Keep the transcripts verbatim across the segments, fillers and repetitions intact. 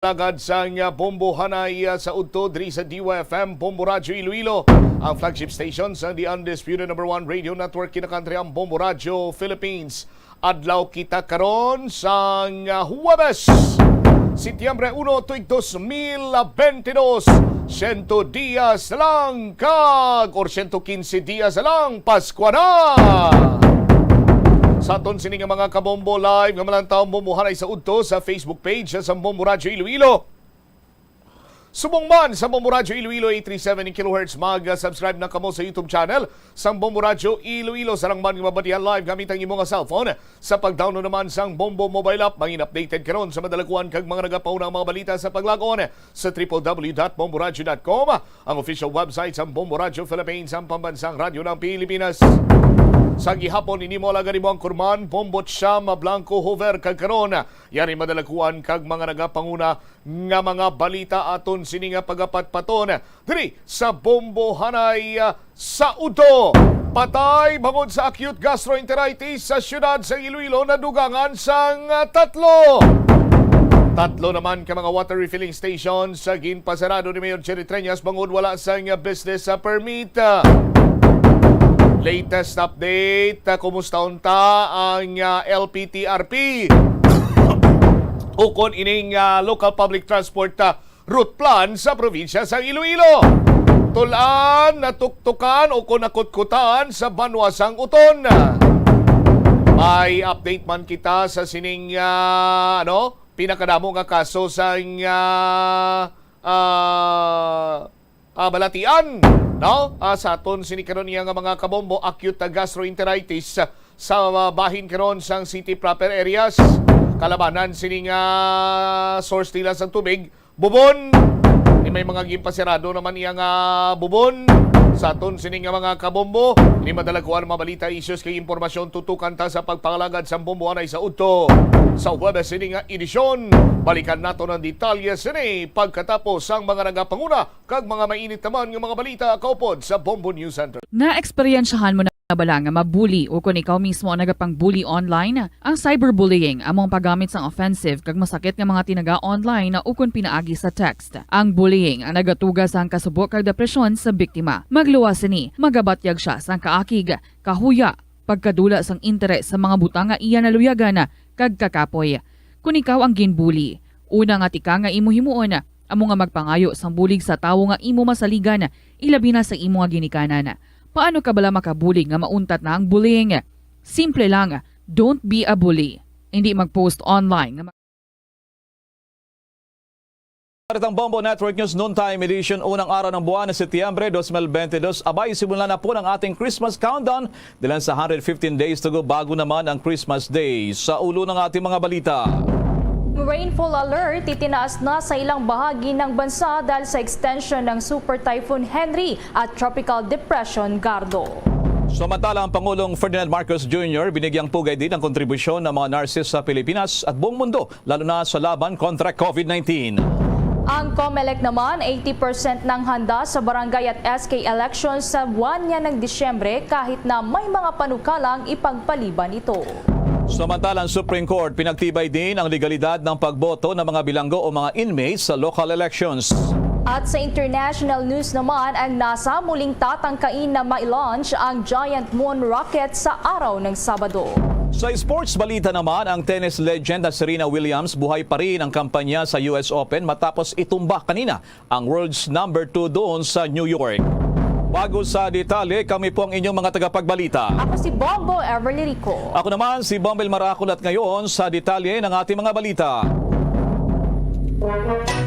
pagpalagad sang, ah, Bombo Hanay, ah, sa udto diri sa D Y F M, Bombo Radyo Iloilo, ang flagship station sa the undisputed number one radio network kinakantriang Bombo Radyo Philippines. Adlaw kita karon sang, ah, Huwebes, Setyembre uno, tuig dos mil bentidós. Siyento dias lang kag, or siyento kinse dias lang, Paskwa na! Sa aton sini nga mga kabombo, live nga malantaw ang Bombo Hanay sa udto sa Facebook page sa Bombo Radyo Iloilo. Subong man sa Bombo Radyo Iloilo eight three seven kilohertz, mag-subscribe na kamo sa YouTube channel sang Bombo Radyo Iloilo. Sarang man nga mabatian live gamit ang imo nga cellphone, sa pag-download naman sang Bombo mobile app, mangin updated karon sa madalakuan kag mga nagapauna nga mga balita sa paglag-on sa triple W dot bomboradyo dot com, ang official website sang Bombo Radyo Philippines, ang pambansang radyo ng Pilipinas. Sa gihapon, ini mo alagad imo ang kurman, Bombo Cham Blanco Hover, kag karon, yari madalakuan kag mga nagapanguna nga mga balita aton sini nga pagapatpaton diri sa Bombo Hanay, ah, sa udto. Patay bangod sa acute gastroenteritis sa siyudad sa Iloilo nadugangan sang, ah, tatlo. Tatlo naman ka mga water refilling stations sa ginpasarado ni Mayor Jerry Treñas bangod wala sang, ah, business, ah, permit. Ah, latest update, ah, kumusta unta ang, ah, L P T R P? Ukon ining, ah, local public transport, ah, route plan sa probinsya sang Iloilo. Tulan, natuktukan o kon nakutkutan sa banwa sang Uton. May update man kita sa sining, ah, ano, pinakadamo nga kaso sang, ah, ah, ah, balatian, no? Ah, sa aton sini karon niya nga mga kabombo, acute gastroenteritis sa, ah, bahin karon sang city proper areas. Kalabanan sini nga source nila sang tubig, bubon. Ni may mga ginpasirado naman iya nga bubon. Sa aton sini nga mga kabombo, ni madalaguan ang mga balita, issues kag impormasyon tutukan ta sa pagpangalagad sang Bombo Hanay sa udto sa Huwebes sini nga edisyon. Balikan nato ang detalye sini pagkatapos sang mga nagapanguna kag mga mainit naman nga mga balita kaupod sa Bombo News Center. Naeksperyensyahan mo na bala nga mabuli o kon ikaw mismo ang nagapang-bully online? Ang cyberbullying amo ang paggamit sang offensive kag masakit nga mga tinaga online o kon pinaagi sa text. Ang bullying ang nagatuga sang kasubo kag depresyon sa biktima. Magluwas sini, magabatyag sia sang kaakig, kahuya, pagkadula sang interes sa mga butang nga iya naluyagan kag kakapoy. Kon ikaw ang ginbully, una nga tika nga imo himuon amo nga magpangayo sang bulig sa tawo nga imo masaligan, ilabi na sa imo nga ginikanan. Paano ka bala makabulig nga mauntat na ang bullying? Simple lang, don't be a bully. Hindi mag-post online nga Itang Bombo Network News Noontime Edition, unang araw ng buwan ng Setyembre dos mil bentidós. Abay, simulan na po ng ating Christmas countdown. Dilan sa hundred fifteen days to go, bago naman ang Christmas Day. Sa ulo ng ating mga balita. Rainfall alert itinaas na sa ilang bahagi ng bansa dahil sa extension ng Super Typhoon Henri at Tropical Depression Gardo. Samantala, ang Pangulong Ferdinand Marcos Junior binigyang pugay din ang kontribusyon ng mga nurses sa Pilipinas at buong mundo, lalo na sa laban kontra COVID nineteen. Ang Comelec naman, eighty percent ng handa sa barangay at S K elections sa buwan niya ng Disyembre kahit na may mga panukalang ipagpaliban ito. Samantala, ang Supreme Court pinagtibay din ang legalidad ng pagboto ng mga bilanggo o mga inmates sa local elections. At sa international news naman, ang NASA muling tatangkain na ma-launch ang Giant Moon Rocket sa araw ng Sabado. Sa sports balita naman, ang tennis legend na Serena Williams buhay pa rin ang kampanya sa U S Open matapos itumba kanina ang world's number two doon sa New York. Bago sa detalye, kami po ang inyong mga tagapagbalita. Ako si Bombo Everly Rico. Ako naman si Bombo El Maracol at ngayon sa detalye ng ating mga balita.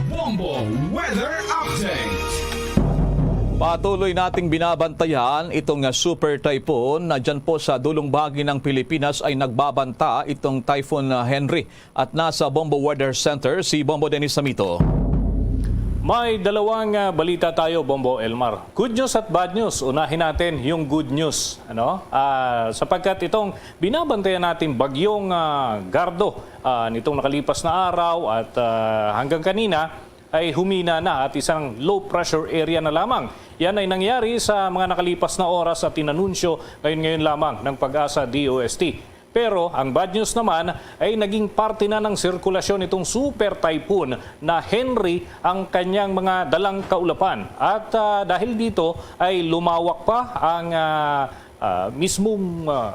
Bombo Weather Update. Patuloy nating binabantayan itong, ah, super typhoon na dyan po sa dulong bahagi ng Pilipinas ay nagbabanta itong Typhoon, ah, Henri. At nasa Bombo Weather Center si Bombo Dennis Samito. May dalawang, ah, balita tayo, Bombo Elmar. Good news at bad news. Unahin natin yung good news, ano? Ah, sapagkat itong binabantayan nating bagyong, ah, Gardo, ah, nitong nakalipas na araw at, ah, hanggang kanina ay humina na at isang low pressure area na lamang. Yan ay nangyari sa mga nakalipas na oras at inanunsyo ngayon-ngayon lamang ng PAGASA D O S T. Pero ang bad news naman ay naging parte na ng sirkulasyon nitong super typhoon na Henri ang kanyang mga dalang kaulapan. At, ah, dahil dito ay lumawak pa ang, ah, ah, mismong, ah,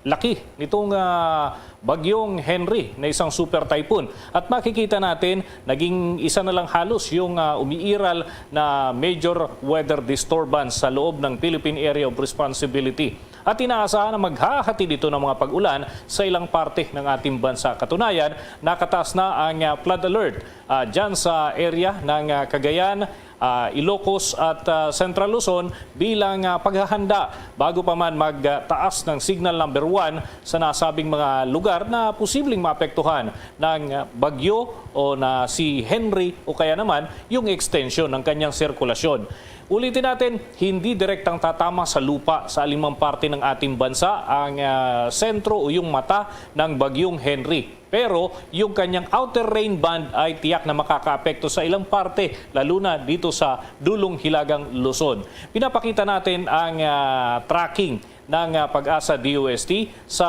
laki nitong, ah, bagyong Henri na isang super typhoon. At makikita natin, naging isa na lang halos yung, ah, umiiral na major weather disturbance sa loob ng Philippine Area of Responsibility. At inaasahan na maghahatid ito ng mga pag-ulan sa ilang parte ng ating bansa. Katunayan, nakataas na ang, ah, flood alert, ah, dyan sa area ng, ah, Cagayan, ah, Ilocos at, ah, Central Luzon bilang, ah, paghahanda bago pa man magtaas ng signal number one sa nasabing mga lugar na posibleng maapektuhan ng, ah, bagyo o na si Henri o kaya naman yung extension ng kanyang sirkulasyon. Ulitin natin, hindi direktang tatama sa lupa sa alinmang parte ng ating bansa ang, ah, sentro o yung mata ng Bagyong Henri. Pero yung kanyang outer rain band ay tiyak na makakaapekto sa ilang parte, lalo na dito sa dulong hilagang Luzon. Pinapakita natin ang, ah, tracking ng, ah, PAGASA D O S T sa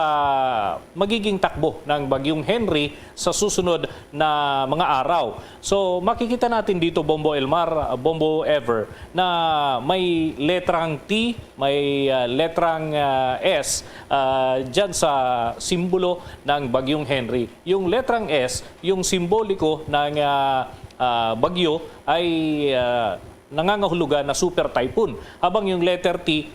magiging takbo ng Bagyong Henri sa susunod na mga araw. So, makikita natin dito, Bombo Elmar, ah, Bombo Ever, na may letrang T, may, ah, letrang, ah, S, ah, dyan sa simbolo ng Bagyong Henri. Yung letrang S, yung simboliko ng, ah, ah, bagyo ay, ah, nangangahulugan na super typhoon, habang yung letter T,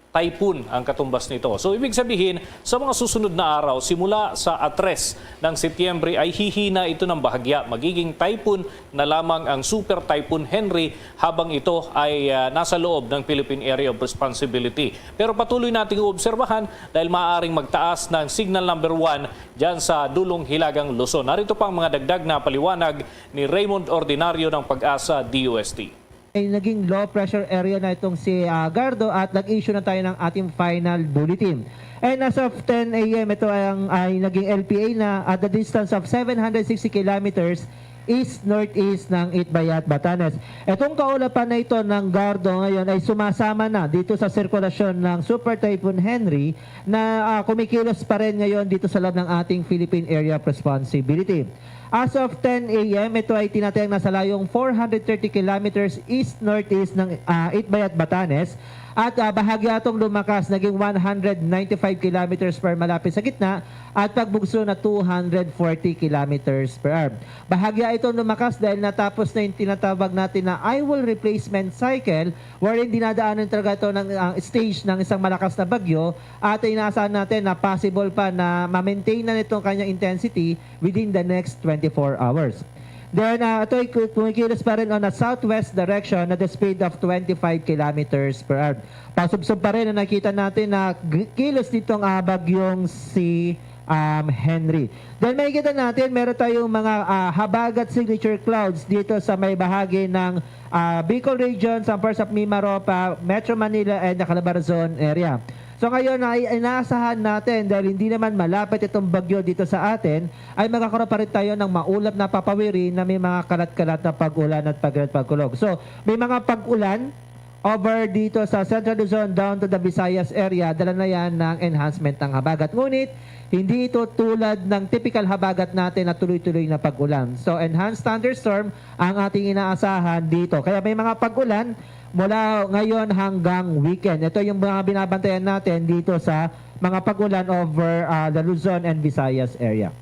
typhoon ang katumbas nito. So, ibig sabihin, sa mga susunod na araw, simula sa a tres ng Setyembre, ay hihina ito ng bahagya. Magiging typhoon na lamang ang Super Typhoon Henri habang ito ay, ah, nasa loob ng Philippine Area of Responsibility. Pero patuloy nating uobserbahan dahil maaaring magtaas ng signal number one dyan sa dulong hilagang Luzon. Narito pa ang mga dagdag na paliwanag ni Raymond Ordinario ng PAGASA D O S T. Ay naging low pressure area na itong si, ah, Gardo at nag-issue na tayo ng ating final bulletin. And as of ten a m, ito ay ang, ay naging L P A na at the distance of seven hundred sixty kilometers east-northeast ng Itbayat, Batanes. Itong kaulapan na ito ng Gardo ngayon ay sumasama na dito sa sirkulasyon ng Super Typhoon Henri na, ah, kumikilos pa rin ngayon dito sa loob ng ating Philippine Area of Responsibility. As of ten a m, ito ay tinatayang nasa layong four hundred thirty kilometers east-northeast ng, ah, Itbayat, Batanes. At, ah, bahagya itong lumakas, naging one hundred ninety-five kilometers per, malapit sa gitna, at pagbugso na two hundred forty kilometers per hour. Bahagya itong lumakas dahil natapos na yung tinatawag natin na eye wall replacement cycle, wherein dinadaanan talaga ito ng, ah, stage ng isang malakas na bagyo, at inaasahan natin na possible pa na ma-maintain na nitong kanyang intensity within the next twenty-four hours. Then, ah, ito ay ku-, kumikilos pa rin on a southwest direction at the speed of twenty-five kilometers per hour. Pasubsob pa rin ang nakita natin na g-, kilos nitong, ah, bagyong si, um, Henri. Then makikita natin, meron tayong mga, ah, habagat signature clouds dito sa may bahagi ng, ah, Bicol Region, some parts of Mimaropa, Metro Manila, and the Calabarzon area. So ngayon, ay inaasahan natin, dahil hindi naman malapit itong bagyo dito sa atin, ay magkakaroon pa rin tayo ng maulap na papawiri na may mga kalat-kalat na pag-ulan at pag-, pagkulog. So, may mga pag-ulan over dito sa Central Luzon down to the Visayas area, dala na yan ng enhancement ng habagat. Ngunit, hindi ito tulad ng typical habagat natin na tuloy-tuloy na pag-ulan. So, enhanced thunderstorm ang ating inaasahan dito. Kaya may mga pag-ulan mula ngayon hanggang weekend. Ito yung mga binabantayan natin dito sa mga pag-ulan over, ah, the Luzon and Visayas area.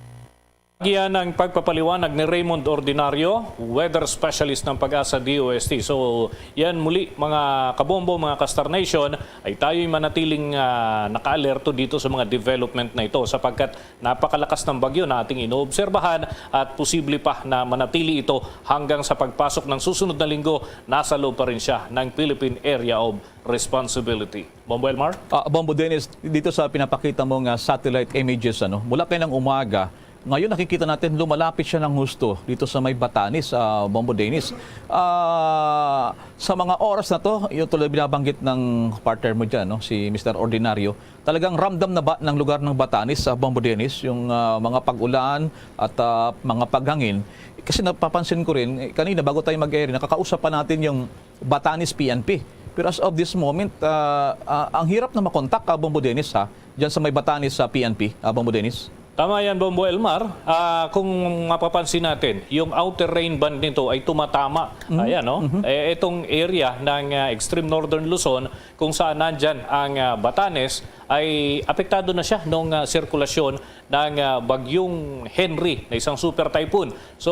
Yan ang pagpapaliwanag ni Raymond Ordinario, weather specialist ng PAGASA D O S T. So, yan muli, mga kabombo, mga ka-Star Nation, ay tayo'y manatiling, ah, nakaalerto dito sa mga development na ito, sapagkat napakalakas ng bagyo na ating inoobserbahan at posible pa na manatili ito hanggang sa pagpasok ng susunod na linggo. Nasa loob pa rin siya ng Philippine Area of Responsibility. Bombo Elmar? Ah, Bombo Dennis, dito sa pinapakita mo nga satellite images, ano, mula kaninang umaga, ngayon nakikita natin lumalapit siya ng husto dito sa may Batanes, ah, Bombo Dennis. Ah, sa mga oras na to, yung tulad binabanggit ng partner mo dyan, no, si Mister Ordinario, talagang ramdam na ba ng lugar ng Batanes, ah, Bombo Dennis, yung, ah, mga pag-ulan at, ah, mga paghangin? Kasi napapansin ko rin, eh, kanina bago tayo mag-air, nakakausap pa natin yung Batanes P N P. Pero as of this moment, ah, ah, ang hirap na makontak, ah, Bombo Dennis, ha, dyan sa may Batanes sa P N P, ah, Bombo Dennis. Tama yan, Bombo Elmar. Ah, kung mapapansin natin, yung outer rain band nito ay tumatama. Mm. Ayan, no? Mhm. Eh, itong area ng, ah, extreme northern Luzon, kung saan nandyan ang, ah, Batanes, ay apektado na siya nung, ah, sirkulasyon ng, ah, Bagyong Henry na isang super typhoon. So,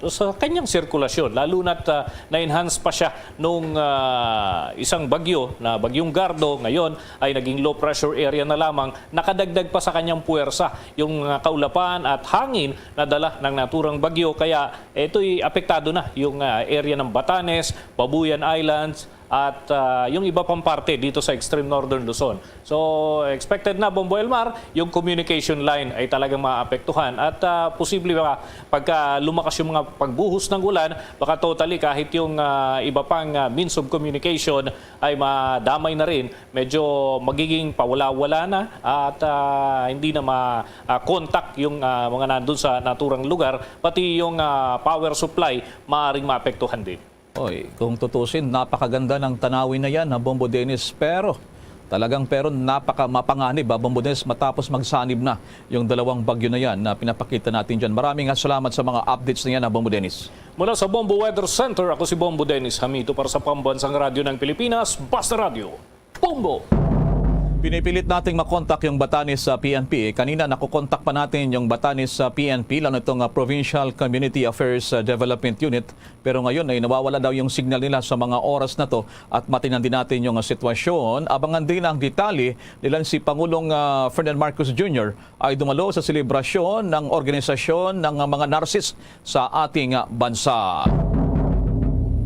sa kanyang sirkulasyon, lalo na't, ah, na-enhance pa siya nung, ah, isang bagyo na Bagyong Gardo, ngayon ay naging low pressure area na lamang, nakadagdag pa sa kanyang puwersa yung, ah, kaulapan at hangin na dala ng naturang bagyo. Kaya ito'y apektado na yung, ah, area ng Batanes, Babuyan Islands, at, ah, yung iba pang parte dito sa extreme northern Luzon. So, expected na, Bombo Elmar, yung communication line ay talagang maapektuhan. At, ah, posible ba, pagka lumakas yung mga pagbuhos ng ulan, baka totally kahit yung, ah, iba pang, ah, means of communication ay madamay na rin. Medyo magiging pawala-wala na at, ah, hindi na ma-, ah, contact yung, ah, mga nandun sa naturang lugar, pati yung, ah, power supply maaring maapektuhan din. Oy, kung tutusin, napakaganda ng tanawin na yan, ha, Bombo Dennis. Pero, talagang pero napaka mapanganib, ha, Bombo Dennis, matapos magsanib na yung dalawang bagyo na yan na pinapakita natin dyan. Maraming, ah, salamat sa mga updates na yan, ha, Bombo Dennis. Mula sa Bombo Weather Center, ako si Bombo Dennis Hamito para sa Pambansang Radyo ng Pilipinas, Basta Radyo. Bombo! Pinipilit nating makontak yung Batanes sa P N P. Kanina, nakukontak pa natin yung Batanes sa P N P, lalo itong, ah, Provincial Community Affairs, ah, Development Unit. Pero ngayon ay nawawala daw yung signal nila sa mga oras na to at matingnan din natin yung, ah, sitwasyon. Abangan din ang detalye nila si Pangulong, ah, Ferdinand Marcos Junior ay dumalo sa selebrasyon ng organisasyon ng mga nurses sa ating, ah, bansa.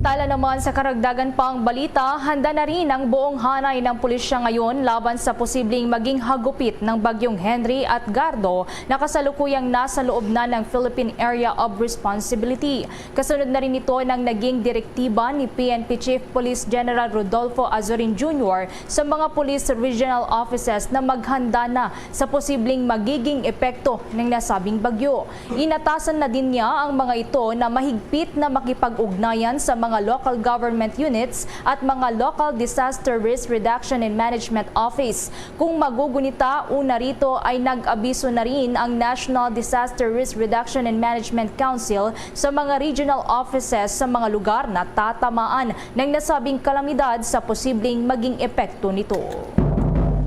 Tala naman sa karagdagan pang balita, handa na rin ang buong hanay ng pulisya ngayon laban sa posibleng maging hagupit ng Bagyong Henry at Gardo na kasalukuyang nasa loob na ng Philippine Area of Responsibility. Kasunod na rin ito ng naging direktiba ni P N P Chief Police General Rodolfo Azurin Junior sa mga police regional offices na maghanda na sa posibleng magiging epekto ng nasabing bagyo. Inatasan na din niya ang mga ito na mahigpit na makipag-ugnayan sa mga local government units at mga local disaster risk reduction and management office. Kung magugunita, una rito ay nag-abiso na rin ang National Disaster Risk Reduction and Management Council sa mga regional offices sa mga lugar na tatamaan ng nasabing kalamidad sa posibleng maging epekto nito.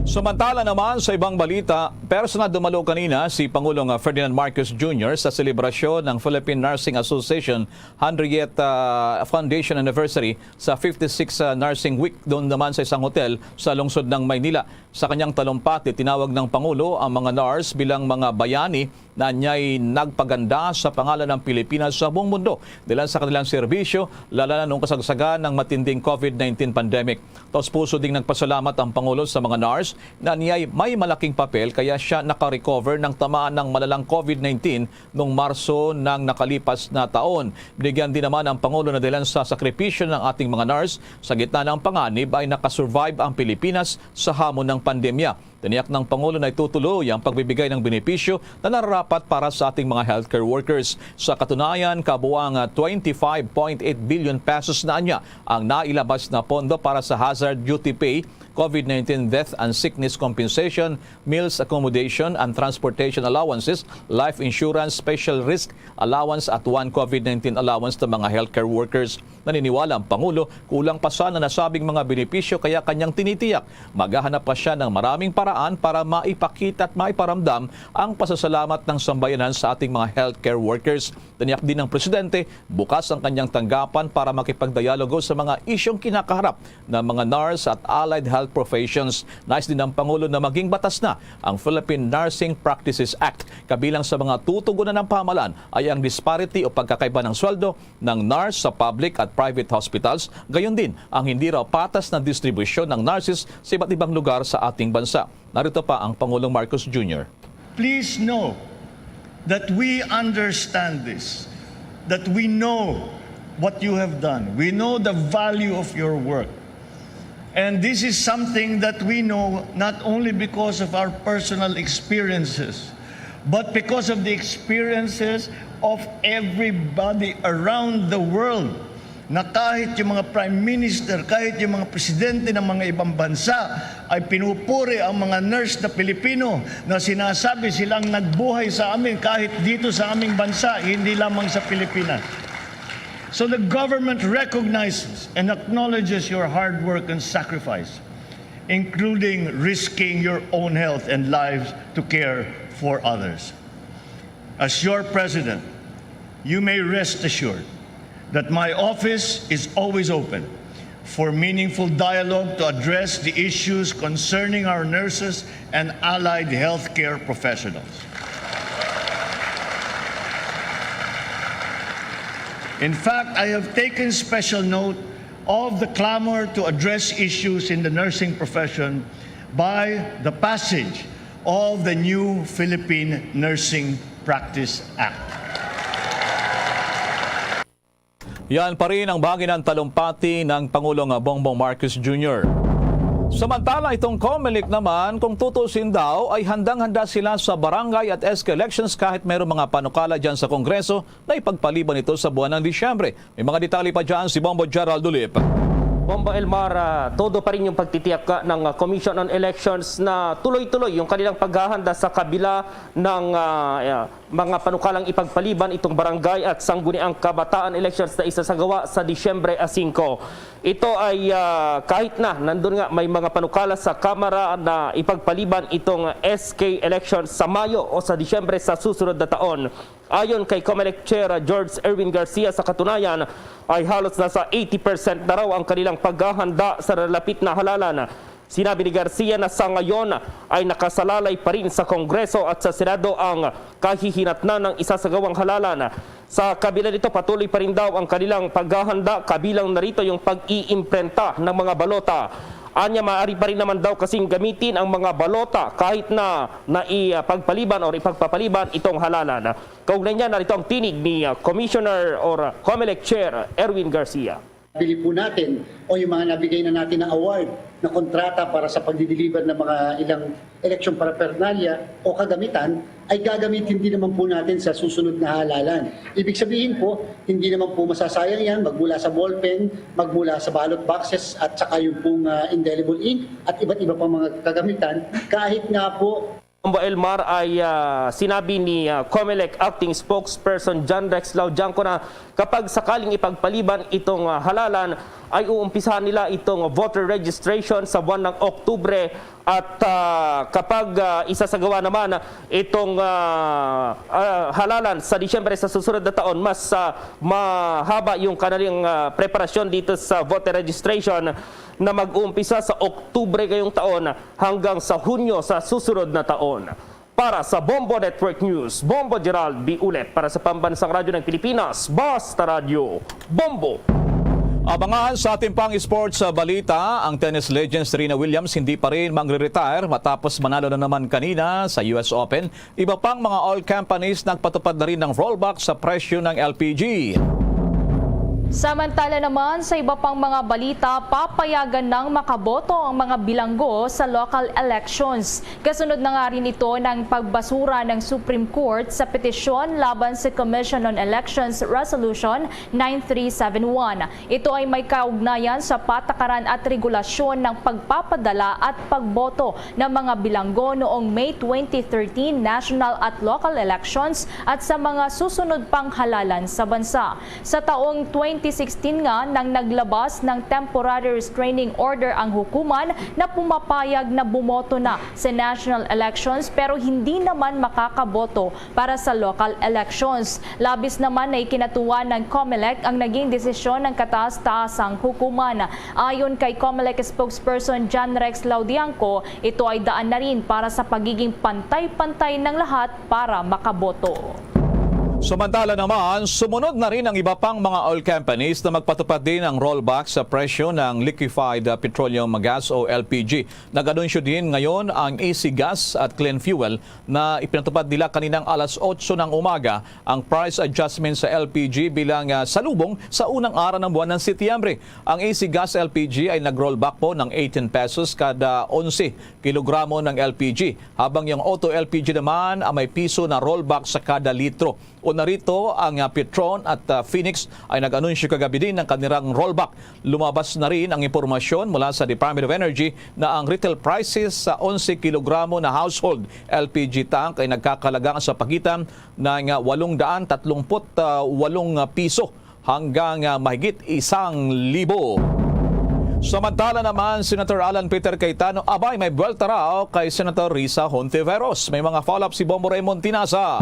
Samantala naman, sa ibang balita, personal dumalo kanina si Pangulong, ah, Ferdinand Marcos Junior sa selebrasyon ng Philippine Nursing Association hundredth, ah, foundation anniversary sa fifty-six, ah, Nursing Week doon naman sa isang hotel sa lungsod ng Maynila. Sa kanyang talumpati, tinawag ng Pangulo ang mga nurse bilang mga bayani na anyay nagpaganda sa pangalan ng Pilipinas sa buong mundo dahil sa kanilang serbisyo, lalo na noong kasagsagan ng matinding COVID nineteen pandemic. Taos-puso ding nagpasalamat ang Pangulo sa mga nurse na anyay may malaking papel kaya siya nakarecover ng tamaan ng malalang COVID nineteen noong Marso ng nakalipas na taon. Binigyan din naman ang Pangulo na dahilan sa sakripisyo ng ating mga nurse sa gitna ng panganib ay nakasurvive ang Pilipinas sa hamon ng pandemya. Tiniyak ng Pangulo na itutuloy ang pagbibigay ng benepisyo na nararapat para sa ating mga healthcare workers. Sa katunayan, kabuang, ah, twenty-five point eight billion pesos na anya ang nailabas na pondo para sa hazard duty pay, COVID nineteen death and sickness compensation, meals accommodation and transportation allowances, life insurance, special risk allowance at one COVID nineteen allowance ng mga healthcare workers. Naniniwala ang Pangulo, kulang pa sana nasabing mga benepisyo, kaya kanyang tinitiyak, maghahanap pa siya ng maraming paraan para maipakita at maiparamdam ang pasasalamat ng sambayanan sa ating mga healthcare workers. Tiniyak din ng Presidente, bukas ang kanyang tanggapan para makipagdialogo sa mga isyong kinakaharap ng mga nurse at allied health professions. Nais din ng Pangulo na maging batas na ang Philippine Nursing Practices Act. Kabilang sa mga tutugunan ng pamahalaan ay ang disparity o pagkakaiba ng sweldo ng nurse sa public at private hospitals, gayon din ang hindi raw patas na distribusyon ng nurses sa iba't ibang lugar sa ating bansa. Narito pa ang Pangulong Marcos Junior. Please know that we understand this, that we know what you have done. We know the value of your work. And this is something that we know not only because of our personal experiences, but because of the experiences of everybody around the world na kahit yung mga prime minister, kahit yung mga presidente ng mga ibang bansa ay pinupuri ang mga nurse na Pilipino na sinasabi silang nagbuhay sa amin kahit dito sa aming bansa, hindi lamang sa Pilipinas. So the government recognizes and acknowledges your hard work and sacrifice, including risking your own health and lives to care for others. As your president, you may rest assured that my office is always open for meaningful dialogue to address the issues concerning our nurses and allied healthcare professionals. In fact, I have taken special note of the clamor to address issues in the nursing profession by the passage of the new Philippine Nursing Practice Act. Yan pa rin ang bahagi ng talumpati ng Pangulong Bongbong Marcos Junior. Samantala, itong Comelec naman, kung tutusin daw, ay handang-handa sila sa barangay at S K elections kahit mayroong mga panukala dyan sa Kongreso na ipagpaliban ito sa buwan ng Disyembre. May mga detalye pa dyan si Bombo Gerald Ulip. Bombo Elmar, ah, todo pa rin yung pagtitiyak, ah, ng, ah, Commission on Elections na tuloy-tuloy yung kanilang paghahanda sa kabila ng, ah, ah, mga panukalang ipagpaliban itong barangay at sangguniang kabataan elections na isasagawa sa Disyembre a singko. Ito ay, ah, kahit na nandun nga may mga panukala sa Kamara na ipagpaliban itong S K elections sa Mayo o sa Disyembre sa susunod na taon. Ayon kay Comelec Chair George Erwin Garcia, sa katunayan ay halos nasa eighty percent na raw ang kanilang paghahanda sa nalalapit na halalan. Sinabi ni Garcia na sa ngayon ay nakasalalay pa rin sa Kongreso at sa Senado ang kahihinatnan ng isasagawang halalan. Sa kabila nito, patuloy pa rin daw ang kanilang paghahanda, kabilang na rito yung pag-iimprenta ng mga balota. Anya, maaari pa rin naman daw kasing gamitin ang mga balota kahit na naipagpaliban or ipagpapaliban itong halalan. Kaugnay niya, narito ang tinig ni, ah, Commissioner or, ah, Comelec Chair Erwin Garcia. Bili po natin o yung mga nabigay na natin na award na kontrata para sa pagdi-deliver ng mga ilang election paraphernalia o kagamitan ay gagamitin din naman po natin sa susunod na halalan. Ibig sabihin po, hindi naman po masasayang yan, magmula sa ballpen, magmula sa ballot boxes at saka yung pong, ah, indelible ink at iba't iba pang mga kagamitan, kahit nga po Bombo Elmar, ay, ah, sinabi ni, ah, Comelec Acting Spokesperson John Rex Laudiangco na kapag sakaling ipagpaliban itong, ah, halalan, ay uumpisahan nila itong voter registration sa buwan ng Oktubre at, ah, kapag, ah, isasagawa naman itong, ah, ah, halalan sa Disyembre sa susunod na taon, mas, ah, mahaba yung kanilang, ah, preparasyon dito sa voter registration na mag-uumpisa sa Oktubre ngayong taon hanggang sa Hunyo sa susunod na taon. Para sa Bombo Network News, Bombo Gerald B. Ulep para sa Pambansang Radyo ng Pilipinas, Basta Radyo, Bombo! Abangan sa ating pang sports, ah, balita, ang tennis legend Serena Williams hindi pa rin magre-retire matapos manalo na naman kanina sa U S Open. Iba pang mga oil companies nagpatupad na rin ng rollback sa presyo ng L P G. Samantala naman, sa iba pang mga balita, papayagan ng makaboto ang mga bilanggo sa local elections. Kasunod na nga rin ito ng pagbasura ng Supreme Court sa petisyon laban sa Commission on Elections Resolution nine three seven one. Ito ay may kaugnayan sa patakaran at regulasyon ng pagpapadala at pagboto ng mga bilanggo noong May twenty thirteen national at local elections at sa mga susunod pang halalan sa bansa. Sa taong twenty sixteen nga nang naglabas ng temporary restraining order ang hukuman na pumapayag na bumoto na sa national elections pero hindi naman makakaboto para sa local elections. Labis naman na ikinatuwa ng Comelec ang naging desisyon ng kataas-taasang hukuman. Ayon kay Comelec spokesperson John Rex Laudiangco, ito ay daan na rin para sa pagiging pantay-pantay ng lahat para makaboto. Samantala naman, sumunod na rin ang iba pang mga oil companies na magpatupad din ng rollback sa presyo ng liquefied petroleum gas o L P G. Nag-anunsyo din ngayon ang A C Gas at Clean Fuel na ipinatupad nila kaninang alas otso ng umaga ang price adjustment sa L P G bilang, ah, salubong sa unang araw ng buwan ng Setyembre. Ang A C Gas L P G ay nag-rollback po ng eighteen pesos kada onse kilogramo ng L P G, habang yung Auto L P G naman ay may piso na rollback sa kada litro. Narito ang, ah, Petron at, ah, Phoenix ay nag-anunsyo kagabi din ng kanilang rollback. Lumabas na rin ang impormasyon mula sa Department of Energy na ang retail prices sa onse kilogramo na household L P G tank ay nagkakalaga sa pagitan ng, ah, walong daan tatlumpu't walong piso hanggang, ah, mahigit isang libo. Samantala naman, Senator Alan Peter Cayetano, abay, may buwelta raw kay Senator Risa Hontiveros. May mga follow-up si Bombo Raymond Tinaza.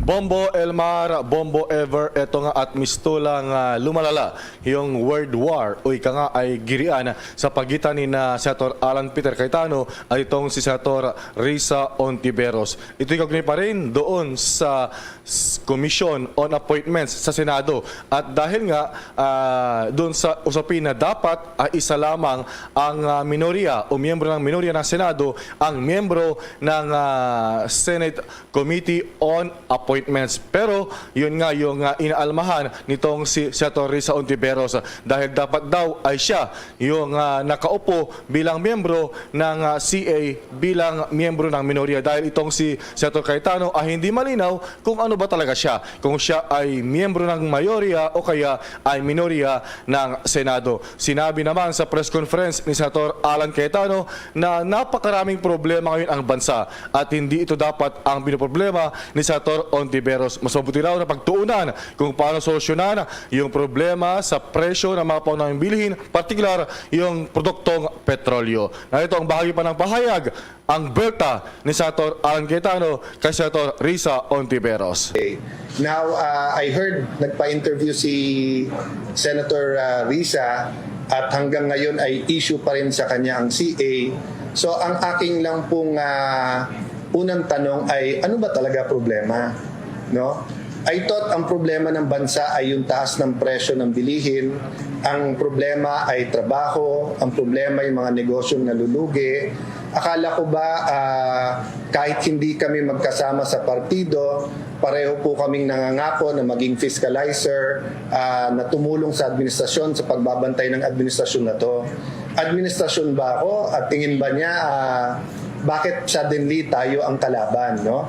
Bombo Elmar, Bombo Ever, eto nga at misto lang, ah, lumalala yung world war o ika nga ay girian sa pagitan ni na Senator Alan Peter Cayetano at itong si Senator Risa Ontiveros. Ito'y kaugnay pa rin doon sa s-, Commission on Appointments sa Senado. At dahil nga, ah, doon sa usapin na dapat, ah, isa lamang ang, ah, minorya o miyembro ng minorya ng Senado ang miyembro ng, ah, Senate Committee on Appointments. Pero yun nga yung, ah, inaalmahan nitong si Senator Risa Ontiveros, ah, dahil dapat daw ay siya yung, ah, nakaupo bilang miyembro ng, ah, C A bilang miyembro ng minorya, dahil itong si Senator Cayetano ay hindi malinaw kung ano ba talaga siya, kung siya ay miyembro ng mayorya o kaya ay minorya ng Senado. Sinabi naman sa press conference ni Senator Alan Cayetano na napakaraming problema ngayon ang bansa at hindi ito dapat ang pinoproblema ni Senator Ontiveros. Mas mabuti raw na pagtuunan kung paano solusyonan yung problema sa presyo ng mga pangunahing bilihin, partikular yung produktong petrolyo. Narito ang bahagi pa ng pahayag, ang buwelta ni Senator Alan Cayetano kay Senator Risa Ontiveros. Okay. Now, uh, I heard nagpa-interview si Senator, uh, Risa at hanggang ngayon ay issue pa rin sa kanya ang C A. So, ang aking lang pong, uh, unang tanong ay, ano ba talaga problema? No? I thought ang problema ng bansa ay yung taas ng presyo ng bilihin. Ang problema ay trabaho. Ang problema ay mga negosyong nalulugi. Akala ko ba, ah, kahit hindi kami magkasama sa partido, pareho po kaming nangangako na maging fiscalizer, ah, na tumulong sa administrasyon, sa pagbabantay ng administrasyon na 'to. Administrasyon ba ako? At tingin ba niya, ah, bakit suddenly tayo ang kalaban, no?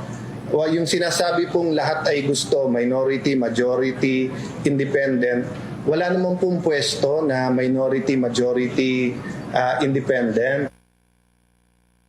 Wa-, yung sinasabi pong lahat ay gusto, minority, majority, independent, wala naman pong pwesto na minority, majority, ah, independent.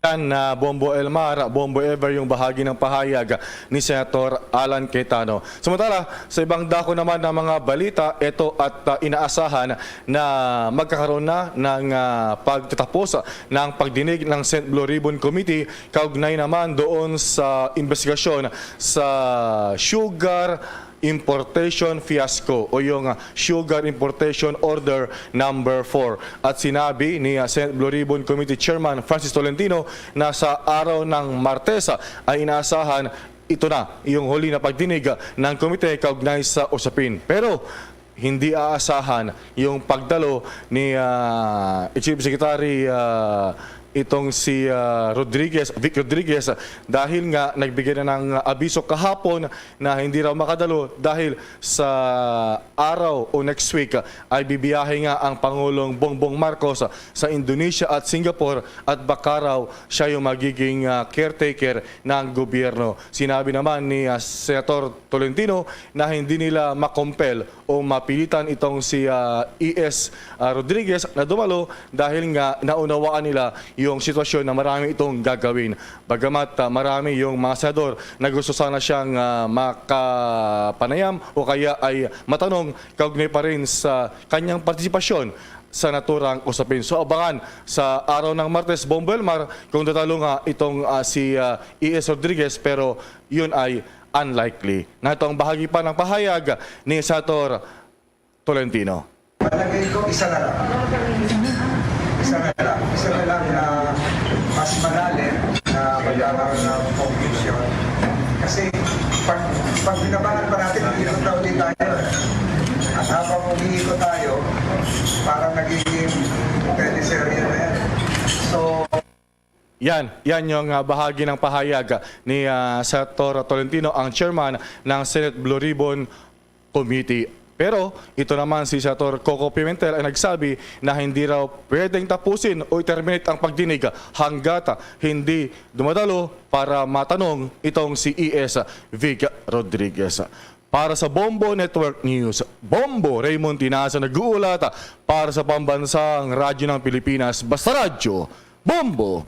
Yan na Bombo Elmar, Bombo Ever, yung bahagi ng pahayag ni Senator Alan Cayetano. Samantala, sa ibang dako naman ng mga balita, ito at, ah, inaasahan na magkakaroon na ng, ah, pagtatapos ng pagdinig ng Senate Blue Ribbon Committee kaugnay naman doon sa investigasyon sa sugar importation fiasco o yung, ah, Sugar Importation Order number four. At sinabi ni, ah, Senate Blue Ribbon Committee Chairman Francis Tolentino na sa araw ng Martes, ah, ay inaasahan ito na yung huli na pagdinig, ah, ng komite kaugnay sa usapin. Pero hindi aasahan yung pagdalo ni, ah, Executive Secretary, ah, itong si, ah, Rodriguez, Vic Rodriguez, dahil nga nagbigay na ng abiso kahapon na hindi raw makadalo dahil sa araw o next week ay bibiyahe nga ang Pangulong Bongbong Marcos sa Indonesia at Singapore at baka raw siya yung magiging, ah, caretaker ng gobyerno. Sinabi naman ni, ah, Senator Tolentino na hindi nila makompel o mapilitan itong si, ah, E S, ah, Rodriguez na dumalo dahil nga naunawaan nila yung sitwasyon na marami itong gagawin. Bagamat, ah, marami yung mga senador na gusto sana siyang, ah, makapanayam o kaya ay matanong kaugnay pa rin sa kanyang partisipasyon sa naturang usapin. So, abangan sa araw ng Martes, Bombo Elmar, kung dadalo nga itong, ah, si, ah, E S Rodriguez, pero yun ay unlikely. Na ito ang bahagi pa ng pahayag ni Senator Tolentino. Palagay ko, isa na lang. Isa na lang. Isa na lang na mas malalim na magkakaroon ng confusion. Kasi pag, pag binabangan pa natin, umiikot na ulit tayo. At habang umiikot tayo, parang nagiging teleserye na yan. So, Yan, yan yung, ah, bahagi ng pahayag ni, ah, Senator Tolentino, ang chairman ng Senate Blue Ribbon Committee. Pero ito naman si Senator Coco Pimentel ay nagsabi na hindi raw pwedeng tapusin o i-terminate ang pagdinig hanggat hindi dumadalo para matanong itong si E S Vic Rodriguez. Para sa Bombo Network News, Bombo Raymond Tinaza nag-uulat para sa Pambansang Radyo ng Pilipinas, Basta Radyo, Bombo!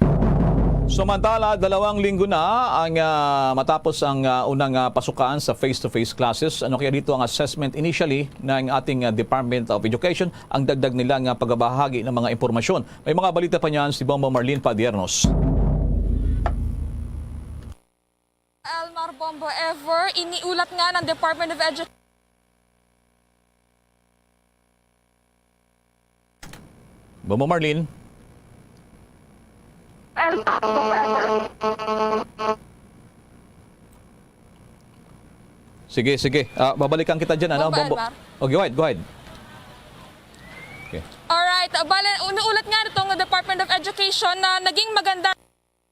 Samantala, dalawang linggo na ang, ah, matapos ang, ah, unang, ah, pasukan sa face-to-face classes. Ano kaya dito ang assessment initially ng ating, ah, Department of Education? Ang dagdag nila nga pagabahagi ng mga impormasyon. May mga balita pa niyan si Bombo Marlene Padiernos. Elmar Bombo Ever, iniulat nga ng Department of Education. Bombo Marlene? Elmar Bombo Ever. Sige, sige. Ah, babalikan kita dyan, ano, Bombo Bombo? Elmar. Okay, go ahead, go ahead. Okay. Alright, ah, bale, inuulat nga nitong Department of Education na naging maganda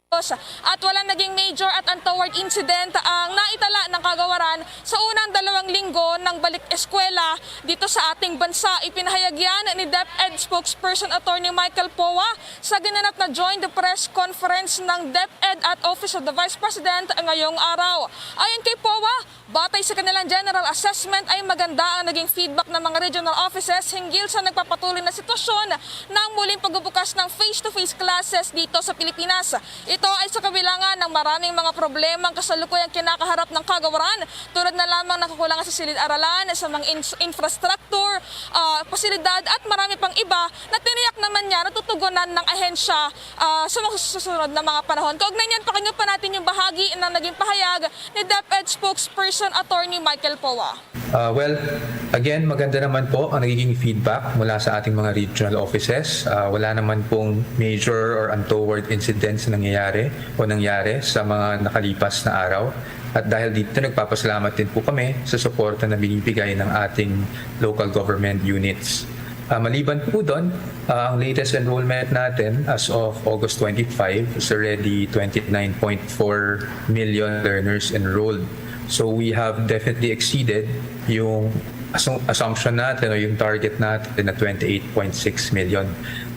at wala naging major at untoward incident ang naitala ng kagawaran sa unang dalawang linggo ng balik eskwela dito sa ating bansa. Ipinahayag yan ni DepEd spokesperson Attorney Michael Poa sa ginanap na joint press conference ng DepEd at Office of the Vice President ngayong araw. Ayon kay Poa, batay sa kanilang general assessment ay maganda ang naging feedback ng mga regional offices hinggil sa nagpapatuloy na sitwasyon ng muling pagbubukas ng face-to-face classes dito sa Pilipinas. Ito ay sa kabilangan ng maraming mga problemang kasalukuyang kinakaharap ng kagawaran, tulad na lamang ng kakulangan sa silid-aralan, sa mga ins-, infrastructure, ah, pasilidad at marami pang iba na tiniyak naman niya natutugunan ng ahensya, ah, sa mga susunod na mga panahon. Kaugnay niyan, pakinggan pa natin yung bahagi ng naging pahayag ni DepEd spokesperson Attorney Michael Poa. Ah, well, again, maganda naman po ang nagiging feedback mula sa ating mga regional offices. Ah, wala naman pong major or untoward incidents na nangyayari o nangyari sa mga nakalipas na araw. At dahil dito, nagpapasalamat din po kami sa suporta na binibigay ng ating local government units. Ah, maliban po doon, ah, ang latest enrollment natin as of August twenty-five is already twenty-nine point four million learners enrolled. So we have definitely exceeded yung assu-, assumption natin o yung target natin na twenty-eight point six million.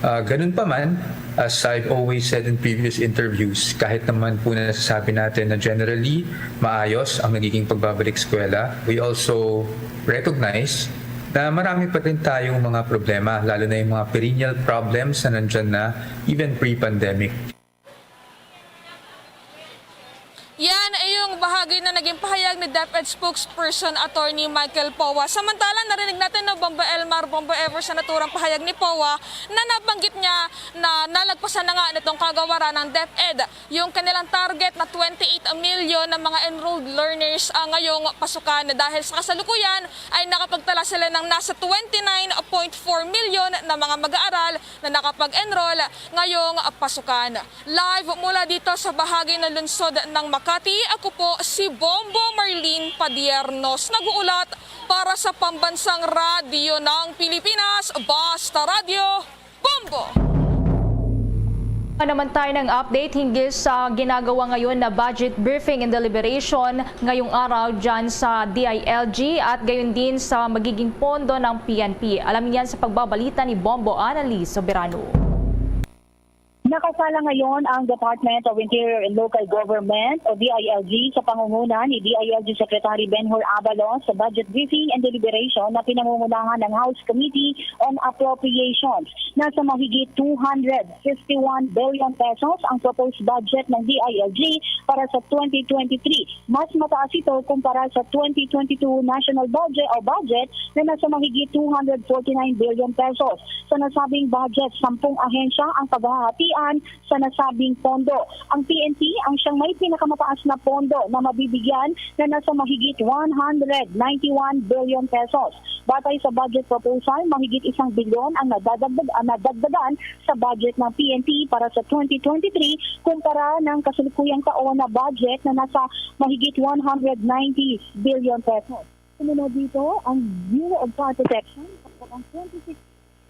Ah, ganun pa man, as I've always said in previous interviews, kahit naman po nasasabi natin na generally maayos ang nagiging pagbabalik eskwela, we also recognize na marami pa rin tayong mga problema, lalo na yung mga perennial problems na nandyan na even pre-pandemic. Yan ay yung bahagi na naging pahayag ni DepEd spokesperson Attorney Michael Poa. Samantala, narinig natin na Bombo Elmar, Bombo Ever, sa naturang pahayag ni Poa na nabanggit niya na nalagpasan na nga nitong kagawaran ng DepEd yung kanilang target na twenty-eight million na mga enrolled learners, ah, ngayong pasukan, dahil sa kasalukuyan ay nakapagtala sila ng nasa twenty-nine point four million na mga mag-aaral na nakapag-enroll ngayong pasukan. Live mula dito sa bahagi ng lungsod ng Makati, ako po si Bombo Marlene Padiernos, nag-uulat para sa Pambansang Radyo ng Pilipinas, Basta Radyo, Bombo! Naman tayo ng update hinggil sa ginagawa ngayon na budget briefing and deliberation ngayong araw dyan sa D I L G at gayon din sa magiging pondo ng P N P. Alamin yan sa pagbabalita ni Bombo Annalise Soberano. Nakasala ngayon ang Department of Interior and Local Government o D I L G sa pangunguna ni D I L G Secretary Benhur Abalos sa budget briefing and deliberation na pinangungunahan ng House Committee on Appropriations. Nasa mahigit two hundred fifty-one billion pesos ang proposed budget ng D I L G para sa twenty twenty-three. Mas mataas ito kumpara sa twenty twenty-two national budget o budget na nasa mahigit two hundred forty-nine billion pesos. Sa nasabing budget, sampung ahensya ang paghahatian sa nasabing pondo. Ang P N P ang siyang may pinakamataas na pondo na mabibigyan na nasa mahigit one hundred ninety-one billion pesos. Batay sa budget proposal, mahigit isang bilyon ang nadadagdag-, ang nadagdagan sa budget ng P N P para sa twenty twenty-three kumpara ng kasalukuyang taon na budget na nasa mahigit one hundred ninety billion pesos. Sumunod dito ang Bureau of Fraud Detection, ang twenty-six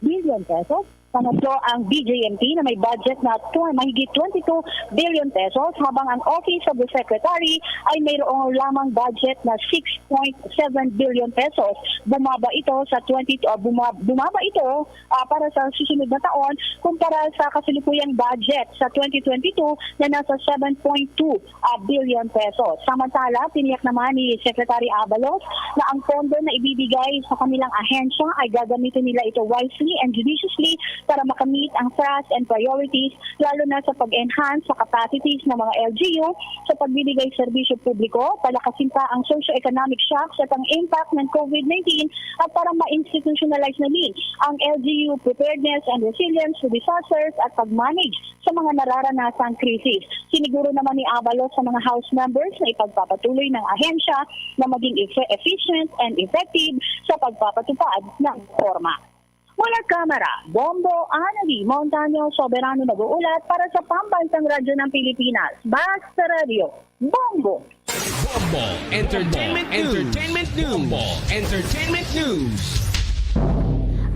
billion pesos. Pangatlo ang B J M P na may budget na tw-, mahigit twenty-two billion pesos, habang ang Office of the Secretary ay mayroong lamang budget na six point seven billion pesos. Bumaba ito sa twenty, ah, buma-, bumaba ito, ah, para sa susunod na taon kumpara sa kasalukuyang budget sa twenty twenty-two na nasa seven point two, ah, billion pesos. Samantala, tiniyak naman ni Secretary Abalos na ang pondo na ibibigay sa kanilang ahensya ay gagamitin nila ito wisely and judiciously para makamit ang thrust and priorities, lalo na sa pag-enhance sa capacities ng mga L G U sa pagbibigay serbisyo publiko, palakasin pa ang socio-economic shocks at ang impact ng COVID nineteen, at para ma-institutionalize na din ang L G U preparedness and resilience to disasters at pag-manage sa mga nararanasang krisis. Siniguro naman ni Abalos sa mga House members na ipagpapatuloy ng ahensya na maging efe-, efficient and effective sa pagpapatupad ng reforma. Mula Kamara, Bombo, Anali Montaño, Soberano nag-uulat para sa Pambansang Radyo ng Pilipinas, Basta Radyo, Bombo! Bombo Entertainment News. Entertainment News. Bombo Entertainment News.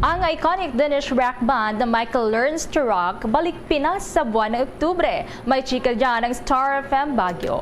Ang iconic Danish rock band na Michael Learns to Rock balik Pinas sa buwan ng Oktubre. May chika dyan ang Star F M Baguio.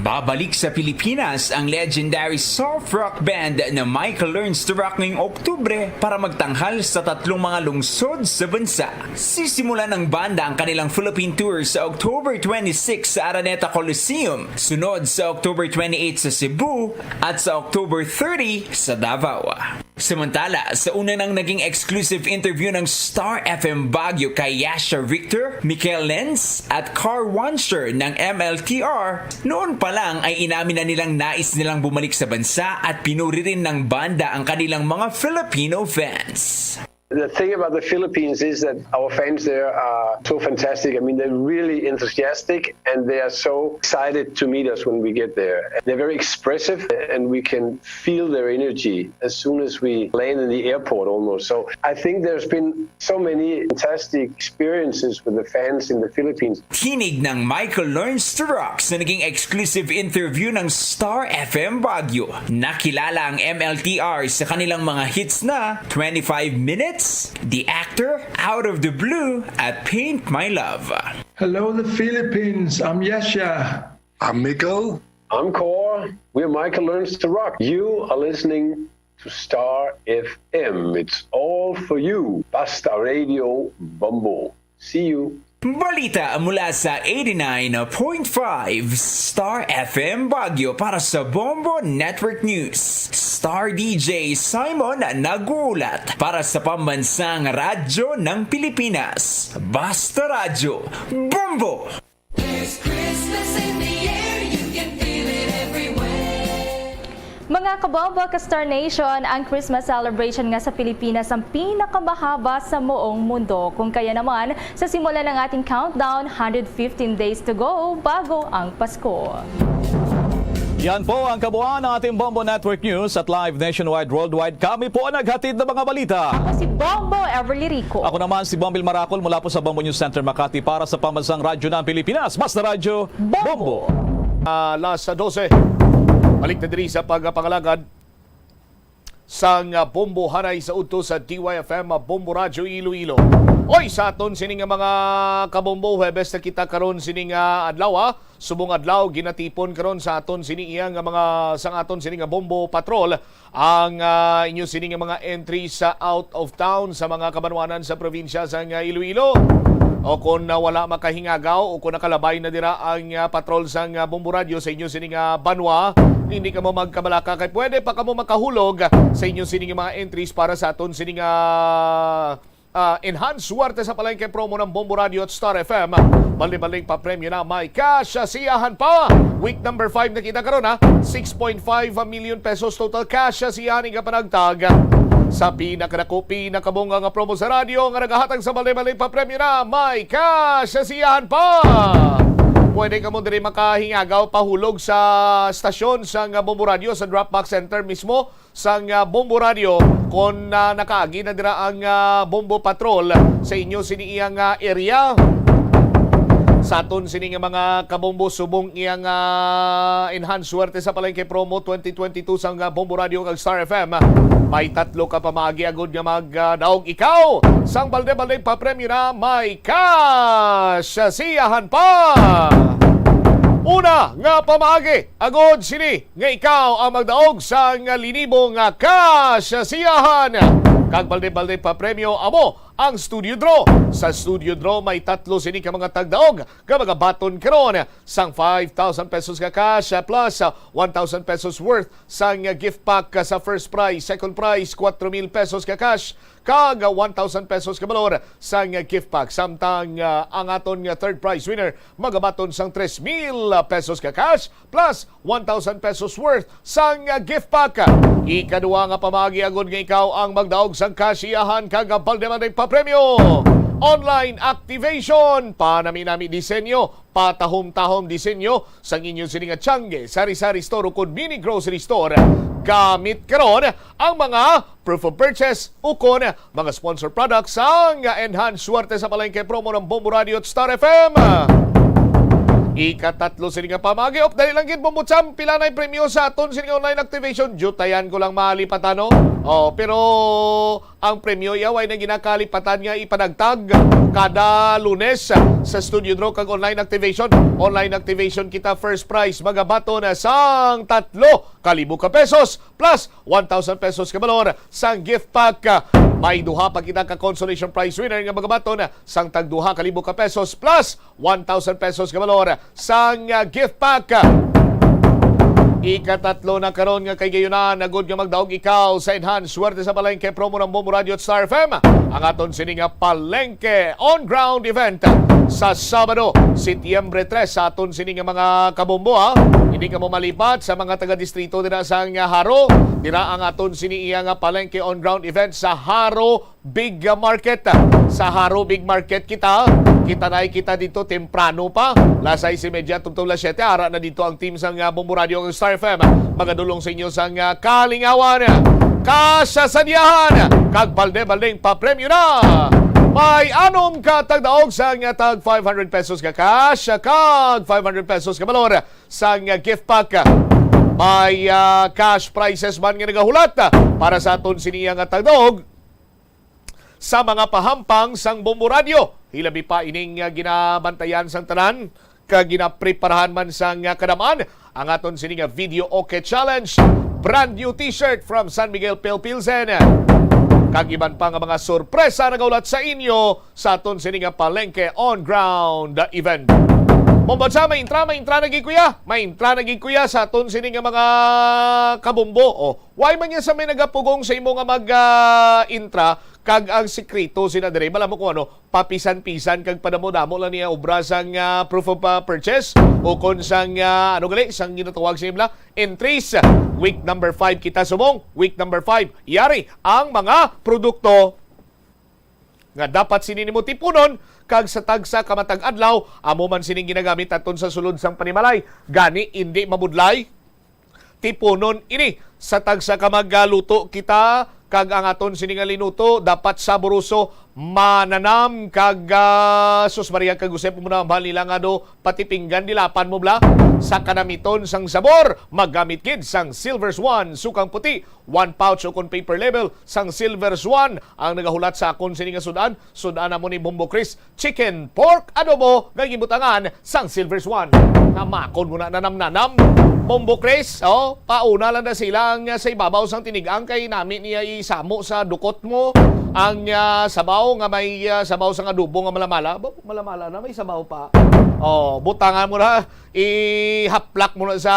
Babalik sa Pilipinas ang legendary soft rock band na Michael Learns to Rock ngayong Oktubre para magtanghal sa tatlong mga lungsod sa bansa. Sisimulan ng banda ang kanilang Philippine tour sa October twenty-six sa Araneta Coliseum, sunod sa October twenty-eight sa Cebu, at sa October thirty sa Davao. Samantala, sa una nang naging exclusive interview ng Star F M Baguio kay Yasha Richter, Mikel Lenz, at Carl Wanster ng M L T R, noon pa lang ay inamin na nilang nais nilang bumalik sa bansa at pinuri rin ng banda ang kanilang mga Filipino fans. The thing about the Philippines is that our fans there are so fantastic. I mean, they're really enthusiastic and they are so excited to meet us when we get there. They're very expressive and we can feel their energy as soon as we land in the airport almost. So I think there's been so many fantastic experiences with the fans in the Philippines. Tinig ng Michael Learns to Rock sa naging exclusive interview ng Star F M Baguio. Nakilala ang M L T R sa kanilang mga hits na Twenty-five Minutes, The Actor, Out of the Blue, at Paint My Love. Hello, the Philippines. I'm Yasha. I'm Michael. I'm Core. We're Michael Learns to Rock. You are listening to Star F M. It's all for you. Basta Radio Bombo. See you. Balita mula sa eighty-nine point five Star F M Baguio para sa Bombo Network News. Star D J Simon nag-uulat para sa pambansang radyo ng Pilipinas. Basta Radyo, Bombo! There's Christmas in the air, you can feel it everywhere. Mga kabombo ka Star Nation, ang Christmas celebration nga sa Pilipinas ang pinakamahaba sa muong mundo. Kung kaya naman, sa simula ng ating countdown, hundred fifteen days to go bago ang Pasko. Yan po ang kabuuan ng ating Bombo Network News at live nationwide, worldwide. Kami po ang naghatid ng mga balita. Ako si Bombo Everly Rico. Ako naman si Bombil Maracol mula po sa Bombo News Center Makati para sa Pambansang Radyo ng Pilipinas. Basta Radyo, Bombo. Bombo. Ah, alas dose. Balik na diri sa pagpangalagad sang, ah, Bombo Hanay sa udto sa D Y F M, ah, Bombo Radyo Iloilo. Oy, sa aton sini nga mga kabombo, Huwebes na kita karon sini nga adlaw, ah. Subong adlaw, ginatipon karon sa aton sini iya nga mga, sa aton sini nga Bombo Patrol ang, ah, inyo sini nga mga entry sa out of town sa mga kabanwanan sa probinsya sang, ah, Iloilo. O kung, ah, wala makahingagaw o kung nakalabay na dira ang, ah, patrol sang, ah, Bombo Radyo sa inyo sini nga banwa, hindi kamo magkabalaka kay pwede pa kamo makahulog sa inyo sini nga mga entries para sa aton sini nga, ah, enhanced Suwerte sa Palengke promo ng Bombo Radyo at Star F M. Bali-baling papremyo na, may cash siyahan pa. Week number five na kita karon, ha. Six point five million pesos total cash siyahan nga panagtag sa pinakadako, pinakabongga nga promo sa radyo nga nagahatag sa bali-baling papremyo na, may cash siyahan pa. Pwede kamo diri makahingagaw pahulog sa stasyon sang Bombo Radyo sa drop box center mismo sang, ah, Bombo Radyo kon, ah, nakaagi na dira ang, ah, Bombo Patrol sa inyo sini iyang, ah, area. sa aton sini nga mga kabombo subong iyang, ah, enhanced swerte sa palengke promo twenty twenty-two sang, ah, Bombo Radio kag Star F M. May tatlo ka pamaagi agud nga magdaog ikaw sang balde-balde papremyo na may cash siyahan pa. Una nga pamaagi agud sini nga ikaw ang magdaog sang linibo nga cash siyahan. Kag balde-balde papremyo amo ang Studio Draw. Sa Studio Draw, may tatlo sini ka mga tagdaog nga magabaton karon sang five thousand pesos ka cash, ah, plus, ah, one thousand pesos worth sang, ah, gift pack, ah, sa first prize, second prize, kwatro mil pesos ka cash, kag, ah, one thousand pesos ka balor sang, ah, gift pack. Samtang, ah, ang aton nga third prize winner magabaton sang tres mil pesos ka cash plus one thousand pesos worth sang, ah, gift pack. Ikaduha nga pamaagi agud nga ikaw ang magdaog sang kasiyahan kag balde-baldeng papremyo. Online activation. Panami-nami disenyo, patahom-tahom disenyo sang inyo sini nga Tiangge, sari-sari store ukon mini grocery store. Gamit karon ang mga proof of purchase ukon mga sponsor products sang Enhance Swerte sa Palengke promo ng Bombo Radio at Star F M. Ikatatlo sini nga pamaagi, op, dali lang gid, Bombo Cham, pila na'y premyo sa aton sini nga online activation? Diyutayan ko lang malipatan, no? Oh, pero ang premyo iya way na ginakalipatan nga ipanagtag kada Lunes sa Studio Draw kag online activation. Online activation kita, first prize magabaton sang tatlo ka libo ka pesos plus one thousand pesos ka balor sang gift pack. May duha pa kita ka consolation prize winner nga magabaton sang tag duha ka libo ka pesos plus one thousand pesos ka balor sang, ah, gift pack. Ikatatlo na karon nga kay gayunan, agud nga magdaog ikaw sa Enhance Swerte sa Palengke promo ng Bombo Radio at Star F M. Ang aton sini nga Palengke on Ground event sa Sabado, Setyembre tres, sa aton sini nga mga kabombo, ha. Hindi ka mo malipat sa mga taga-distrito dira sa nga Jaro. Dira ang aton sini iya nga Palengke on Ground event sa Jaro Big Market. Sa Jaro Big Market kita, kita na kita dito temprano pa. Las sais y media tubtob las siyete, ara na dito ang team sang, ah, Bombo Radio kag Star F M. Magadulong sa inyo sang, ah, kalingawan, kasasadyahan, kag balde-baldeng papremyo na. May anom ka tagdaog sang, ah, tag five hundred pesos ka cash, kag five hundred pesos ka balor sang, ah, gift pack. May, ah, cash prizes man nga nagahulat, ah, para sa aton sini nga tagdaog sa mga pahampang sang Bombo Radio. Hilabi pa ining, ah, ginabantayan sang tanan, kag ginapreparahan man sang, ah, kadam-an ang aton sini nga Video Okay Challenge, brand new t-shirt from San Miguel Pale Pilsen, kag iban pa nga mga sorpresa nagahulat sa inyo sa aton sini nga Palengke on Ground event. Bombo Cham, may intra, may intra na gid, kuya. May intra na gid, kuya, sa aton sini nga mga kabombo. Oh, why man niya sa may nagapugong sa imo nga mag, ah, intra, kag ang sikreto sina dire, bala mo kung ano, papisan-pisan kag padamo-damo lang niya obra sang, ah, proof of, ah, purchase, o kon sang, ah, ano gali, sang ginatawag sa ila, entries. Week number five kita subong, week number five. Yari ang mga produkto nga dapat sini nimo tipunon, kag sa tagsa ka matag adlaw, amo man sining ginagamit naton sa sulod sang panimalay. Gani, indi mabudlay, tipunon ini. Sa tagsa ka magaluto kita, kag ang aton sini nga linuto dapat saboroso, mananam, kag, ah, sus Maria kag Josep, mo na mahal nila nga do, pati pinggan dilapan mo bala. Sa kanamiton sang sabor, maggamit gid sang Silver Swan, sukang puti, one pouch o kon paper label sang Silver Swan ang nagahulat sa akon sini nga sud-an. Sud-an namo ni Bombo Chris, chicken pork adobo nga gibutangan sang Silver Swan. Namakon mo na nanam-nanam, Bombo Chris. Oh, pauna lang na sila ang, ah, sa ibabaw sang tinigang kay nami niya isamo sa dukot mo. Ang, ah, sabaw nga may, ah, sabaw sang adobo nga malamala. Ba, malamala na, may sabaw pa. Oh, butangan mo na. Ihaplak mo na sa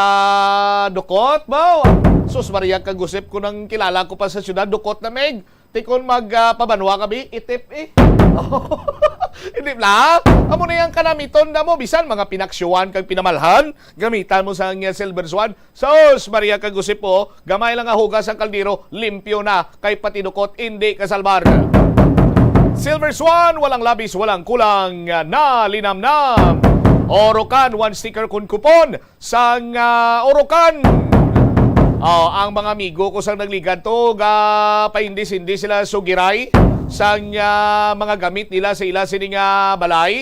dukot, baw. Sus Maria, kagusip ko nang kilala ko pa sa syudad, dukot na, Meg. Tikon mag, ah, pabanwa kami, itip, eh. Hindi bla? Amo na yung kanamiton na mo, bisan mga pinaksyoan kag pinamalhan, gamitan mo sa ang, ah, Silver Swan. Sus Maria, kagusip po, gamay lang nga hugas ang kaldero, limpyo na, kay pati dukot, hindi kasalbar. Silver Swan, walang labis, walang kulang, ah, na linamnam. Orokan, one sticker kun kupon, sang, ah, Orokan. Oh, ang mga amigo ko sang nagligad to, ga paindis-indis sila sugiray sang, ah, mga gamit nila sa ila sini nga balay.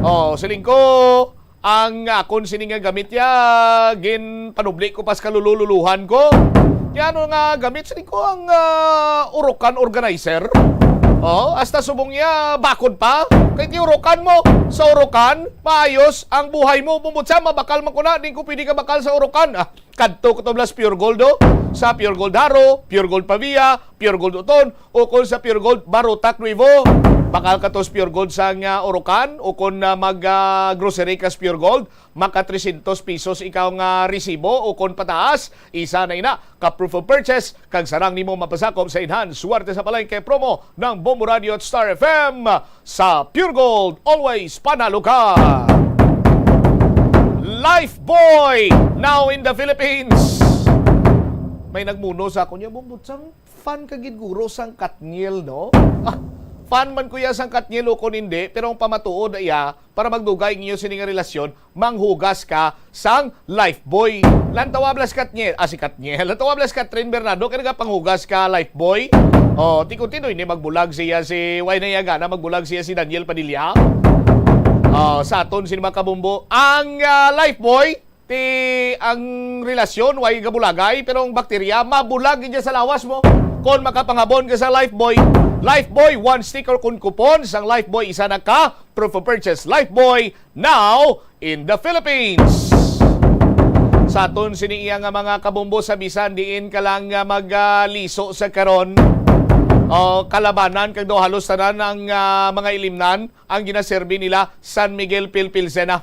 Oh, siling ko, ang akon sini nga gamit ya, ginpanubli ko pas kalululuhan ko. Kaya ano nga gamit, siling ko, ang ah, urukan organizer. Oh, hasta subong ya, bakod pa. Kay ti urukan mo, sa urukan, maayos ang buhay mo. Bumbot sa, mabakal man ko na, di ko pwede ka bakal sa urukan. Ah, kadto ko to blas Pure Gold, oh. Sa Pure Gold Jaro, Pure Gold Pavia, Pure Gold Oton, o kon sa Pure Gold Barotac Nuevo. Bakal ka to sa Pure Gold sa nga urukan, o kon na mag ah, grocery ka sa Pure Gold, maka trescientos pesos ikaw nga resibo, o kon pataas, isa na ina ka proof of purchase, kag sarang nimo mapasakop sa inhan Swerte sa Palengke promo ng Bombo Radio at Star F M. Sa Pure Gold, always panalo ka! Life Boy, now in the Philippines. May nagmuno sa akon niya, Bombo, sang fan ka gid guro sang Katniel, no? Ah, fan man ko ya sang Katniel o kon hindi, pero ang pamatuod iya, para magdugay ang inyo sini nga relasyon, manghugas ka sang Lifebuoy. Lantawa blas Katniel, ah, si Katniel. Lantawa blas Katrin Bernardo, kay nagapanghugas ka Lifebuoy. Oh, ti kon tinoy ni magbulag siya si, why na iya gana magbulag siya si Daniel Padilla? Oh, sa aton sini mga kabumbo, ang ah, Lifebuoy, ti ang relasyon, way gabulagay, pero ang bakterya, mabulag gid sa lawas mo. Kon makapangabon ka sa Lifebuoy, Lifebuoy, one stick or kun coupon sang Lifebuoy, isa na ka proof of purchase. Lifebuoy, now in the Philippines. Sa aton sini iya nga mga kabumbo, sa bisan diin ka lang nga magliso sa karon, o kalabanan kag daw halos tanan ang ah, mga ilimnan ang ginaserbi nila, San Miguel Pil Pilsen, ah.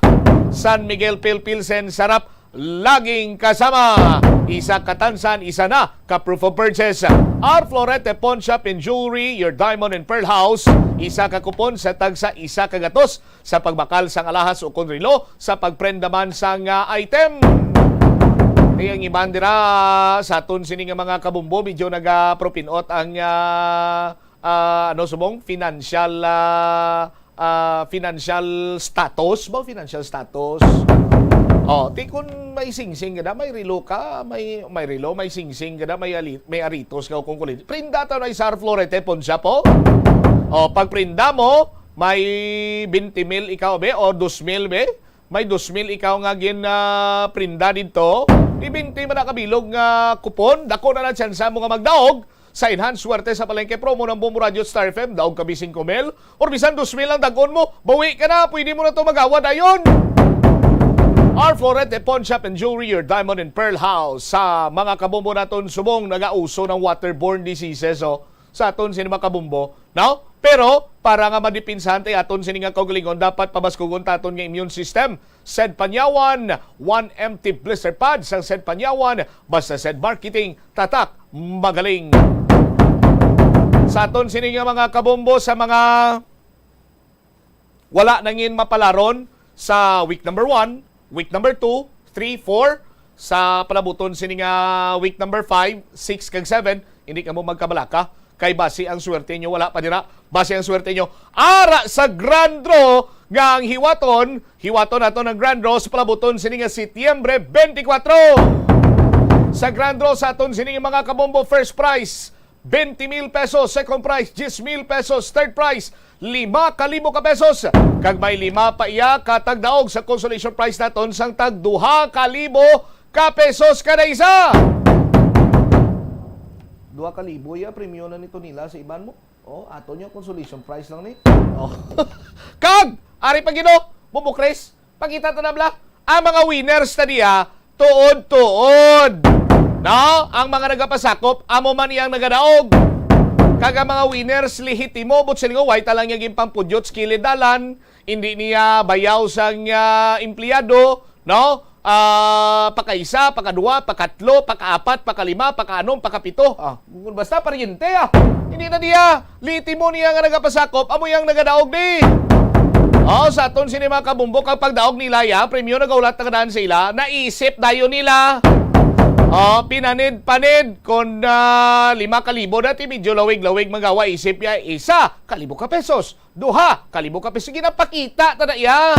San Miguel Pil Pilsen, sarap, laging kasama. Isa ka tansan, isa na ka proof of purchase. Our Florete Pawn Shop and Jewelry, your diamond and pearl house. Isa ka kupon sa tagsa isa ka gatos sa pagbakal sang alahas o kon relo, sa pagprenda man sang ah, item. Kay ang iban dira sa aton sini nga mga kabumbo, medyo nagapropinot ang ah, ah, ano subong, financial ah, ah, financial status ba? Financial status. Oh, ti kun may singsing ka na, may relo ka, may may relo, may singsing ka na, may ali, may aritos ka o kung kulit. Prinda ta na isar Florete Ponsa po. Oh, pag prinda mo, may twenty mil ikaw be o dos mil be. May dos mil ikaw nga gin ah, prinda didto. Di twenty man na kabilog nga kupon, dako na lang tsansa mo nga magdaog sa Enhanced Swerte sa Palengke promo ng Bombo Radio at Star F M. Daog ka bising kumel or bisan dos mil ang dagon mo, bawi ka na, pwede mo na to magawa dayon. Our Florete Pawn Shop and Jewelry, your diamond and pearl house. Sa mga kabombo naton subong nagauso ng waterborne diseases, oh, sa aton sini mga kabombo, no? Pero para nga madipinsahan tay aton sini nga kaugalingon, dapat pabaskugon ta aton nga immune system. Sed Panyawan, one empty blister pad sang Sed Panyawan, basta Sed Marketing, tatak, magaling. Sa aton sini nga mga kabombo, sa mga wala nangin mapalaron sa week number one, week number two, three, four, sa palabuton sini nga week number five, six, kag seven, hindi kamo magkabalaka. Kay basi ang swerte nyo, wala pa dira. Basi ang swerte nyo, ara sa grand draw nga ang hiwaton, hiwaton naton ang grand draw sa palabuton sini nga Setyembre twenty-four. Sa grand draw sa aton sini nga mga kabombo, first prize, twenty mil pesos. Second prize, diyes mil pesos. Third prize, lima ka libo ka pesos. Kag may lima pa iya ka tagdaog sa consolation prize naton sang tag duha ka libo ka pesos kada isa. Duha ka libo iya premyo na nito nila sa iban mo. Oh, ato niya consolation prize lang ni. Oh. Kag, ari pa gid, oh, Bombo Chris, pakita ta na bla. Ang mga winners ta diya, tuod-tuod. No? Ang mga nagapasakop, amo man iyang nagadaog. Kag ang mga winners, lehitimo, but silingo, way ta lang niya ginpampudyot sa kilid dalan. Hindi niya bayaw sang ah, empleyado, no? Ah, pakaisa, pakadua, pakatlo, pakaapat, pakalima, pakaanom, pakapito. Ah, basta paryente, ah. Hindi na diya. Lehitimo niya nga nagapasakop, amo yang nagadaog di. Oh, sa aton sini mga kabumbo, ang pagdaog nila ya, premyo nagahulat na kadaan sa ila, naisip dayon nila. Oh, pinanid-panid, kon ah, lima ka libo dati, medyo lawig-lawig magawa, isip ya, isa ka libo ka pesos, duha ka libo ka pesos, ginapakita ta na iya.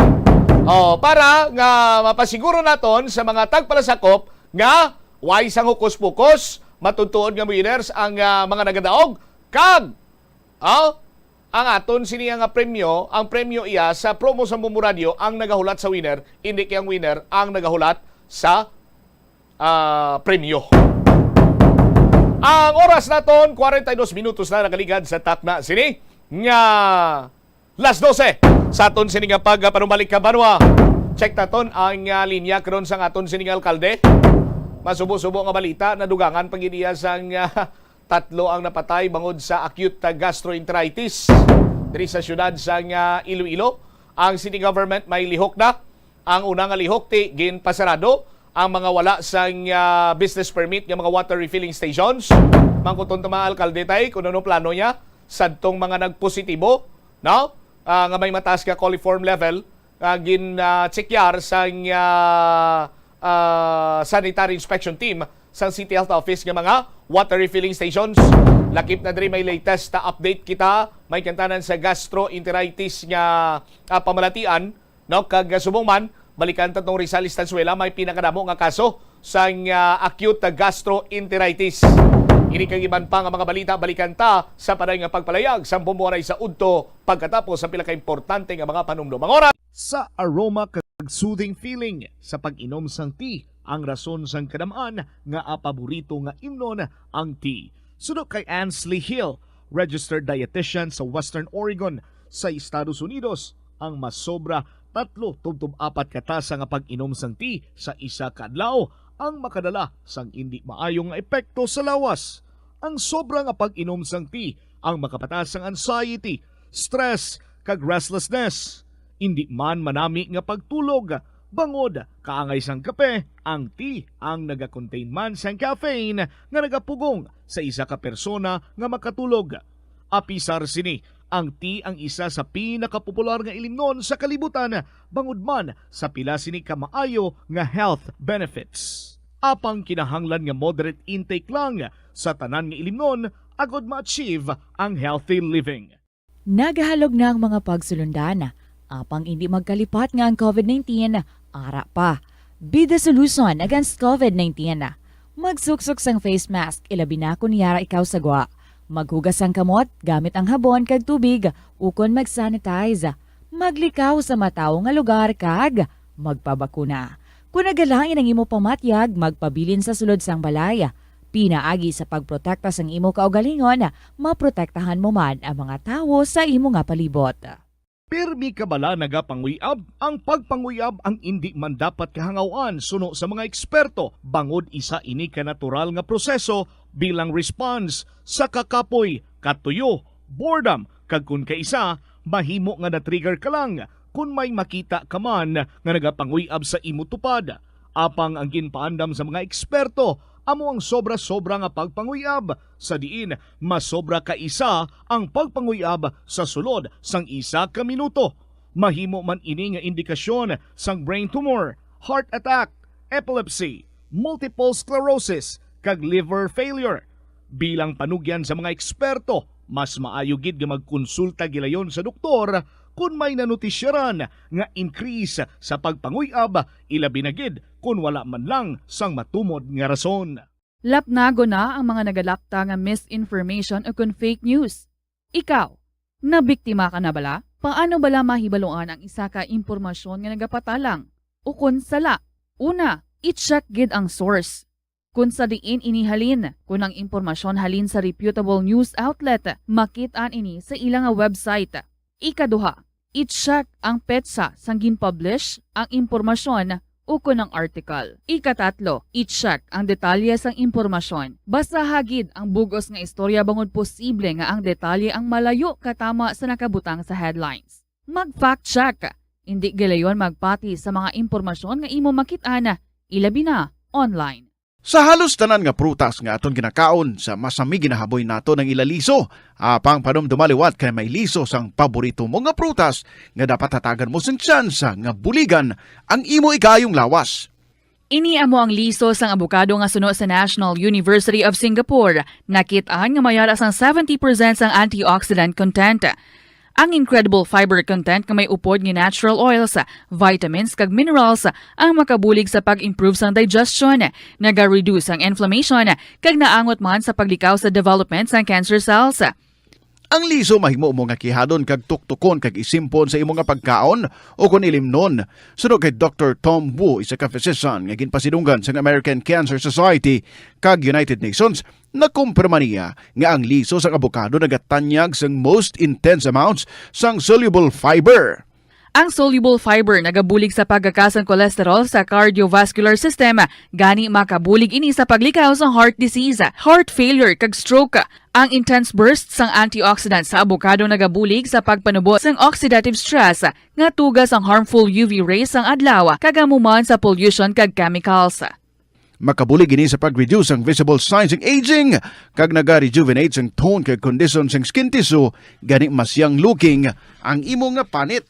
Oh, para nga mapasiguro naton sa mga tagpalasakop nga way sang hukus-pukos, matuod-tuod nga winners ang ah, mga nagadaog, kag, oh, Ang aton sini nga premyo, ang premyo iya sa promo sa Bombo Radyo ang nagahulat sa winner, indi kay ang winner ang nagahulat sa, ah, premyo. Ang oras naton, kwarenta y dos minutos na nakaligad sa takna sini nga las dose. Sa aton sini nga pagpanumbalik ka banwa, check naton ang, ah, linya karon sang aton sini nga alkalde. Masubo-subo nga balita, nadugangan pa gid iya sang, ah, tatlo ang napatay bangod sa acute gastroenteritis diri sa siyudad sang, ah, Iloilo. Ang city government may lihok na. Ang una nga lihok, ti ginpasarado ang mga wala sang, ah, business permit nga mga water refilling stations. Mangkuton ta, mga alkalde, tay, kung ano plano niya sadtong mga nagpositibo, no? Ah, nga may mataas nga coliform level, ah, gin, ah, checkar sang, ah, ah, sanitary inspection team sang City Health Office nga mga water refilling stations. Lakip na diri may latest na update kita. May kantanan sa gastroenteritis nga, ah, pamalatian, no? Kag, ah, subong man, balikan ta tong Rizal Estanzuela, may pinakadamo nga kaso sang, ah, acute gastroenteritis. Ini kag iban pa nga mga balita, balikan ta sa panay nga pagpalayag sang Bombo Aray sa udto pagkatapos sa pila ka importante nga mga panumdom. Ang oras. Sa aroma kag soothing feeling sa pag-inom sang tea ang rason sang kadamaan nga paborito nga imnon ang tea. Suno kay Ansley Hill, registered dietitian sa Western Oregon sa Estados Unidos, ang masobra tatlo tubtob apat ka tasa nga pag-inom sang tea sa isa ka adlaw ang makadala sang indi maayo nga epekto sa lawas. Ang sobra nga pag-inom sang tea ang makapataas sang anxiety, stress, kag restlessness. Indi man manami nga pagtulog, bangod kaangay sang kape, ang tea ang nagakontain man sang caffeine nga nagapugong sa isa ka persona nga makatulog. Apisar sini, ang tea ang isa sa pinakapopular nga ilimnon sa kalibutan, bangod man sa pila sini ka maayo nga health benefits. Apang kinahanglan nga moderate intake lang sa tanan nga ilimnon agod ma-achieve ang healthy living. Nagahalog na ang mga pagsulundan, apang indi magkalipat nga ang covid nineteen ara pa. Be the solution against covid nineteen. Magsuksok sang face mask, ilabi na kon yara ikaw sa gwa. Maghugas sang kamot gamit ang habon kag tubig ukon mag-sanitize. Maglikaw sa matawo nga lugar kag magpabakuna. Kon nagalain ang imo pamatyag, magpabilin sa sulod sang balay. Pinaagi sa pagprotekta sang imo kaugalingon, maprotektahan mo man ang mga tawo sa imo nga palibot. Pirmi ka bala nagapanguy-ab? Ang pagpanguy-ab ang indi man dapat kahangaw-an suno sa mga eksperto, bangod isa ini ka natural nga proseso bilang response sa kakapoy, katuyo, boredom, kag kon kaisa, mahimo nga na-trigger ka lang kon may makita ka man nga nagapanguy-ab sa imo tupad. Apang ang ginpaandam sa mga eksperto amo ang sobra-sobra nga pagpanguy-ab, sa diin masobra ka isa ang pagpanguy-ab sa sulod sang isa ka minuto. Mahimo man ini nga indikasyon sang brain tumor, heart attack, epilepsy, multiple sclerosis, kag liver failure. Bilang panugyan sa mga eksperto, mas maayo gid nga magkonsulta gilayon sa doktor kon may nanutisyaran nga increase sa pagpanguy-ab, ilabi na gid kon wala man lang sang matumod nga rason. Lapnagon na ang mga nagalakta nga misinformation o kon fake news. Ikaw, nabiktima ka na bala? Paano bala mahibaluan ang isa ka impormasyon nga nagapatalang o kon sala? Una, i-check gid ang source. Kon sa diin ini halin, kon ang impormasyon halin sa reputable news outlet, makit-an ini sa ila nga website. Ikaduha, i-check ang petsa sang gin-publish ang impormasyon ukon ang article. Ikatatlo, i-check ang detalye sang impormasyon. Basaha gid ang bug-os nga istorya bangod posible nga ang detalye ang malayo katama sa nakabutang sa headlines. Mag-fact check. Indi gilayon magpati sa mga impormasyon nga imo makit-an, ilabi na online. Sa halos tanan nga prutas nga aton ginakaon, sa masami ginahaboy naton ang ila liso. Apang panumduma liwat kay may liso sang paborito mo nga prutas nga dapat hatagan mo sing tsansa nga buligan ang imo ikaayong lawas. Ini amo ang liso sang abokado nga suno sa National University of Singapore. Nakit-an nga may ara sang seventy percent sang antioxidant content. Ang incredible fiber content nga may upod nga natural oils, vitamins, kag minerals ang makabulig sa pag-improve sang digestion, naga-reduce ang inflammation, kag naangot man sa paglikaw sa development sang cancer cells. Ang liso mahimo mo nga kihadon kag tuktukon kag isimpon sa imo nga pagkaon o kon ilimnon. Suno kay Doktor Tom Wu, isa ka physician nga ginpasidunggan sang American Cancer Society kag United Nations, nakumpirma niya nga ang liso sang abokado nagatanyag sang most intense amounts sang soluble fiber. Ang soluble fiber nagabulig sa pagkakas sang cholesterol sa cardiovascular system, gani makabulig ini sa paglikaw sa heart disease, heart failure, kag stroke. Ang intense burst sang antioxidant sa abokado nagabulig sa pagpanubo sang oxidative stress nga tuga sang harmful U V rays sang adlaw kag amo man sa pollution kag chemicals. Makabulig ini sa pag-reduce ang visible signs sang aging kag naga-rejuvenate sang tone kag kondisyon sang skin tissue, gani mas young looking ang imo nga panit.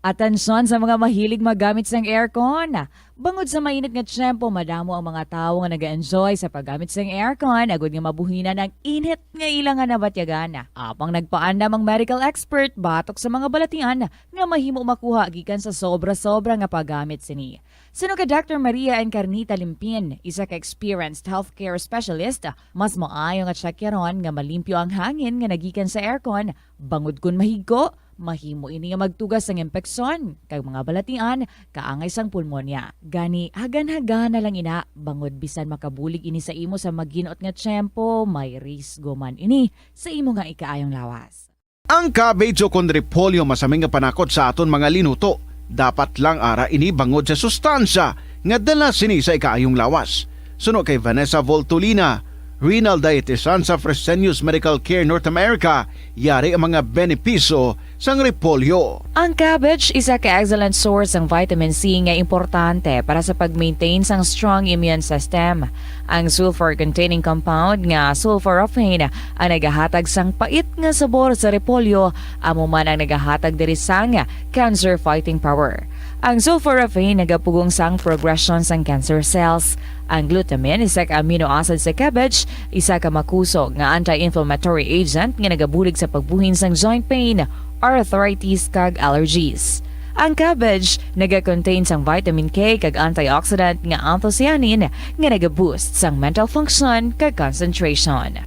Atensyon sa mga mahilig maggamit sang aircon. Bangod sa mainit nga tiyempo, madamo ang mga tawo nga nag-enjoy sa paggamit sang aircon agod nga mabuhinan ang init nga ila nga nabatyagan. Apang nagpaandam ang medical expert batok sa mga balatian nga mahimo makuha gikan sa sobra-sobra nga paggamit sini. Suno kay Doctor Maria Encarnita Limpin, isa ka experienced healthcare specialist, mas maayo nga tsakyaron nga malimpyo ang hangin nga nagikan sa aircon, bangod kon mahigko, mahimo ini nga magtuga sang impeksyon kag mga balatian kaangay sang pulmonya. Gani, hagan-hagan na lang ina, bangod bisan makabulig ini sa imo sa maginot nga tiyempo, may risgo man ini sa imo nga ikaayong lawas. Ang cabbage o kon repolyo masami nga panakot sa aton mga linuto. Dapat lang ara ini bangod sa sustansya nga dala sini sa ikaayong lawas. Suno kay Vanessa Voltolina, renal dietitian sa Fresenius Medical Care North America, yari ang mga benepisyo sang repolyo. Ang cabbage isa ka excellent source sang vitamin C nga importante para sa pag-maintain sang strong immune system. Ang sulfur-containing compound nga sulforaphane ang nagahatag sang pait nga sabor sa repolyo, amo man ang nagahatag diri sang cancer fighting power. Ang sulforaphane nagapugong sang progression sang cancer cells. Ang glutamine, isa ka amino acid sa cabbage, isa ka makusog nga anti-inflammatory agent nga nagabulig sa pagbuhin sang joint pain, arthritis, kag allergies. Ang cabbage nagakontain sang vitamin K kag antioxidant nga anthocyanin nga nagaboost sang mental function kag concentration.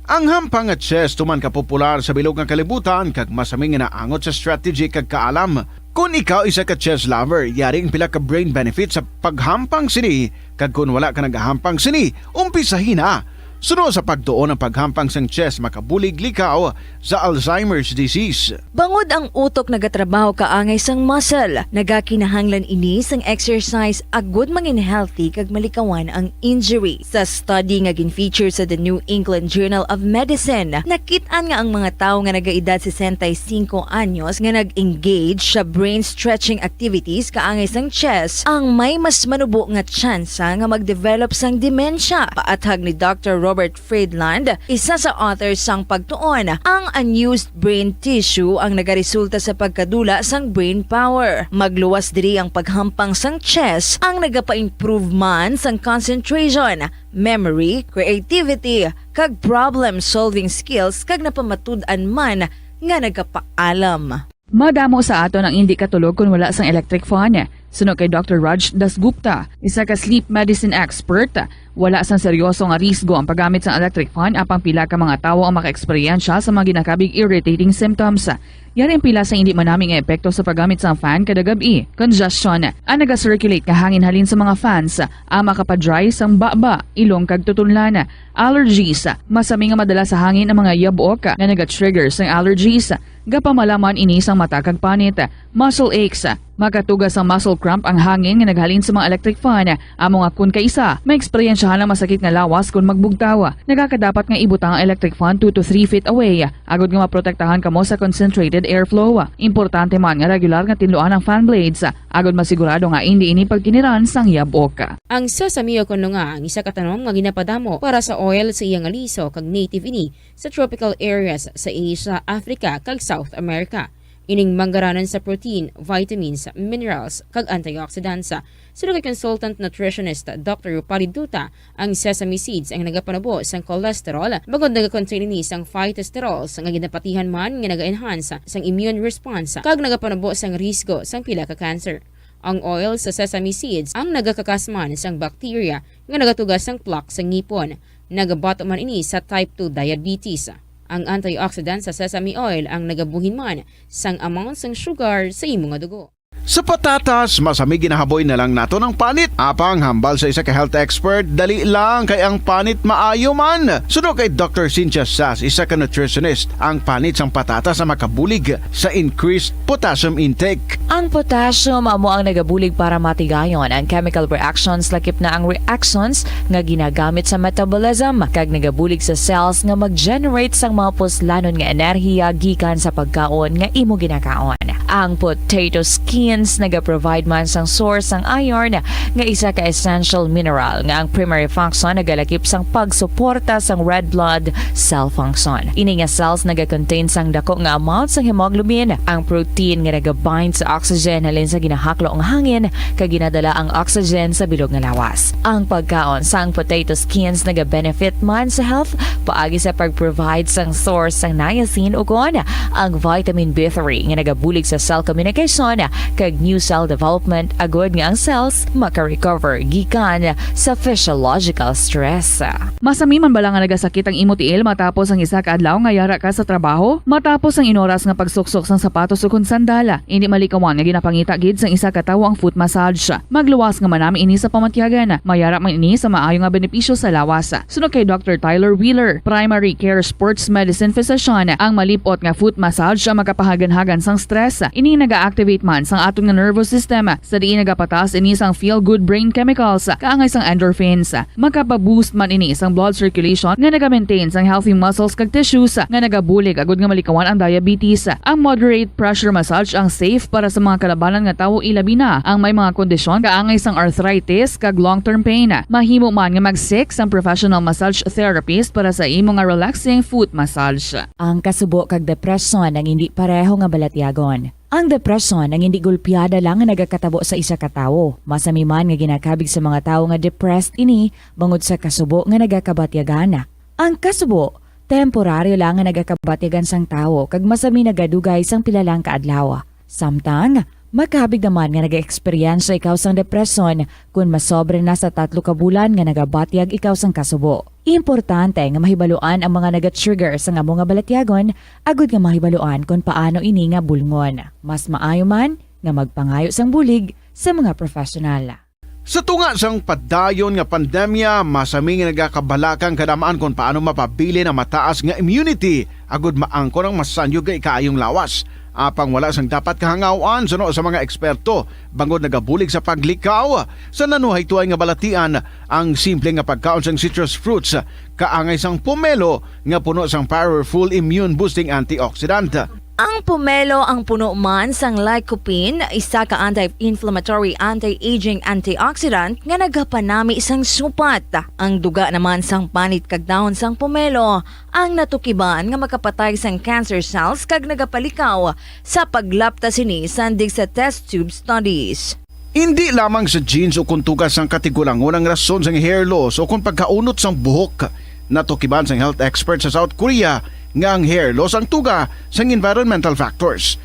Ang hampang nga chess tuman ka popular sa bilog nga kalibutan kag masami nga naangot sa strategy kag kaalam. Kon ikaw isa ka chess lover, yari ang pila ka brain benefits sa paghampang sini, kag kon wala ka nagahampang sini, umpisahi na. Suno sa pagtuon, ang paghampang sang chess makabulig likaw sa Alzheimer's disease. Bangod ang utok nagatrabaho kaangay sang muscle, nagakinahanglan ini sang exercise agud mangin healthy kag malikawan ang injury. Sa study nga gin-feature sa The New England Journal of Medicine, nakit-an nga ang mga tawo nga nagaedad sesenta y cinco anyos nga nag-engage sa brain stretching activities kaangay sang chess ang may mas manubo nga tsansa nga mag-develop sang dementia. Paathag ni Doctor Robert Friedland, isa sa author sang pagtuon, ang unused brain tissue ang nagaresulta sa pagkadula sang brain power. Magluwas diri ang paghampang sang chess ang nagapa-improve man sang concentration, memory, creativity, kag problem-solving skills, kag napamatud-an man nga nagapaalam. Madamo sa aton ang indi katulog kon wala sang electric fan. Suno kay Doctor Raj Dasgupta, isa ka sleep medicine expert, wala sang seryoso nga risgo ang paggamit sang electric fan, apang pila ka mga tawo ang makaeksperyensya sa mga ginakabig irritating symptoms. Yari ang pila sa indi manami nga epekto sa paggamit sang fan kada gab-i: congestion, ang naga-circulate nga hangin halin sa mga fans, ang makapa-dry sang baba, ilong, kag tutunlan, allergies, masami nga madala sa hangin ang mga yabok nga naga-trigger sang allergies, gapamalaman ini sang mata kag panit, muscle aches, makatuga sang muscle cramp ang hangin nga naghalin sa mga electric fan, amo nga kon kaisa, maeksperiensyahan ang masakit nga lawas kon magbugtaw. Nagakadapat nga ibutang ang electric fan two to three feet away, agud nga maprotektahan kamo sa concentrated airflow. Importante man nga regular nga tinluan ang fan blades, agud masigurado nga indi ini pagkiniran sang yabok. Ang sesame o kon nga ang isa ka tanom nga ginapadamo para sa oil sa iya nga liso kag native ini sa tropical areas sa Asia, Africa, kag South America. Ining manggaranan sa protein, vitamins, minerals, kag antioxidants. Suno kay consultant nutritionist Doctor Rupali Dutta, ang sesame seeds ang nagapanubo sang cholesterol, bangod nagakontain ini sang phytosterols nga ginapatihan man nga naga-enhance sang immune response kag nagapanubo sang risgo sang pila ka cancer. Ang oil sa sesame seeds ang nagakakas man sang bacteria nga nagatuga sang plaque sa ngipon. Nagabato man ini sa type two diabetes. Ang antioxidant sa sesame oil ang nagabuhin man sang amount sang sugar sa imo nga dugo. Sa patatas, masami ginahaboy na lang naton ang panit. Apang hambal sa isa ka health expert, dali lang kay ang panit maayo man. Suno kay Doctor Cynthia Sass, isa ka nutritionist, ang panit sang patatas ang makabulig sa increased potassium intake. Ang potassium amo ang nagabulig para matigayon ang chemical reactions, lakip na ang reactions nga ginagamit sa metabolism, kag nagabulig sa cells nga mag-generate sang mga puslanon nga enerhiya gikan sa pagkaon nga imo ginakaon. Ang potato skins nagaprovide man sang source sang iron, nga isa ka essential mineral nga ang primary function nagalakip sang pagsuporta sang red blood cell function. Ini nga cells nagakontain sang dako nga amount sang hemoglobin, ang protein nga nagabind sa oxygen halin sa ginahaklo nga hangin, kag ginadala ang oxygen sa bilog nga lawas. Ang pagkaon sang potato skins nagabenefit man sa health paagi sa pag-provide sang source sang niacin ukon ang vitamin B three nga nagabulig sa cell communication kag new cell development, agud nga ang cells maka-recover gikan sa physiological stress. Masami man bala nga nagasakit ang imo tiil matapos ang isa ka adlaw nga yara ka sa trabaho? Matapos ang inoras nga pagsuksok sang sapatos ukon sandala, indi malikawan nga ginapangita gid sang isa ka tawo ang foot massage. Magluwas nga manami ini sa pamatyagan. Mayara man ini sa maayo nga benepisyo sa lawas. Suno kay Doctor Tyler Wheeler, primary care sports medicine physician, ang malip-ot nga foot massage ang makapahaganhagan sang stress. Ini naga-activate man sang aton nga nervous system, sa diin nagapataas ini sang feel-good brain chemicals, kaangay sang endorphins. Makapa-boost man ini sang blood circulation nga naga-maintain sang healthy muscles kag tissues, nga nagabulig agud nga malikawan ang diabetes. Ang moderate pressure massage ang safe para sa mga kalabanan nga tawo, ilabi na ang may mga kondisyon kaangay sang arthritis kag long-term pain. Mahimo man nga mag-seek sang professional massage therapist para sa imo nga relaxing foot massage. Ang kasubo kag depresyon ang hindi pareho nga balatyagon. Ang depresyon ang hindi gulpiada lang nga nagakatabo sa isa ka tawo. Masami man nga ginakabig sa mga tawo nga depressed ini bangod sa kasubo nga nagakabatyagan. Ang kasubo, temporaryo lang nga nagakabatyagan sang tawo kag masami nagadugay sang pila lang ka adlaw. Samtang, makabig naman nga nag-eksperyensya ikaw sang depresyon kon masobra na sa tatlo ka bulan nga nagabatyag ikaw sang kasubo. Importante nga mahibaluan ang mga naga-trigger sang amo nga balatyagon agud nga mahibaluan kon paano ini nga bulngon. Mas maayo man nga magpangayo sang bulig sa mga professional. Sa tunga sang padayon nga pandemya, masami nga nagakabalakang kadamaan kon paano mapabilin ang mataas nga immunity agud maangkon ang masanyog nga ikaayong lawas. Apang wala sang dapat kahangaw-an suno sa mga eksperto, bangod nagabulig sa paglikaw sa nanuhaytoay nga balatian ang simple nga pagkaon sang citrus fruits, kaangay sang pomelo nga puno sang powerful immune-boosting antioxidant. Ang pomelo ang puno man sang lycopene, isa ka anti-inflammatory, anti-aging antioxidant nga nagapanami sang supat. Ang duga naman sang panit kag dahon sang pomelo ang natukiban nga makapatay sang cancer cells kag nagapalikaw sa paglapta sini sandig sa test tube studies. Indi lamang sa genes o kon tuga sang katigulangon ang rason sang hair loss o kon pagkaunot sang buhok. Natukiban sang health expert sa South Korea nga ang hair loss ang tuga sang environmental factors.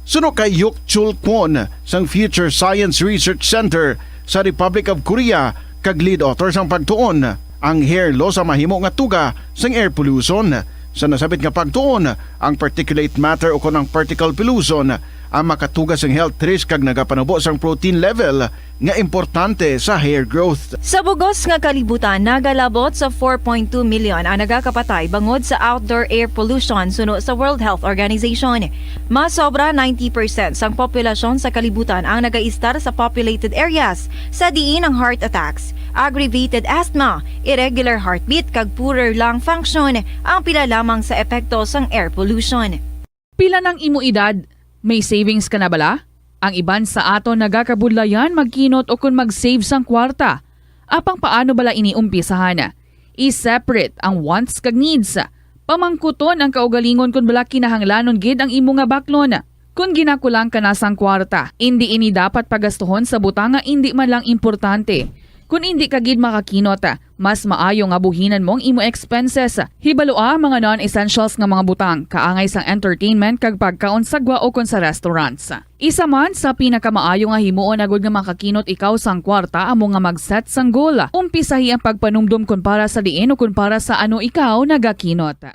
Suno kay Hyuk Chul Kwon sang Future Science Research Center sa Republic of Korea kag lead author sang pagtuon, ang hair loss ang mahimo nga tuga sang air pollution. Sa nasabit nga pagtuon, ang particulate matter o kon ang particle pollution ang makatuga sang health risk kag nagapanubo sang protein level nga importante sa hair growth. Sa bugos nga kalibutan, nagalabot sa four point two million ang nagakapatay bangod sa outdoor air pollution suno sa World Health Organization. Mas sobra ninety percent sang populasyon sa kalibutan ang nagaistar sa populated areas, sa diin ang heart attacks, aggravated asthma, irregular heartbeat kag poorer lung function ang pila lamang sa epekto sang air pollution. Pila nang imo edad? May savings ka na bala? Ang iban sa aton nagakabudlayan magkinot ukon mag-save sang kwarta. Apang paano bala ini umpisahan? I-separate ang wants kag needs. Pamangkuton ang kaugalingon kon bala kinahanglanon gid ang imo nga baklon. Kon ginakulang ka na sang kwarta, indi ini dapat pagastuhon sa butang nga indi man lang importante. Kon indi ka gid makakinot, mas maayo nga buhinan mo ang imo expenses. Hibalua ang mga non-essentials nga mga butang, kaangay sang entertainment kag pagkaon sa gwa ukon sa restaurants. Isa man sa pinakamaayo nga himuon agud nga makakinot ikaw sang kwarta amo nga mag-set sang goal. Umpisahi ang pagpanumdom kon para sa diin o kon para sa ano ikaw nagakinot.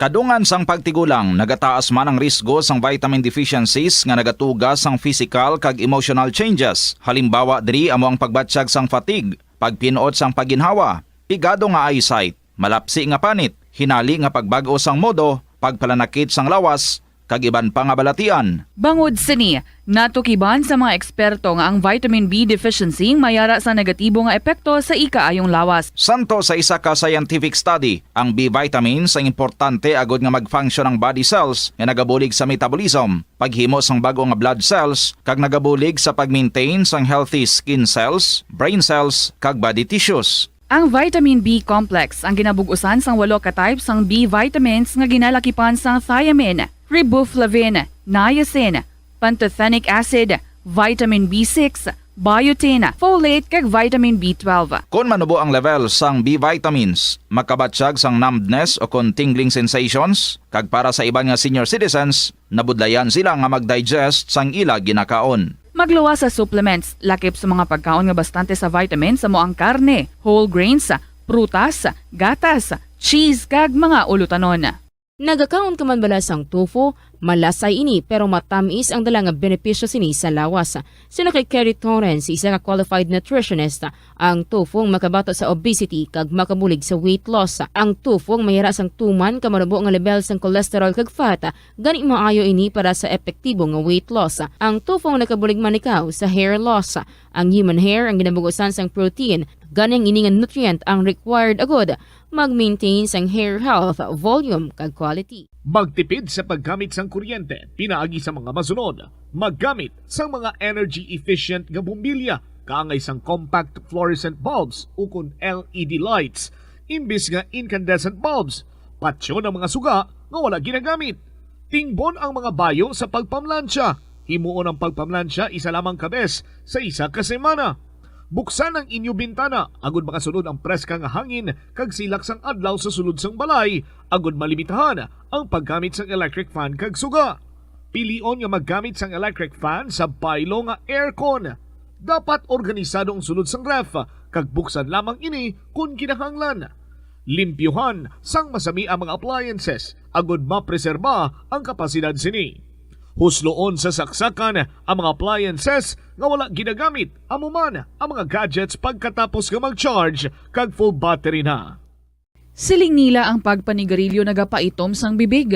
Kadungan sang pagtigulang, nagataas man ang risgo sang vitamin deficiencies nga nagatuga sang physical kag emotional changes. Halimbawa diri amo ang pagbatsyag sang fatigue, pagpin-ot sang pagginhawa, pigado nga eyesight, malapsi nga panit, hinali nga pagbag-o sang modo, pagpalanakit sang lawas, kag iban pa nga balatian. Bangod sini, natukiban sa mga eksperto nga ang vitamin B deficiency may ara sa negatibo nga epekto sa ikaayong lawas. Santo sa isa ka scientific study, ang B vitamins ang importante agod nga mag-function ang body cells nga nagabulig sa metabolism, paghimo sang bag-o nga blood cells, kag nagabulig sa pag-maintain sang healthy skin cells, brain cells, kag body tissues. Ang vitamin B complex ang ginabug-usan sang walo ka type sang B vitamins nga ginalakipan sang thiamine, riboflavin, niacin, pantothenic acid, vitamin B six, biotin, folate, kag vitamin B twelve. Kon manubo ang level sang B vitamins, makabatyag sang numbness o kon tingling sensations, kag para sa iban nga senior citizens, nabudlayan sila nga mag-digest sang ila ginakaon. Magluwas sa supplements, lakip sa mga pagkaon nga bastante sa vitamins amo ang karne, whole grains, prutas, gatas, cheese, kag mga ulutanon. Nagakaon ka man bala sang tofu? Malasay ini, pero matamis ang dala nga benepisyo sini sa lawas. Suno kay Kerry Torrens, isa ka qualified nutritionist, ang tofu ang makabato sa obesity kag makabulig sa weight loss. Ang tofu ang may ara sang tuman ka manubo nga level sang cholesterol kag fat, gani maayo ini para sa epektibo nga weight loss. Ang tofu ang nakabulig manikaw sa hair loss. Ang human hair ang ginabug-usan sang protein, gani ang ini nga nutrient ang required agud mag-maintain sang hair health, volume, kag quality. Magtipid sa paggamit sang kuryente pinaagi sa mga masunod: maggamit sang mga energy efficient nga bombilya kaangay sang compact fluorescent bulbs ukon L E D lights imbis nga incandescent bulbs. Patyon ang mga suga nga wala ginagamit. Tingbon ang mga bayo sa pagpamlansya. Himuon ang pagpamlansya isa lamang ka bes sa isa ka semana. Buksan ang inyo bintana agud makasulod ang preska nga hangin kag silak sang adlaw sa sulod sang balay, agud malimitahan ang paggamit sang electric fan kag suga. Pilion nga maggamit sang electric fan sa baylo nga aircon. Dapat organisado ang sulod sang ref, kag buksan lamang ini kon kinahanglan. Limpyuhan sang masami ang mga appliances agud mapreserba ang kapasidad sini. Husloon sa saksakan ang mga appliances nga wala ginagamit, amo man ang mga gadgets pagkatapos nga mag-charge kag full battery na. Siling nila ang pagpanigarilyo nagapaitom sang bibig.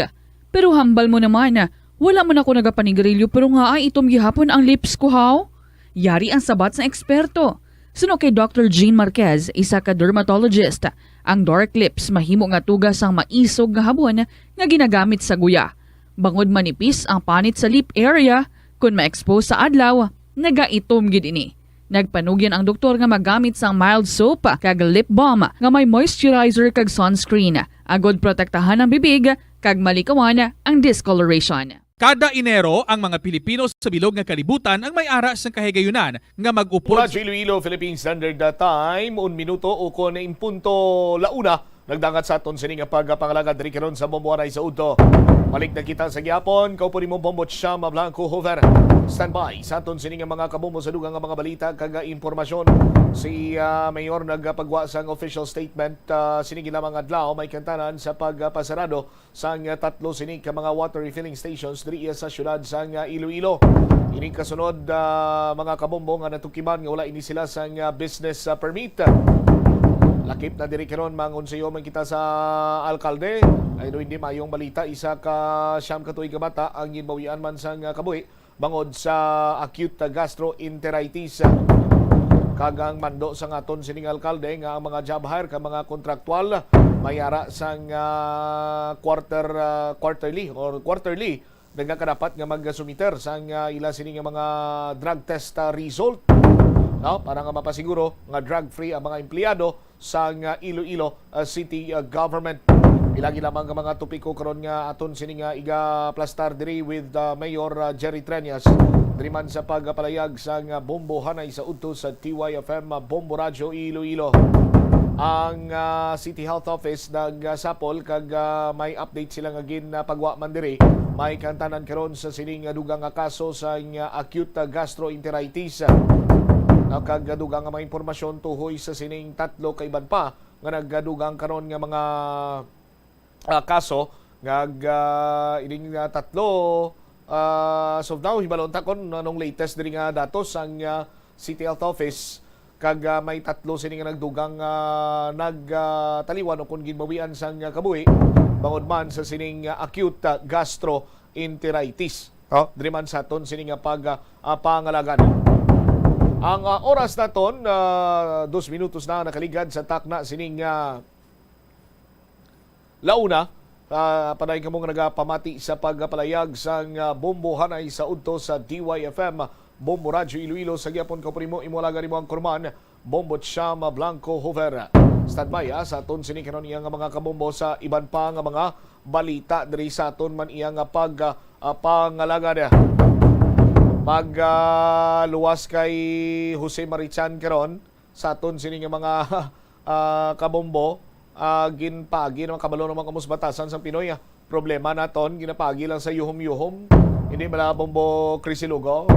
Pero hambal mo naman, wala man ako nagapanigarilyo pero nga ay itom gihapon ang lips ko, haw? Yari ang sabat sang eksperto. Suno kay Doctor Jean Marquez, isa ka dermatologist, ang dark lips mahimo nga tuga sang maisog nga habon nga ginagamit sa guya. Bangod manipis ang panit sa lip area, kon ma-expose sa adlaw, nagaitom gid ini. Nagpanugyan ang doktor nga magamit sang mild soap kag lip balm nga may moisturizer kag sunscreen, agud protektahan ang bibig kag malikawan ang discoloration. Kada Enero, ang mga Pilipino sa bilog nga kalibutan ang may ara sang kahigayunan nga mag-upod. Radyo Iloilo, Philippine Standard Time, un minuto ukon in punto la una. Nagdangat sa aton sini nga pagpangalagad diri karon sa Bombo Anay sa Udto. Balik na kita sa gihapon. Kaupo nimo, Bombo Chama Blanco Hoover. Standby sa aton sini nga mga kabombo sa dugang nga mga balita kag impormasyon. Si, ah, Mayor nagapagwa sang official statement, ah, sini lamang adlaw, may kantanan sa pagpasarado sang tatlo sini ka mga water refilling stations diri sa siyudad sang Iloilo. Ining kasunod, ah, mga kabombo, nga natukiban nga wala ini sila sang, ah, business, ah, permit. Lakip na diri karon, mangonseyo man kita sa alkalde. Ay, no, hindi mayong balita, isa ka siyam ka tuig nga bata ang ginbawian man sang, ah, kabuhi bangod sa acute gastroenteritis. Kag ang mando sang aton sining alkalde nga ang mga job hire kag mga kontraktual may ara sang, ah, quarter, ah, quarterly or quarterly nagakadapat nga magsumiter sang, ah, ila sini nga mga drug test, ah, result, no, para nga mapasiguro nga drug free ang mga empleyado sang, ah, Iloilo, ah, City, ah, Government. Pila gid lamang nga mga topiko karon nga aton sini nga igaplastar diri with, ah, Mayor, ah, Jerry Treñas. Diri man sa pagpalayag sang, ah, Bombo Anay sa Udto sa T Y F M, ah, Bombo Radyo Iloilo. Ang, ah, City Health Office nagsapol kag, ah, may update sila nga ginpagwa man diri. May kantanan karon sa sining, ah, dugang nga kaso sa, ah, acute, ah, gastroenteritis. Ah, kag dugang nga mga impormasyon tuhoy sa sining tatlo ka iban pa nga nagadugang karon nga mga, ah, kaso Ngag, ah, ining, ah, tatlo, ah, as of now, hibalon ta kon anong latest diri nga datos ang, ah, City Health Office. Kag, ah, may tatlo sini nga nagdugang, ah, nag, ah, taliwan o kon ginbawian sang, ah, kabuhi bangod man sa sining, ah, acute, ah, gastroenteritis. Oh, diri man sa aton sini nga pag, ah, ah, pangalagad. Ang, ah, oras naton, ah, dos minutos na nakaligad sa takna sining, ah, launa, ah, padayon kamo nga nagapamati sa pagpalayag sang, ah, Bombo Hanay sa udto sa D Y F M, Bombo Radyo Iloilo, sa gihapon ko primo, imo alaga nimo ang kurman, Bombo Cham Blanco Hoover. Standby, ah, sa aton sini karon iya nga mga kabombo sa iban pa nga mga balita diri sa aton man iya nga pag, ah, ah, pangalagad. Pag, ah, luwas kay Jose Marichan karon, sa aton sini nga mga, ah, kabombo, ah, ginpagi naman, kabalo naman kamo sa batasan sang Pinoy, ah. Problema naton, ginapagi lang sa yuhom-yuhom. Hindi bala, Bombo Chris Ilugo,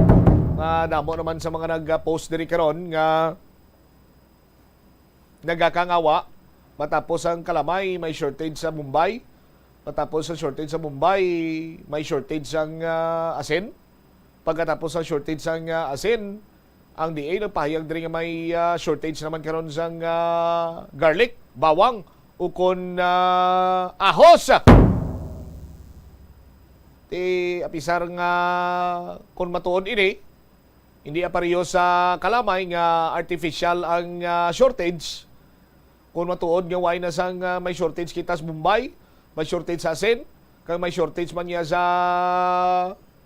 nga damo naman sa mga nag-post diri karon nga nagakangawa matapos ang kalamay, may shortage sa Mumbai. Matapos ang shortage sa Mumbai, may shortage sang, ah, asin. Pagkatapos ang shortage sang, ah, asin, ang D A nagpahayag diri nga may, ah, shortage naman karon sang, ah, garlic, bawang, ukon, ah, ahos. Ti, apisar nga kon matuod ini, hindi apareho sa kalamay nga artificial ang, ah, shortage. Kung matuod nga why na sang, ah, may shortage kita sa Bombay, may shortage sa asin, kag may shortage man niya sa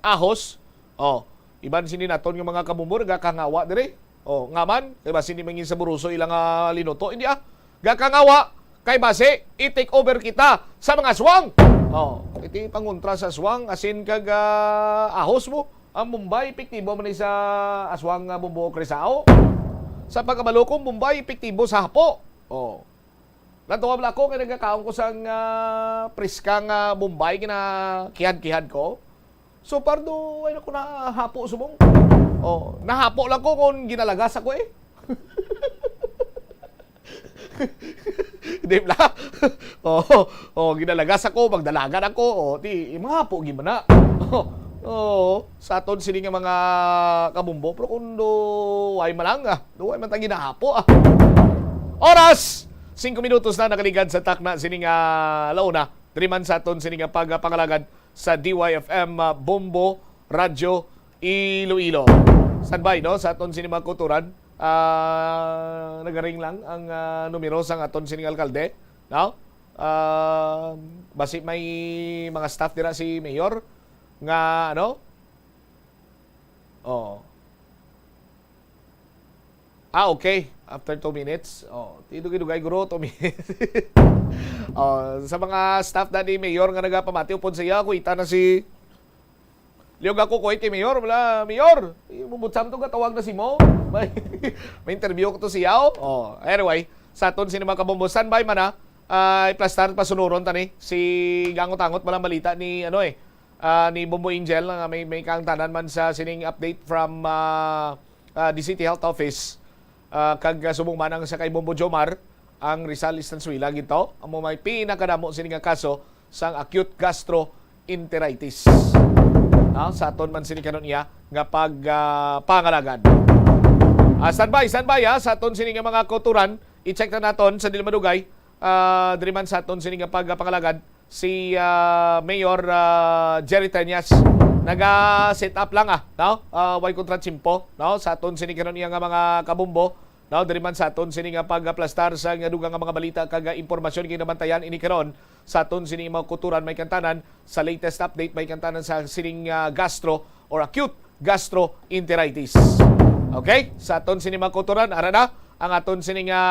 ahos. Oh, iban sini naton nga mga kabumbo nagakangawa diri. Oh, nga man, kay basi hindi mangin saburuso ilang, ah, linuto, hindi ah. Gakangawa, kay basi i-take over kita sa mga aswang. Oh, iti pangontra sa aswang, asin kag, ah, ahos mo. Ang Bombay, epektibo man ni sa aswang nga bumbo, Crisao. Sa pagkabalo ko, Bombay, epektibo sa hapo. Oh. Natuwa bala ako kay nagakaon ko sang, ah, priska nga Bombay, ginakihad-kihad ko. So, pardo, ay naku, nahapo subong. Oh, nahapo lang ko kung ginalagas ako eh. Di ba? Oh, oh, ginalagas ako, magdalagan ako. Oh, di, mahapo gid man na. Oh, oh, sa aton sini nga mga kabumbo, pero kung do, way man lang, ah. Do, way man ta ginahapo, ah. Oras! Singko minutos na nakaligad sa takna sini nga launa. Diri man sa aton sini nga pagpangalagad sa D Y F M, ah, Bombo Radyo Iloilo. Standby, no, sa aton sini mga kuturan. Ah, nagaring lang ang, ah, numero sang aton sining alkalde, no? Ah, basi may mga staff dira si Mayor nga, ano? Oh. Ah, okay. After two minutes. Oh, ti dugay-dugay, guro, two minutes. Oh, sa mga staff na ni Mayor nga nagapamati, upod sa iya, kuita na si Liog ako, kuwait kay Mayor, wala, Mayor, eh, bubutsam to, gatawag na si Mo. May, may interview ko to siya, oh. Oh, anyway, sa aton sini mga kabombo, standby man, ha. Ay, plastar, pasunuron tani. Si gangot-angot, malang balita ni, ano eh, ah, ni Bombo Angel, nga may, may kaangtanan man sa sining update from, ah, ah, the City Health Office. Ah, kag, ah, subong man ang sa kay Bombo Jomar, ang Rizal Estanzuela gid to, amo may pinakadamo sini nga kaso sang acute gastroenteritis. Ah, sa aton man sini karon iya nga pag, ah, pangalagad. Ah, standby, standby, ha, sa aton sini nga mga kauturan, i-check na naton sa dili madugay. Ah, diri man sa aton sini nga pag, ah, pangalagad si, ah, Mayor, ah, Jerry Treñas. Naga-set up lang, ah, no? Ah, way kontra tiyempo, no? Sa aton sini karon iya nga mga kabumbo, no? Diri man sa aton sini nga pagaplastar sa nga dugang nga mga balita kag, ah, impormasyon, ginabantayan ini karon sa aton sini mga kuturan, may kantanan sa latest update, may kantanan sa sining, ah, gastro or acute gastroenteritis. Okay? Sa aton sini mga kuturan, ara na ang aton sini nga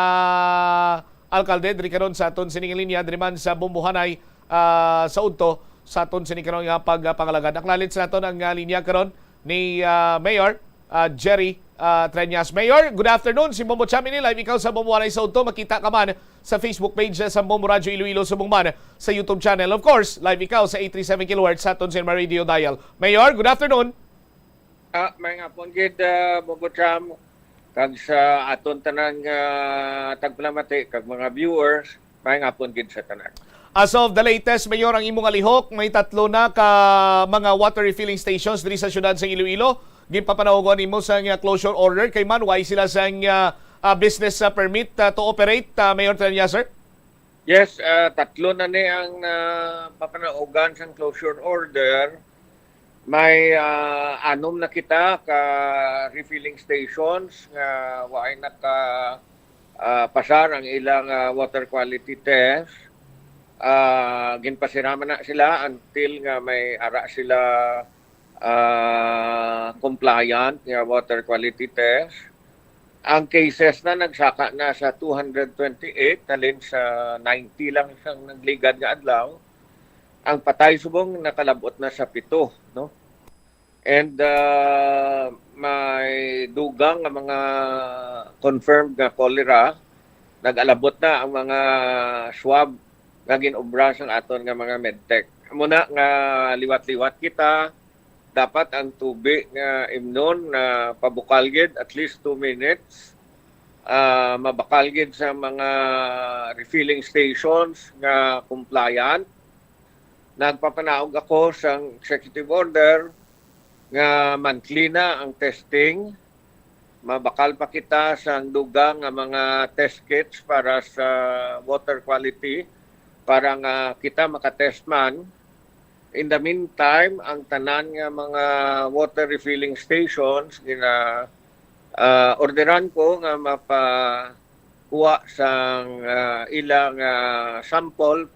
alkalde diri karon sa aton sining linya, diri man sa Bombo Hanay, ah, sa udto sa aton sini karon nga pagpangalagad. Acknowledge naton ang, ah, linya karon ni, ah, Mayor, ah, Jerry, ah, Treñas. Mayor, good afternoon. Si Bombo Cham ini, live ikaw sa Bombo Hanay sa udto. Makita ka man sa Facebook page sa Bombo Radyo Iloilo, subong man sa YouTube channel. Of course, live ikaw sa eight three seven kilohertz sa aton sini nga radio dial. Mayor, good afternoon. Ah, may nga pon gid, ah, Bombo Cham, kag sa aton tanang, ah, tagpalamati, kag mga viewers, may nga pon gid sa tanan. As of the latest, Mayor, ang imo nga lihok, may tatlo na ka mga water refilling stations diri sa siyudad sa Iloilo. Ginpapanawgon nimo sang, ah, closure order kay man way sila sang, ah, ah, business, ah, permit, ah, to operate, ah, Mayor Treñas, sir? Yes, ah, tatlo na ni ang, ah, papanaugan sang closure order. May, ah, anom na kita ka refilling stations nga waay naka, ah, pasar ang ilang, ah, water quality test. Ah, ginpasiraman na sila until nga may ara sila, ah, compliant nga water quality test. Ang cases na nagsaka na sa two hundred twenty-eight, halin sa ninety lang sang nagligad nga adlaw. Ang patay subong nakalabot na sa pito, no? And, ah, may dugang nga mga confirmed nga cholera, nag-alabot na ang mga swab nga gin-obra sang aton nga mga medtech. Amo na nga liwat-liwat kita, dapat ang tubi nga imnon na pabukal gid at least two minutes, ah, mabakal gid sa mga refilling stations nga compliant. Nagpapanaog ako sang executive order nga monthly na ang testing. Mabakal pa kita sang dugang nga mga test kits para sa water quality para nga kita makatest man. In the meantime, ang tanan nga mga water refilling stations gina, ah, orderan ko nga mapakuha sang, ah, ilang, ah, sample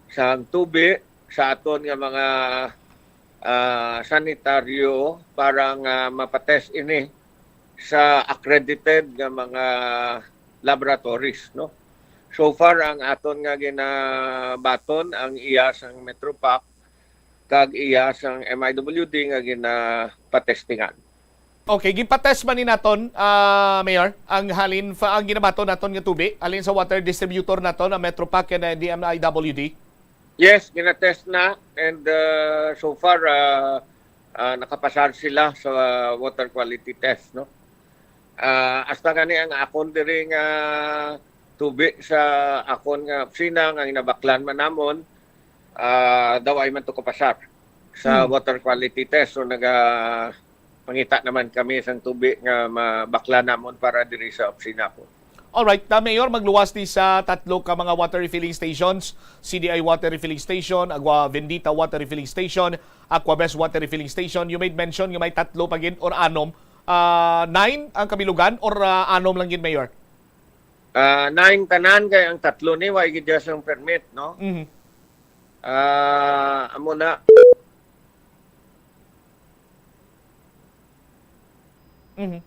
sang tubi sa aton nga mga, ah, sanitaryo para nga mapatest ini sa accredited nga mga laboratories, no? So far, ang aton nga ginabaton ang iya sang Metropac kag iya sang M I W D nga ginapatestingan. Okay, ginpatest man ni naton, ah, Mayor, ang halin fa-, ang ginabaton naton nga tubi, halin sa water distributor naton, ang Metropac and, uh, the M I W D? Yes, ginatest na, and, uh, so far, uh, uh, nakapasar sila sa water quality test, no? Ah, hasta gani ang akon diri nga tubi sa akon nga opisina nga ginabaklan man namon, ah, daw ay man to kapasar sa Hmm. water quality test. So, naga-, pangita naman kami sang tubi nga mabakla namon para diri sa opisina ko. Alright, na Mayor, magluwas ni sa tatlo ka mga water refilling stations, C D I Water Refilling Station, Agua Bendita Water Refilling Station, Aquabest Water Refilling Station. You made mention nga may tatlo pa gid or anom. Ah, nine ang kabilugan or, ah, anom lang gid, Mayor? Ah, nine tanan kay ang tatlo ni way gid sang permit, no? Mhm. Ah, amo na. Mhm.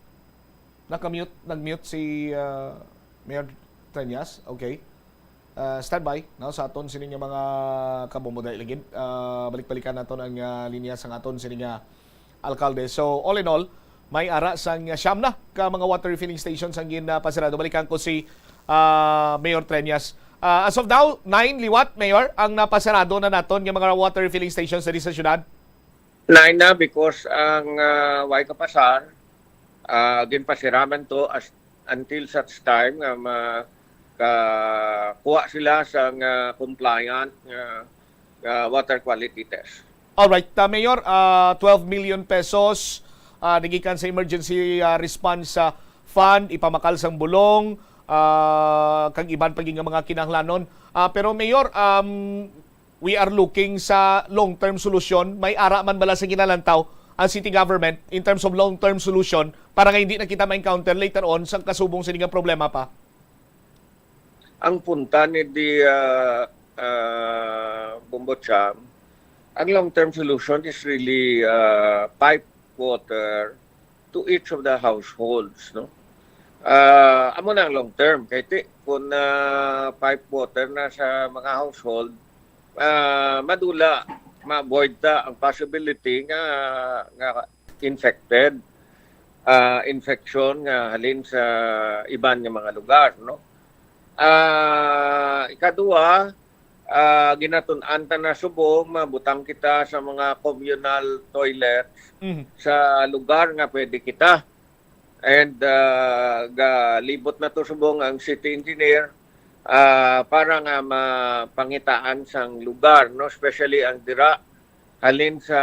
Naka-mute, nag-mute si, ah, Mayor Treñas. Okay. Ah, standby, no, sa aton sini nga mga kabombo dali lagi. Ah, balik-balikan naton ang, ah, linya sang aton sini nga alkalde. So, all in all, may ara sang siyam na ka mga water refilling stations ang ginapasarado. Balikan ko si, ah, Mayor Treñas. Ah, as of now, nine liwat, Mayor, ang napasarado na naton nga mga water refilling stations diri sa syudad. Nine na because ang, ah, way kapasar, ah, ginpasiraman to as, until such time nga makakuha sila sa nga compliant nga, nga water quality test. Alright, ah, Mayor, ah, twelve million pesos, ah, nagikan sa emergency, ah, response, ah, fund, ipamakal sang bulong, ah, kag iban pa gid nga mga kinahanglanon. Ah, pero Mayor, um, we are looking sa long-term solution. May ara man bala sa ginalantaw ang city government in terms of long-term solution para nga hindi na kita ma-encounter later on sang kasubong sini nga problema pa? Ang punta ni di, ah, ah, Bombo Cham, ang long-term solution is really, ah, pipe water to each of the households, no? Ah, amo na ang long term. Kay ti, kung, ah, pipe water na sa mga household, ah, madula, ma-avoid ta ang possibility nga, nga infected, ah, infection nga halin sa iban nga mga lugar, no? Ah, ikadua, ah, ginatun-an ta na subong mabutang kita sa mga communal toilets Mhm. sa lugar nga pwede kita. And, ah, galibot na to subong ang city engineer ah, para nga mapangitaan sang lugar, no? Especially ang dira halin sa,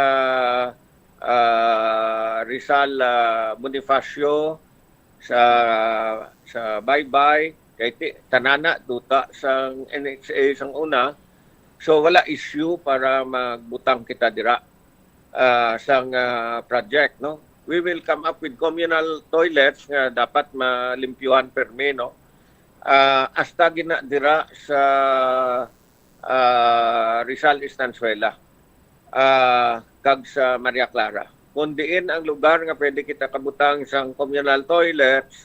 ah, Rizal, ah, Bonifacio, sa, sa Baybay, kay ti-, tanana duta sang N H A sang una. So, wala issue para magbutang kita dira, ah, sang, ah, project, no? We will come up with communal toilets nga dapat malimpyuhan permi, no? Ah, hasta gina dira sa, ah, Rizal Estanzuela, ah, kag sa Maria Clara. Kung diin ang lugar nga pwede kita kabutang sang communal toilets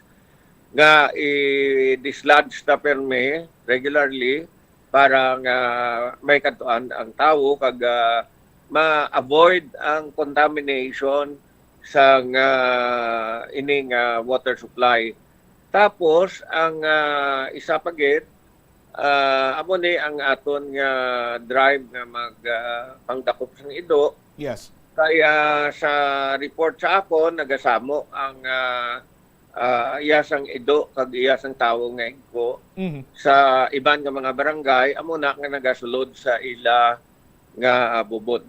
nga i-dislodge ta permi regularly para nga may kadtuan ang tawo kag, ah, ma-avoid ang contamination sang, ah, ining, ah, water supply. Tapos ang, ah, isa pa gid, ah, amo ni ang aton nga drive nga mag, ah, pangdakop sang ido. Yes. Kaya sa report sa akon, nagasamo ang, ah, ah, iya sang ido kag iya sang tawo nga higko Mhm. sa iban nga mga barangay, amo na nga nagasulod sa ila nga, ah, bubon.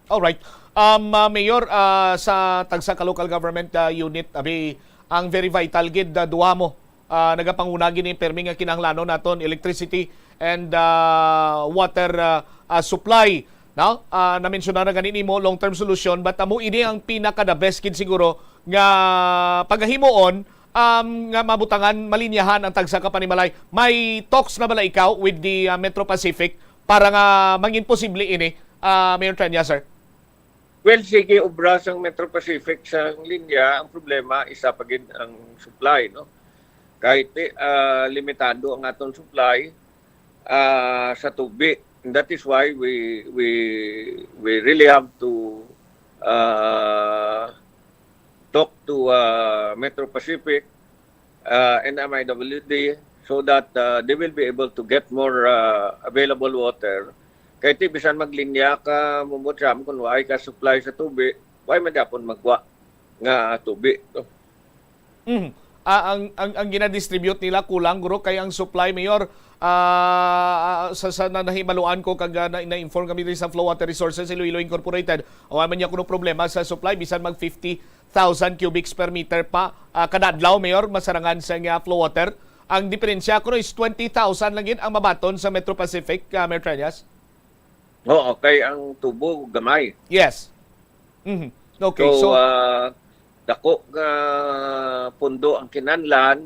Alright. Um, ah, Mayor, ah, sa tagsa ka local government, ah, unit, abi, ang very vital gid, ah, duha mo, ah, nagapanguna gid ni permi nga kinahanglanon naton electricity and, ah, water, ah, ah, supply, no? Ah, namensyona na gani nimo long-term solution, but amo ini ang pinaka the best gid siguro nga pagahimuon, um, nga mabutangan, malinyahan ang tagsa ka panimalay. May talks na bala ikaw with the, ah, Metro Pacific para nga mangin posible ini, ah, Mayor Trenya, sir? Well, sige, obra sang Metro Pacific sang linya. Ang problema, isa pa gid ang supply, no? Kahit, eh, ah, limitado ang aton supply, ah, sa tubi. And that is why we, we, we really have to, ah, talk to, ah, Metro Pacific, ah, and M I W D so that, ah, they will be able to get more, ah, available water. Kay ti bisan maglinya ka, Mumbot Sam, kung waay ka supply sa tubi, waay man gyapon magwa nga tubi, no? Mhm. Ah, ang, ang, ang ginadistribute nila kulang, guro, kay ang supply, Mayor, ah, sa, sa na-, nahibaluan ko kag, ah, na, na-inform kami diri sa Flow Water Resources Iloilo Incorporated, wala man niya kuno problema sa supply, bisan mag fifty thousand cubics per meter pa, ah, kada adlaw, Mayor, masarangan sa nga flow water. Ang diferensya kuno is twenty thousand lang gid ang mabaton sa Metro Pacific, ah, Mayor Treñas. Oo, kay ang tubo gamay. Yes. Mhm. Okay, so, so, ah, dako nga pundo ang kinahanglan,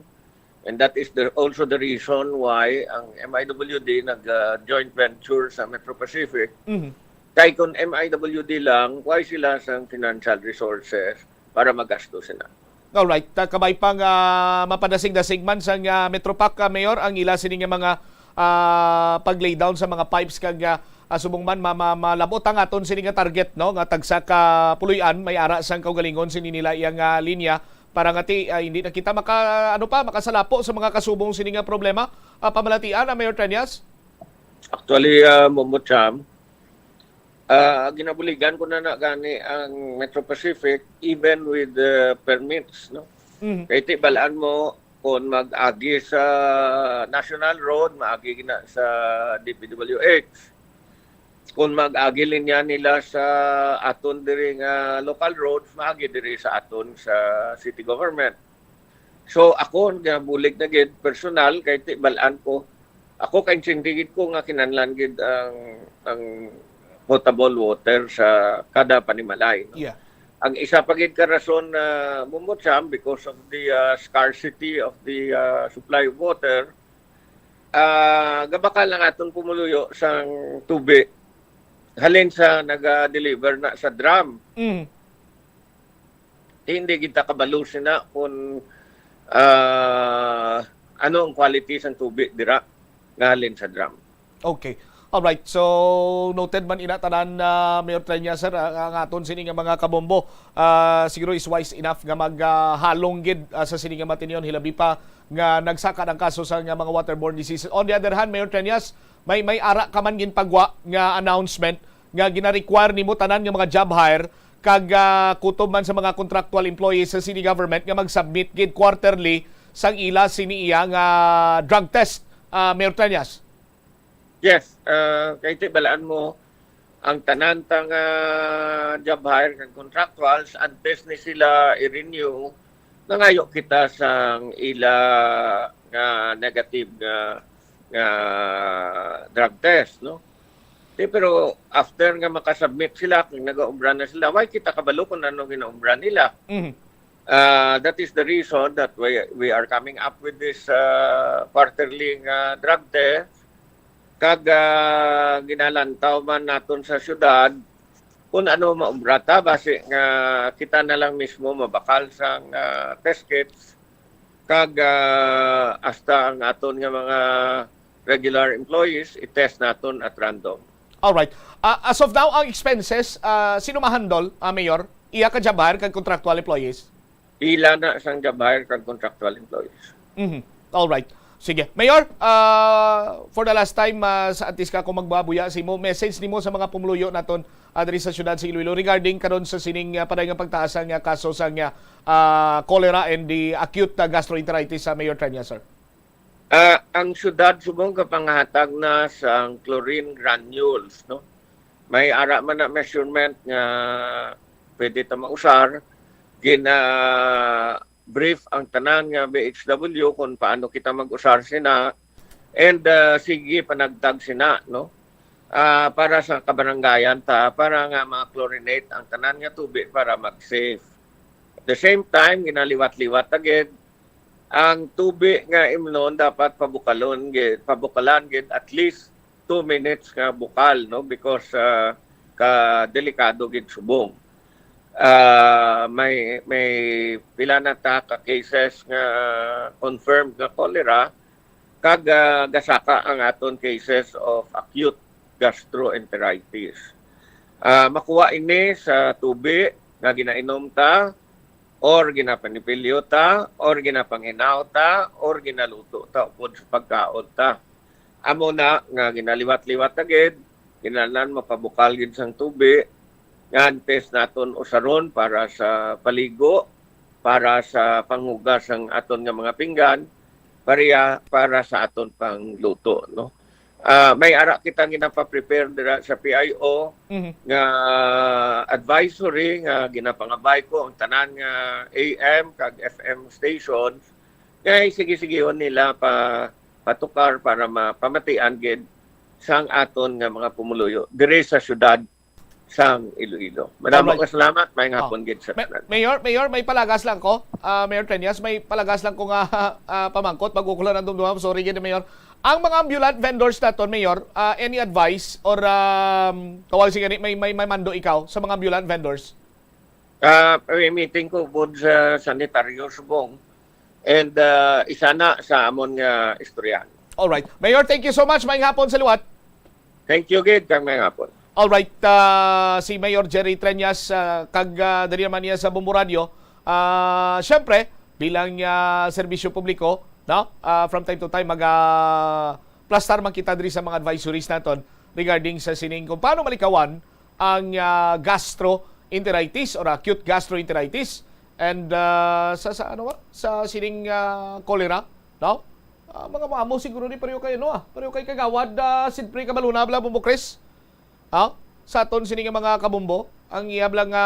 and that is the, also the reason why ang M I W D nag, ah, joint venture sa Metro Pacific. Mhm. Kay kung M I W D lang, why sila sang financial resources para magasto sila? Alright, ta-, kabay pa nga mapadasig-dasig man sang, ah, Metropac, ah, Mayor, ang ila sini nga mga, ah, pag-lay down sa mga pipes kag, ah, ah, subong man ma-, ma-, malab-ot ang aton sini nga target, no, nga tagsa ka puloy-an may ara sang kaugalingon sini nila iya nga linya para nga ti, ah, hindi na kita maka, ano pa, makasalapo sa mga kasubong sini nga problema, ah, pamalatian, ah, Mayor Treñas? Actually, ah, Momo Cham, ah, ginabuligan ko na na gani ang Metro Pacific, even with the permits, no? Mhm. Kay ti balaan mo, kung mag-agi sa National Road, maagi na sa D P W H. Kung mag-agi linya nila sa aton diri nga local roads, maagi diri sa aton sa city government. So, ako nga bulig na gid personal, kay ti balaan ko, ako ka-intindi gid ko nga kinahanglan gid ang, ang potable water sa kada panimalay, no? Yeah. Ang isa pa gid ka rason na Momo Cham, because of the, ah, scarcity of the, ah, supply of water, ah, gabakal ang aton pumuluyo sang tubi halin sa naga-deliver na sa drum. Mm. Hindi kita kabalo sina kung, ah, ano ang quality sang tubi dira nga halin sa drum. Okay. Alright. So, noted man ina tanan, ah, Mayor Treñas, sir, ah, ang aton sini nga mga kabombo, ah, siguro is wise enough nga mag, ah, halong gid, ah, sa sini nga matinyon, hilabi pa nga nagsaka ang kaso sa nga mga waterborne diseases. On the other hand, Mayor Treñas, may, may ara ka man ginpagwa nga announcement nga gina-require nimo tanan nga mga job hire kag, ah, kutob man sa mga contractual employees sa city government nga mag-submit gid quarterly sang ila sini iya nga drug test Ah, Mayor Treñas. Yes, ah, kay ti balaan mo, ang tanan ta nga job hire kag contractuals, antes ni sila i-renew, nangayo kita sang ila nga negative nga, nga drug test, no? Di, pero after nga makasubmit sila, kung nagaobra na sila, why kita kabalo kung ano ginaobra nila? Mhm. Uh, that is the reason that we, we are coming up with this, uh, quarterly nga drug test. Kag, uh, ginalantaw man naton sa syudad kung ano maobra ta, basi nga kita na lang mismo mabakal sang, uh, test kits. Kag, uh, hasta ang aton nga mga regular employees, i-test naton at random. Alright. Ah, as of now, ang expenses, ah, sino ma-handle, ah, Mayor? Iya ka job hire kag contractual employees? Ila na sang job hire kag contractual employees. Mhm. Alright. Sige. Mayor, ah, for the last time, ah, sa antes ka ako magbabuya sa imo, message nimo sa mga pumuluyo naton, ah, diri sa siyudad sa Iloilo regarding karon sa sining, ah, paday nga pagtaas ang, ah, kaso sang, ah, cholera and the acute, ah, gastroenteritis, ah, Mayor Treñas, sir? Ah, ang siyudad subong kapanghatag na sang chlorine granules, no? May ara man na measurement nga pwede ta mausar, gina-brief ang tanan nga B H W kung paano kita mag-usar sina, and, ah, sige panagtag sina, no? Ah, para sa kabaranggayan ta, para nga ma-chlorinate ang tanan nga tubig para mag-safe. At the same time, ginaliwat-liwat ta gid ang tubig nga imnon dapat pabukalon gid, pabukalan gid at least two minutes nga bukal, no, because, ah, ka delikado gid subong. Ah, may, may pila na ta ka cases nga confirmed nga cholera, kag, ah, gasaka ang aton cases of acute gastroenteritis. Ah, makuha ini sa tubig nga ginainom ta, or ginapanipilyo ta, or ginapanghinaw ta, or ginaluto ta upod sa pagkaon ta. Amo na nga ginaliwat-liwat ta gid, kinahanglan mapabukal gid sang tubig nga antes naton usaron para sa paligo, para sa panghugas sang aton nga mga pinggan, pareha para sa aton pangluto, no? Ah, may ara kita ginapa-prepare dira sa P I O Mhm. nga advisory nga ginapangabay ko ang tanan nga A M kag F M stations, kay sige-sigihon nila pa, patukar para mapamatian gid sang aton nga mga pumuluyo diri sa siyudad sang Iloilo. Madamo Alright. nga salamat, may Ah. hapon gid sa Ma-, tanan. Mayor, Mayor, may palagas lang ko. Ah, Mayor Treñas, may palagas lang ko nga, ah, pamangkot. Bago ko lang nandun duha, sorry gid, Mayor. Ang mga ambulant vendors naton, Mayor, ah, any advice or, um, kawal si gani, may, may, may mando ikaw sa mga ambulant vendors? Ah, may meeting ko pod sa sanitaryo subong. And, ah, isa na sa amon nga istoryahan. Alright. Mayor, thank you so much. Maayong hapon sa liwat. Thank you gid, kag maayong hapon. Alright, ah, si Mayor Jerry Treñas, ah, kag, ah, diri naman niya sa Bombo Radio. Ah, syempre, bilang, ah, serbisyo publiko, no? Ah, from time to time, maga-plastar man kita diri sa mga advisories naton regarding sa sining kung paano malikawan ang, ah, gastroenteritis or acute gastroenteritis. And, ah, sa, sa ano ba? Sa sining, ah, cholera, no? Ah, mga maamo siguro ni pareho kay ano, ah, pareho kay Kagawad, ah, Sidpre Cabaluna, bala, Bombo Chris. Ha? Sa aton sini nga mga kabombo, ang iya bala nga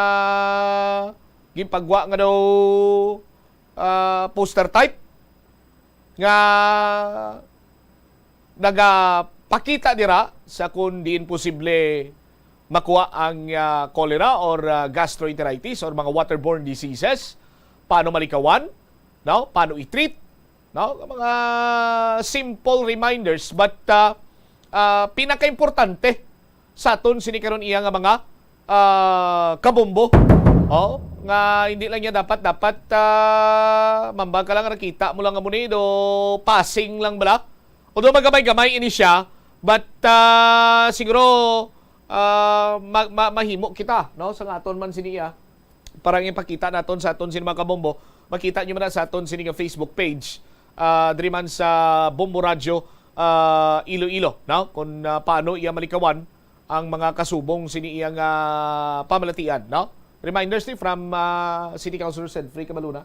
ginpagwa nga daw, ah, poster type nga nagapakita dira sa kung diin posible makuha ang, ah, cholera or, ah, gastroenteritis or mga waterborne diseases. Paano malikawan? No? Paano i-treat? No? Mga simple reminders, but, ah, ah, pinakaimportante sa aton sini karon iya nga mga, ah, kabombo. Oh, nga hindi lang niya dapat, dapat, ah, mambag ka lang, nakita mo lang nga munido, passing lang bala. Although magamay-gamay ini siya, but, ah, siguro, ah, ma-, ma-, mahimo kita, no, sa nga aton man sini iya. Para ang ipakita naton sa aton sini mga kabombo, makita niyo man na sa aton sini nga Facebook page, ah, diri man sa Bombo Radio, ah, Iloilo, no? Kung, ah, paano iya malikawan ang mga kasubong sini iya nga pamalatian, no? Reminders ni from, ah, City Councilor Sedfrey Cabaluna,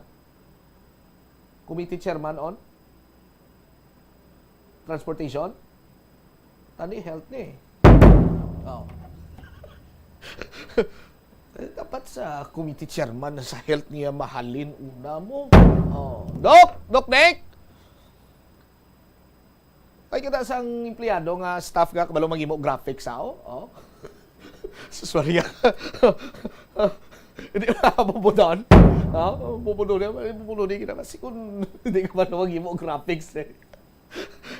Committee Chairman on transportation? Tani health ni. Oh. Eh, dapat sa committee chairman na sa health niya mahalin una mo. Oh. Doc! Doc Nick! Ay, kita sang empleyado nga staff nga kabalo maghimo graphics, ha? Oh. Oh. Sorry, ah. Hindi na bubudon. Ha? Bubudon na, bubudon na kita. Kasi kung hindi ka man maghimo graphics, eh.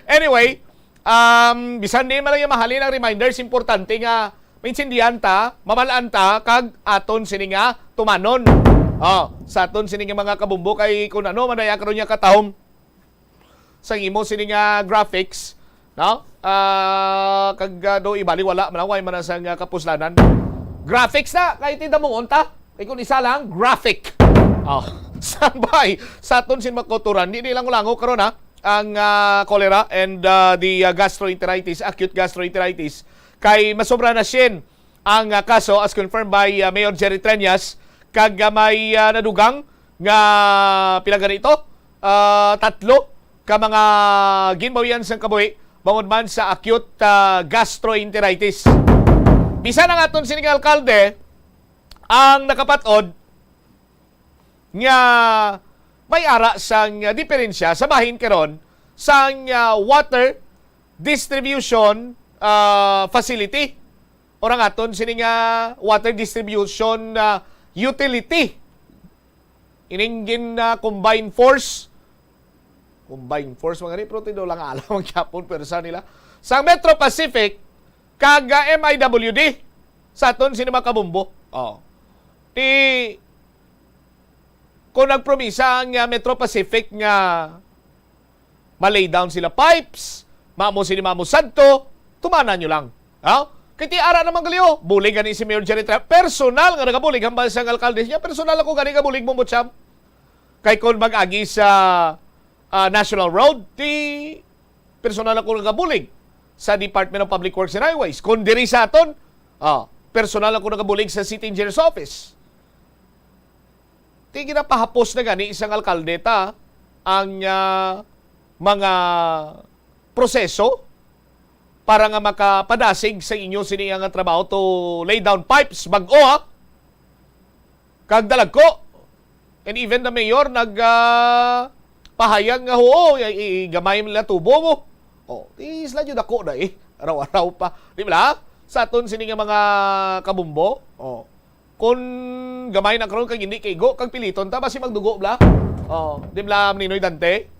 Anyway, um, bisan di man lang yung mahalin ang reminders, importante nga maintindihan ta, mamalaan ta, kag aton sini nga tumanon. Oh, sa aton sini nga mga kabumbo, kay kung ano man ay karon niya katahom sa imo sini nga graphics, no? Ah, kag, ah, do ibali wala man, way man sa nga kapuslanan. Graphics na, kay tindamungon ta. Kay kung isa lang, graphic. Oh, sambay sa aton sin makotoran. Di nilang lango karon, ha, ang, ah, cholera and, ah, the, ah, gastroenteritis, acute gastroenteritis. Kay masobra na sin ang, ah, kaso as confirmed by, ah, Mayor Jerry Treñas, kag, ah, may, ah, nadugang nga pila gani ito? Ah, tatlo ka mga ginbawian sang kabuhi bangod man sa acute, ah, gastroenteritis. Bisan ang aton sining alkalde ang nakapat-od nga may ara sang, ah, diferensya sa bahin karon sang, ah, water distribution, ah, facility, or ang aton sini nga water distribution, ah, utility. Ining gin, ah, combined force, combined force, mga ni, pero tinulang alam ang Japon, pwersa nila. Sa Metro Pacific, kag, ah, M I W D, sa aton sini mga kabumbo. Oh. Ti, kung nagpromisa ang, ah, Metro Pacific nga ma-lay down sila pipes, mamo sini mamo sadto, tumana nyo lang. Ha? Kay ti ara naman gali, oh, bulig gani si Mayor Jerry Trillanes. Personal nga nagabulig hambal sa alkalde niya. Personal ako gani gabulig mo, Butcham. Kay kung mag-agi sa, ah, National Road, ti personal ako nagabulig sa Department of Public Works and Highways. Kung diri sa aton, ah, personal ako nagabulig sa City Engineer's Office. Ti ginapahapos na gani sang alkalde ta ang, ah, mga proseso para nga makapadasig sa inyo sini nga trabaho to lay down pipes bag-o, ha? Kag dalagko. And even the mayor nag, ah, pahayag nga, "Oo, i-, i-, gamay man lang tubo mo." Oh, ti sila jud ako na eh. Araw-araw pa. Di ba? Sa aton sini nga mga kabumbo, oh, kung gamay na karon kag hindi kaigo, kag piliton ta, basi magdugo bala. Oh, di bala, Ninoy Dante?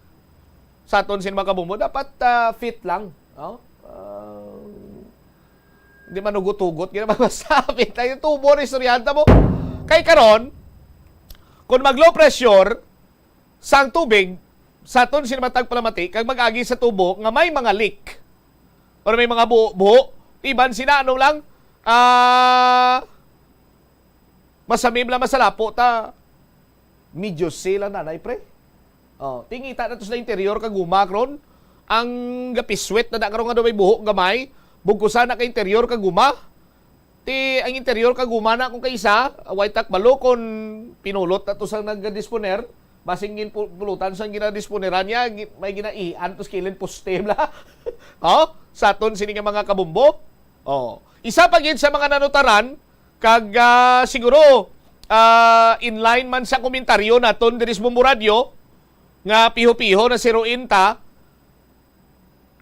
Sa aton sin mga kabumbo, dapat, ah, fit lang. Oh? Ah, di manugot-hugot, gina, basta fit lang. Yung tubo na istoryahan ta mo. Kay karon, kung mag-low pressure, sang tubig, sa aton sin matag palamati, kag mag-agi sa tubo nga may mga leak, or may mga buho-buho, iban sina, ano lang, ah, masamib lang, masalapo ta. Medyo sila, nanay, pre. Oh, tingita na to sa interior ka guma, karon. Ang gapiswit na da karon nga daw may buho gamay, bugkusan na ka interior ka guma. Ti ang interior ka guma na kung kaisa, way ta kabalo kung pinulot na to sa nagdisponer, basing gin pu-, pulutan sa ginadisponeran niya, gi-, may ginaihian to sa kilid poste bala. Oh, sa aton sini nga mga kabumbo. Oh, isa pa gid sa mga nanutaran, kag, ah, siguro, ah, in line man sa komentaryo naton diri sa Bombo Radyo, nga piho-piho na siruin ta,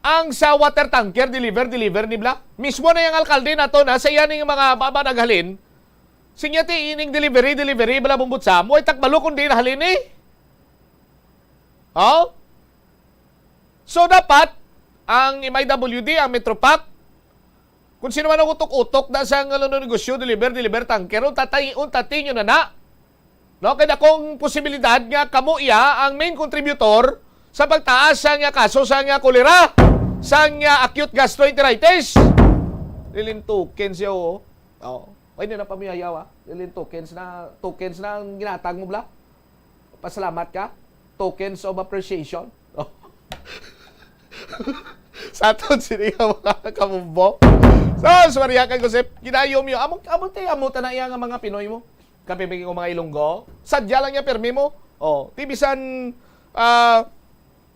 ang sa water tanker, deliver, deliver ni bala. Mismo na yung alkalde nato na sa iya ning mga baba naghalin. Sinya ti ining delivery, delivery bala, Bombo Sam, way ta kabalo kung di nahalin eh. Oh? So, dapat, ang M I W D, ang Metropac, kung sino man ang utok-utok na sa nga negosyo, deliver, deliver tanker, untatay, untatay nyo na na. No? Kaya akong posibilidad nga kamo iya ang main contributor sa pagtaas sa nga kaso sa nga kolera, sa nga acute gastroenteritis. Lilintukin siya, oo. Oo. Ay, hindi na pamiyayaw, ah. Lilin tokens na, tokens na ang ginatag mo, bala. Pasalamat ka. Tokens of appreciation. Sa aton sini nga mga kabumbo. So, sorry, ah, kay Josep, ginayo mo yun. Amo, amo, te, amo, ta na iya nga mga Pinoy mo. Kapipigil ko mga Ilonggo. Sadya lang niya, permi mo. Oh, ti bisan, ah,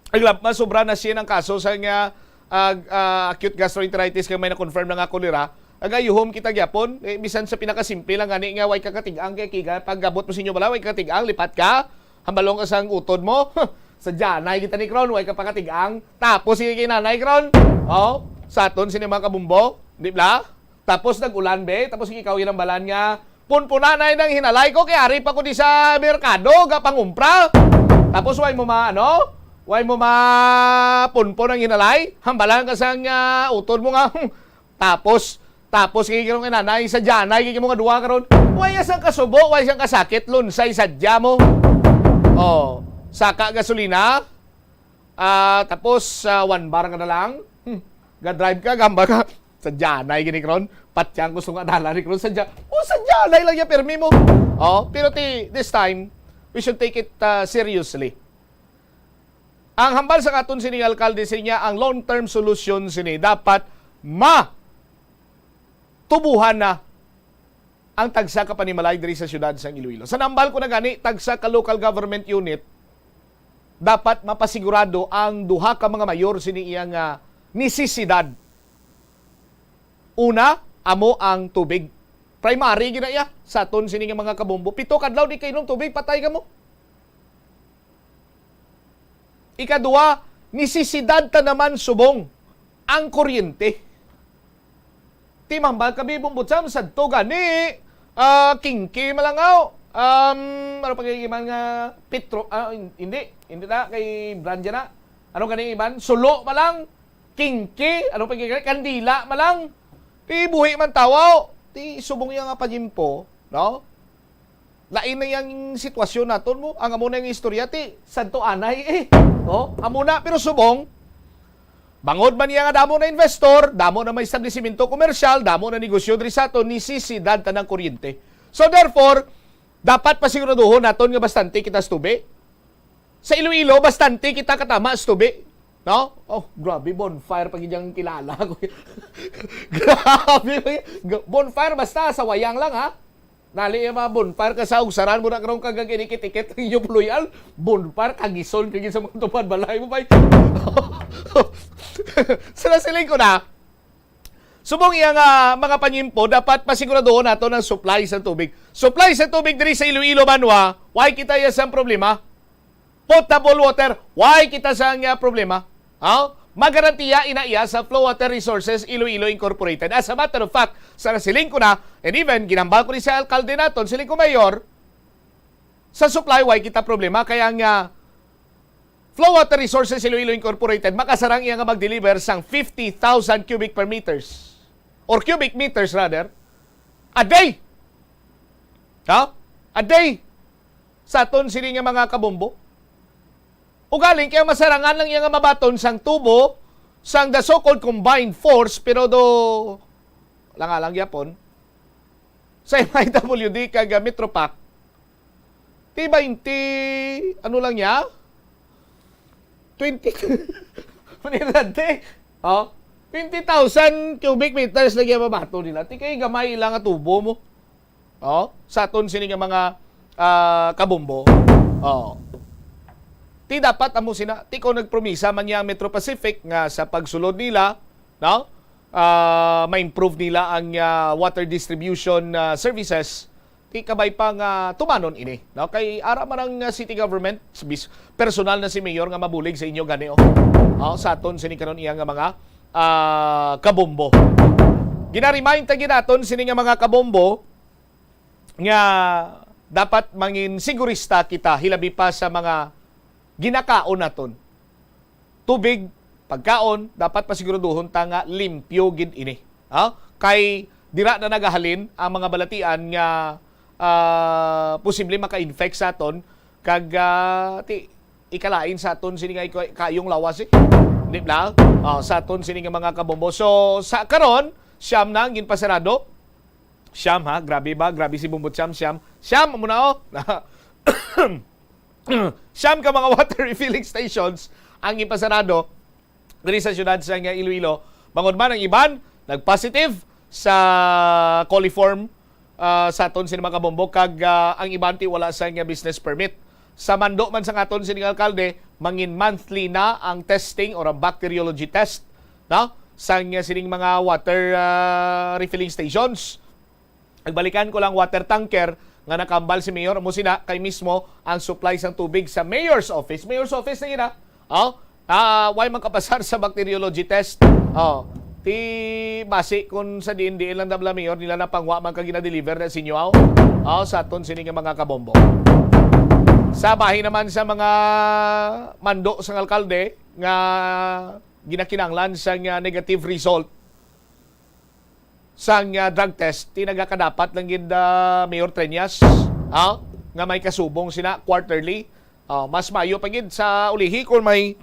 Ang lab-, mas sobra na siya ang kaso sa nga, ah, ah, acute gastroenteritis kay may na-confirm na nga cholera. Nagayuhom kita gyapon, eh, bisan sa pinakasimple lang gani nga way ka katig-ang kay kiga, pag abot mo sa inyo bala, way ka katig-ang, lipat ka, hambalong ka sang utod mo. Sa janay kita ni Kron, way ka pakatig-ang. Tapos sige kay nanay Kron. Oh, sa aton sini mga kabumbo, di bla? Tapos nag-ulan, be. Tapos ikaw ginambalan nga, "Punpuna na nang hinalay ko, kay ari pa ko di sa merkado, gapangumpra." Tapos way mo ma-, ano? Way mo mapunpon ang hinalay? Hambalan ka sang, ah, utod mo nga, "Hmm." Tapos, tapos kay ginaw kay nanay, sa janay kay mo nga duwa karon. Way sang kasubo, way sang kasakit, lunsay sadya mo. Oh, saka gasolina. Ah, tapos, ah, one bar ka na lang. Hmm. Ga-drive ka, gamba ka. Sa janay gini karon. Patyang gusto nga dala ni karon sa ja-, oh, sa janay lang ya permi mo. Oh, pero ti, this time, we should take it, ah, seriously. Ang hambal sa aton sini nga alkalde, siya ang long-term solution sini dapat ma tubuhan na ang tagsa ka panimalay diri sa siyudad sang Iloilo. Sa nambal ko na gani, tagsa ka local government unit, dapat mapasigurado ang duha ka mga mayor sini iya nga nisisidad. Una, amo ang tubig. Primary gina iya sa aton sini nga mga kabombo. Pito kadlaw di kainom tubig, patay ka mo. Ikadua, nisisidad ta naman subong ang kuryente. Ti mambal kami, Bombotsam, sadto gani, ah, kingki malangaw. Um, ano pa kay iban nga petro-, ah, hin-, hindi, hindi na, kay brand na. Ano gani iban? Sulo malang, kingki, ano pa kay kandila malang. Ti buhi man tawaw. Ti subong iya nga panyimpo, no? Lain na yang sitwasyon naton mo. Ang amo na yung istorya, ti, sadto anay eh. Oh, amo na, pero subong, bangod man niya nga damo na investor, damo na may establisimento komersyal, damo na negosyo diri sa aton, nisisidad ta ng kuryente. So therefore, dapat pasiguraduhon naton nga bastante kita sa tubi. Sa Iloilo, bastante kita katama sa tubi. No? Oh, grabe, bonfire pa gid yang kilala ko. Grabe, bonfire basta sa wayang lang, ha? Nali yung mga bonfire ka sa ugsaran mo na karong kagaginikit-ikit ang inyong puluyan. Bonfire, kagison, kagis sa mga tupad balay mo, bay. Sa nasiling ko na, subong iya nga mga panyimpo, dapat pasiguraduhon nato ng supply sa tubig. Supply sa tubig diri sa Iloilo, banwa, why kita iya sang problema? Potable water, why kita sang, ah, problema? Ha? Magarantiya ina iya sa Flow Water Resources Iloilo Incorporated. As a matter of fact, sa nasiling ko na, and even ginambal ko ni sa alkalde naton, siling ko, "Mayor, sa supply, why kita problema?" Kaya nga, Flow Water Resources Iloilo Incorporated makasarang iya nga mag-deliver sang fifty thousand cubic per meters, or cubic meters rather, a day. Ha? A day. Sa aton sini nga mga kabombo. Ugaling kaya masarangan lang iya nga mabaton sang tubo sang the so-called combined force, pero do lang-alang gyapon sa M I W D kag, ah, Metropac. Ti twenty, ano lang niya? Twenty. Manira, te. Oh, twenty thousand cubic meters lagi ang mabato nila. Ti kay gamay lang nga tubo mo. Oh, sa aton sini nga mga, ah, kabombo. Oh. Ti dapat amo sina, ti ko nagpromisa man niya ang Metro Pacific nga sa pagsulod nila, no? Ah, ma-improve nila ang, ah, water distribution, ah, services. Ti kabay pa nga tumanon ini, no? Kay ara man ang, ah, city government, s-, bis-, personal na si mayor nga mabulig sa inyo gani, oh. Oh, sa aton sini karon iya nga mga, ah, kabombo. Gina-remind ta gid naton sini nga mga kabombo nga dapat mangin sigurista kita, hilabi pa sa mga ginakaon naton. Tubig, pagkaon, dapat pasiguraduhon ta nga limpyo gid ini. Ha? Kay dira na nagahalin ang mga balatian nga, ah, posible maka-infect sa aton kag, ah, ti-, ikalain sa aton sini nga ika-, kayong lawas, eh. Di ba? Ah, sa aton sini nga mga kabombo. So, sa karon, siyam na ang ginpasarado. Siyam, ha? Grabe ba? Grabe si Bumbot Siyam. Siyam. Siyam, amo na, oh. Siyam ka mga water refilling stations ang ipasarado diri sa siyudad sa nga Iloilo. Bangod man ang iban nag-positive sa coliform, ah, sa aton sini mga kabombo, kag, ah, ang iban ti wala sa nga business permit. Sa mando man sang aton sining alkalde, mangin monthly na ang testing or ang bacteriology test, no? Sang, uh, sining mga water, uh, refilling stations. Nagbalikan ko lang, water tanker nga nakambal si Mayor, amo sina kay mismo ang supply sang tubig sa Mayor's Office. Mayor's Office na yun, ha? Oh, ah, way man kapasar sa bacteriology test. Oh, ti basi kung sa diin-diin lang, dabla, Mayor, nila napangwa man ka gina-deliver na sinyo, aw? Oh, sa aton sini nga mga kabombo. Sa bahin naman sa mga mando sang alkalde nga ginakinanglan sang, ah, negative result sang, ah, drug test, ti nagakadapat lang gid, ah, Mayor Treñas, ha? Nga may kasubong sina quarterly. Ah, mas mayo pa gid sa ulihi kung may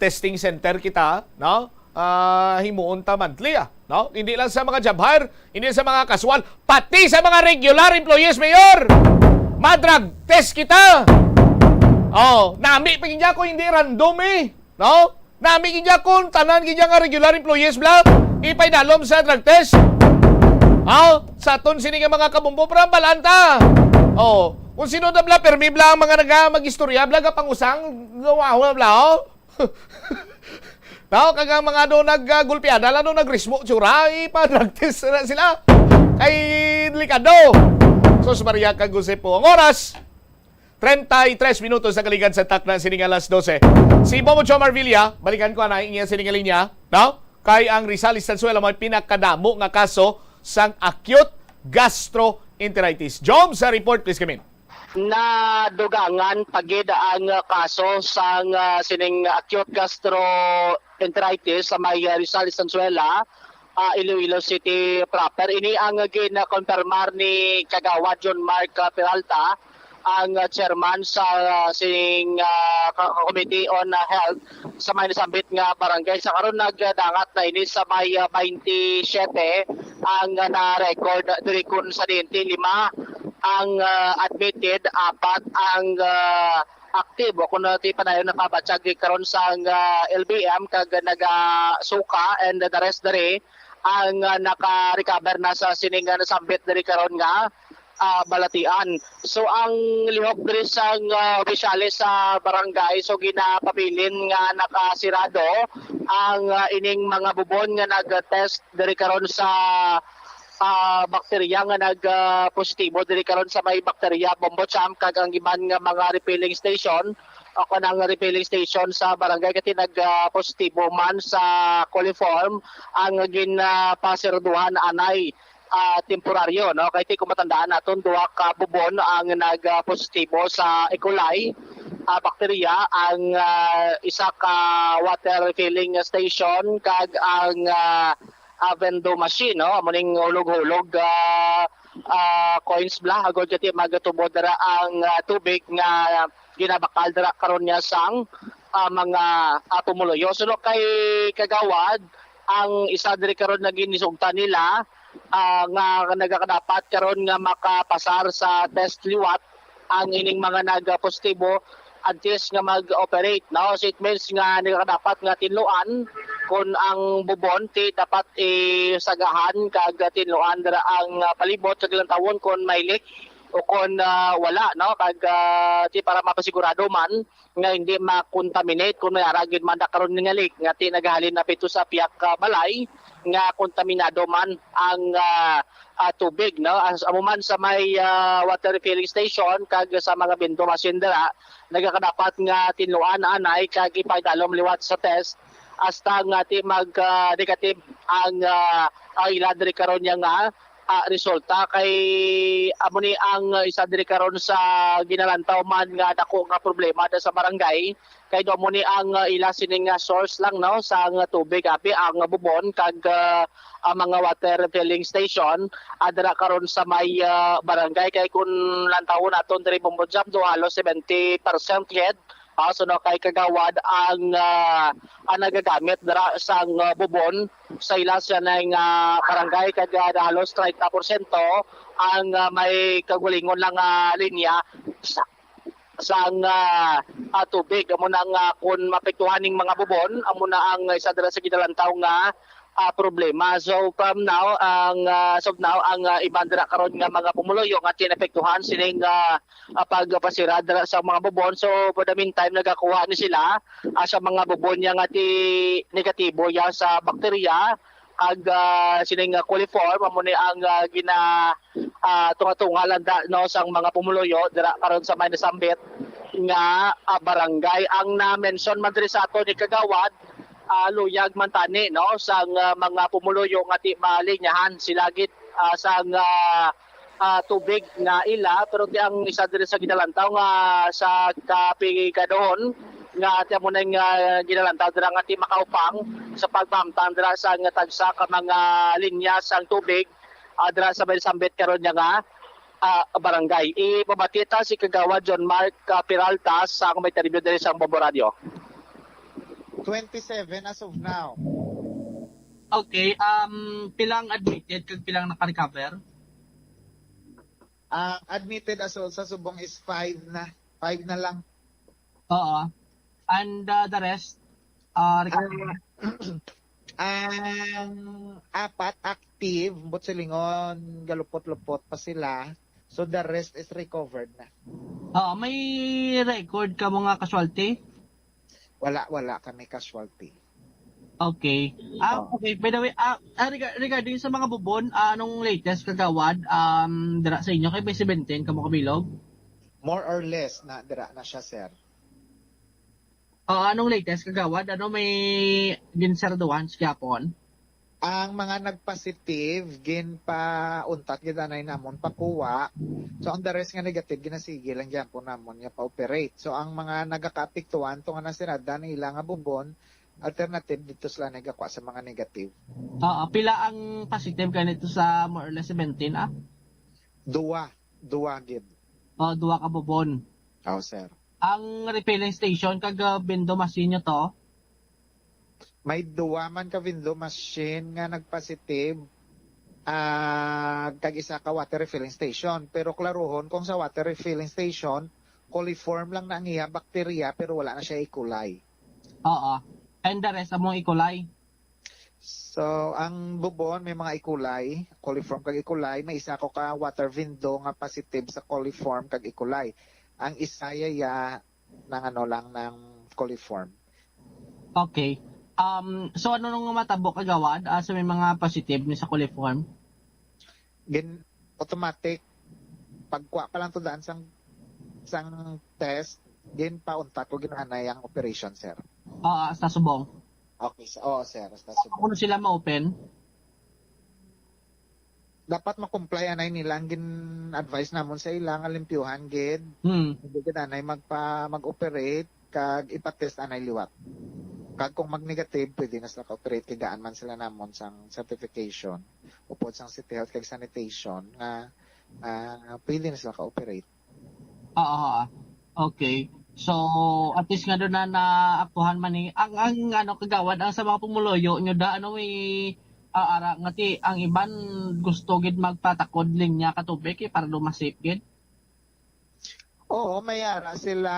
testing center kita, no? Ah, himuon ta monthly, ah, no? Hindi lang sa mga job hire, hindi sa mga casual, pati sa mga regular employees, Mayor! Ma-drug test kita! Oh, nami pa gid ako, hindi random, eh. No? Nami gid ya kon tanan gid ya nga regular employees bla ipaidalom sa drug test. Aw, sa aton sini nga mga kabombo, para balaan ta. Oh, kung sino na bla, permi bla ang mga naga mag-istorya bla, gapangusang, gawawa bla, oh. Tao kag ang mga ano nag, ah, gulpiada, ano, nagrismo, tsura, ipa-drug test na sila. Kay delikado. Sus Maria kag Jose po. Ang oras, treinta y tres minutos sa kaligad sa takna sining alas dose. Si Bobo Chomar Villa, balikan ko ana iya sining linya, no? Kay ang Rizal Estanzuela may pinakadamo nga kaso sang acute gastroenteritis. Jom, sa report, please come in. Nadugangan pa gid ang kaso sang, ah, sining acute gastroenteritis sa may, ah, Rizal Estanzuela, ah, Iloilo City proper. Ini ang ginakonfirmar ni Kagawad John Mark, ah, Peralta, ang, ah, chairman sa, ah, sing, ah, ka-, Committee on, ah, Health sa may nasambit nga barangay. Sa karon, nagdangat na ini sa may, ah, twenty-seven ang, ah, na-record diri, kun sa diin ti lima ang, ah, admitted, apat ang, ah, active, o kung ti padayon nakabatyag karon sang, ah, L B M kag nagasuka, and the rest diri ang, ah, naka-recover na sa sini nga nasambit diri karon nga, ah, balatian. So, ang lihok diri sang, ah, opisyales sa barangay, so ginapabilin nga nakasirado ang, ah, ining mga bubon nga nag-test diri karon sa, ah, bakterya nga nag, ah, positibo diri karon sa may bakterya Bombo Champ kag ang iban nga mga refilling station o kanang refilling station sa barangay kay ti nag, ah, positibo man sa coliform ang ginapasirduhan anay, ah, temporaryo, no? Kay ti kung matandaan naton, duha ka bubon ang nag, ah, positibo sa E. coli, ah, bakterya, ang, ah, isa ka water refilling station kag ang, ah, ah, vendo machine, no? Amo ning hulog-hulog, ah, ah, coins bla, agod kay ti magatubo dira ang, ah, tubig nga ginabakal dira karon niya sang, ah, mga, ah, pumuluyo. Suno kay Kagawad, ang isa diri karon nga ginisugtan nila, ah, nga nagakadapat karon nga makapasar sa test liwat ang ining mga nag-positibo antes nga mag-operate, no? So, it means nga nagakadapat nga tinluan kon ang bubon ti dapat isagahan kag tinluan dira ang, ah, palibot kag lantawon kon may leak o kon, ah, wala, no? Kag, ah, ti para mapasigurado man nga hindi ma-contaminate kung may ara gid man na karon nga leak nga ti naghalin na pito sa piyak ka balay nga kontaminado man ang, ah, ah, tubig, no? As, amo man sa may, ah, water refilling station kag sa mga vendo machine dira, nagakadapat nga tinluan anay kag ipaidalom liwat sa test hasta nga ti mag, ah, negative ang, ah, ang ila diri karon niya nga, ah, resulta. Kay amo ni ang isa diri karon sa ginalantaw man nga dako nga problema da sa barangay, kay do amo ni ang, ah, ila sini nga source lang, no, sa nga tubig, abi ang bubon kag, ah, ang mga water refilling station, ah, dira karon sa may, ah, barangay. Kay kun lantawon naton diri, Bombo Jam, do halos seventy percent gid, ah, suno kay Kagawad ang, ah, ang nagagamit dira sang, ah, bubon sa ila siya na nga barangay kag, ah, halos treinta porsyento ang, ah, may kagulingon lang nga linya sa, sang, ah, ah, tubig. Amo na nga kun mapektuhan ning mga bubon, amo na ang isa dira sa ginalantaw nga, ah, problema. So, from now, ang, ah, as of now, ang, ah, iban dira karon nga mga pumuluyo nga naapektuhan sining, ah, ah, pagpasira dira sa mga bubon. So, for the meantime, nagakuha ni sila, ah, sa mga bubon niya nga ti-, negatibo ya sa bakterya, ag, ah, sining, ah, coliform, amo ni ang, ah, gina-, ah, tunga-tunga landa, no, sang mga pumuluyo dira karon sa may nasambit nga, ah, barangay. Ang na-mention man diri sa ato ni Kagawad, ah, luyag man tani, no, sang, ah, mga pumuluyo nga ti-, malinyahan sila gid, ah, sang, ah, ah, tubig nga ila, pero ti ang isa diri sa ginalantaw nga sa kapigaduhon nga ti amo na nga ginalantaw dira nga ti makaupang sa pagmahamtang dira sa nga tagsa ka mga linya sang tubig, ah, dira sa may sambit karon niya nga, ah, barangay. Ipabati ta si Kagawad John Mark, ah, Peralta sa akong may interview diri sa Bombo Radio. Twenty-seven as of now. Okay, um, pilang admitted kag pilang naka-recover? Ah, admitted as of, sa subong is five na. Five na lang. Oo. And uh, the rest, uh, recovery? Ah, ang apat active, but silingon, galupot-lupot pa sila. So the rest is recovered na. Oo, may record ka mga casualty? Wala, wala kami casualty. Okay. Ah, Oo. okay. By the way, ah, ah, rega- regarding sa mga bubon, ah, anong latest, Kagawad? Um, dira sa inyo kay may seventeen kamo kabilog? More or less na dira na siya, sir. Ah, anong latest, Kagawad? Ano may ginsarduhan sa gyapon? Ang mga nagpositive, ginpauntat gid anay namon pakuha. So ang the rest nga negative, ginasige lang gyapon namon nga pa-operate. So ang mga nagakaapektuhan to nga nasirada ang ila nga bubon, alternative dito sila nagakuha sa mga negative. Oo, pila ang positive kanito sa more or less seventeen, ah? Duwa, duwa gid. O, duwa ka bubon. Oh, sir. Ang refilling station kag uh, window machine nyo to? May duwa man ka window machine nga nagpositive, ah, kag isa ka water refilling station. Pero klaruhon, kung sa water refilling station, coliform lang na ang iya bakterya pero wala na siya E. coli. Oo. And the rest among E. coli? So, ang bubon may mga E. coli, coliform kag E. coli, may isa ko ka water window nga positive sa coliform kag E. coli. Ang isa yaya nang ano lang, nang coliform. Okay. Um, so ano nung matabo, Kagawad, ah, sa may mga positive ni sa coliform? Gin automatic pagkuha pa lang to daan sang sang test, gin pauntat ko ginaanay ang operation, sir. Ah, sa subong. Okay, sir. Oo, sir. Sa Kung subong. Sila ma-open? Dapat ma-comply anay nila ang gin-advise namon sa ila nga limpyuhan gid. Hmm. Hindi gid anay magpa mag-operate kag ipa-test anay liwat. Kag kung mag-negative, pwede na sila ka-operate kay gaan man sila namon sang certification upod sang City Health kag Sanitation nga ah, pwede na sila ka-operate. Oo, oo. Okay. So, at least nga doon na naaktuhan man ni ang ang ano, Kagawad, ang sa mga pumuluyo nyo da, ano, may aara nga ti ang iban gusto gid magpatakod linya ka tubig, eh, para lumasip gid. Oo, may ara sila,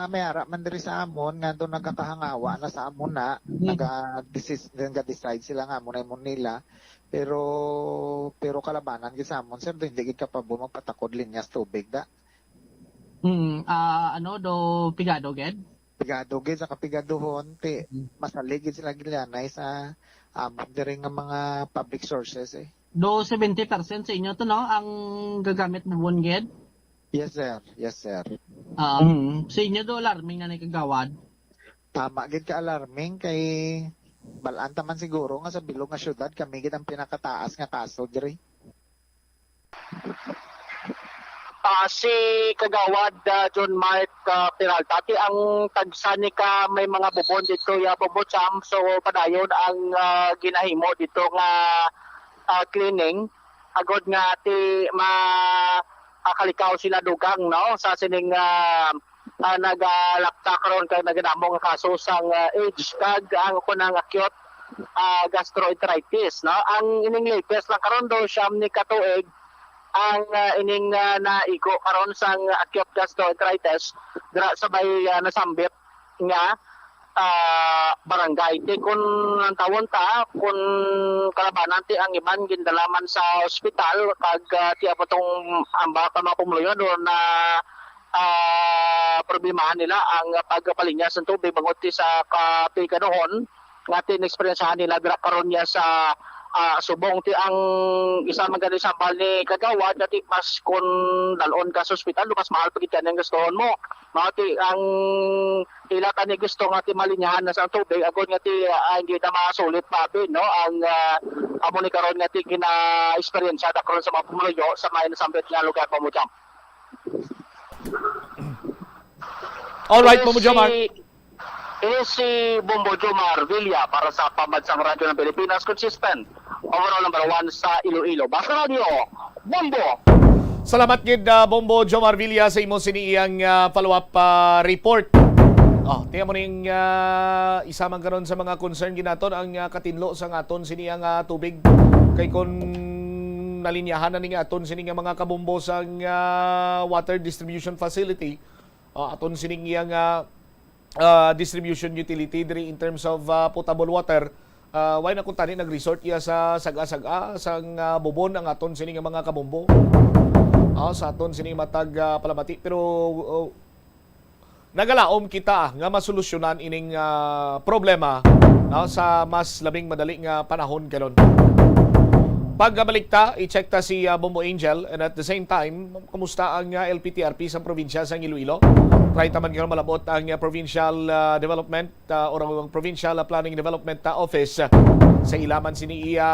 may ara man diri sa amon nga doon nagkakahangawa na sa amon na Hmm. naga-decis- nag-decide sila nga amo na imon nila. Pero pero kalabanan gid sa amon, sir, hindi gid kapabor magpatakod linyas tubig da. Hmm, ah, ano, do pigado gid? Pigado gid sa kapigaduhon ti Hmm. masalig gid sila gilianay sa amon diri nga mga public sources eh. Do seventy percent sa inyo to, no, ang gagamit bubon gid? Yes, sir. Yes, sir. Ah, mm. Sa inyo do alarming na ni, Kagawad? Tama gid ka alarming kay balaan ta man siguro nga sa bilog nga syudad kami gid ang pinakataas nga kaso diri. Ah, si Kagawad, ah, John Mark, ah, Peralta, ti ang tagsa ni ka may mga bubon dito ya Bombo Champ, so padayon ang, ah, ginahimo dito nga, ah, cleaning agod nga ti ma ah, kalikaw sila dugang, no, sa sining, ah, ah, nagalakta karon kag nagadamo nga kaso sang, ah, AIDS kag ang kunang acute, ah, gastroenteritis, no. Ang ining latest lang karon do siyam ni katuig ang, ah, ining, ah, naigo karon sang acute gastroenteritis dira sa may, ah, nasambit nga ah, barangay. Ti kun ang tawon ta, kun kalabanan ti ang iban gindala man sa ospital, kag, ah, ti amo tong ambak ang mga pumuluyo, ano, na, ah, problemahan nila ang pagpalinya sa tubig bangod ti sa kapikanuhon nga ti naeksperiensiyahan nila dira karon niya sa, ah, subong. Ti ang isa man gani sa ambal ni Kagawad nga ti mas kun dal-on ka sa ospital, mas mahal pa gid kani ang gastuhon mo. Mao ti ang ila tani gusto nga ti malinyahan na sa tubig, agod nga ti, ah, hindi na masulit pa abi, no, ang, ah, amo ni karon nga ti gina-eksperyensya da karon sa mga pumuluyo sa may nasambit nga lugar, Pamudjam. All right, Pamudjam. Ini si Bombo Jomar Villa para sa Pambansang Radyo ng Pilipinas, consistent overall number one sa Iloilo. Basta Radyo, Bombo! Salamat gid, ah, Bombo Jomar Villa, sa imo sini iyang, ah, follow-up, ah, report. Oh, tiyan mo ning, ah, isa man karon sa mga concern ginaton ang, ah, katinlo sa aton sini ang, ah, tubig. Kay kun nalinyahan na ning aton sini nga mga kabombo sa, ah, water distribution facility, ah, aton sining iyang, ah, ah, distribution utility diri in terms of, ah, potable water, ah, why na kuntani nag-resort iya sa sag-a-sag-a sang, ah, bubon ang aton sini nga mga kabombo? Ah, sa aton sini matag, ah, palamati, pero, oh, nagalaom kita nga masolusyonan ining, ah, problema, no, sa mas labing madali nga panahon karon. Pagbalik ta, i-check ta si, ah, Bombo Angel, and at the same time, kumusta ang, ah, L P T R P sa probinsya sang Iloilo? Try ta man karon malabot ang, ah, provincial, ah, development, ah, or ang provincial, ah, planning development, ah, office, ah, sa ila man sini iya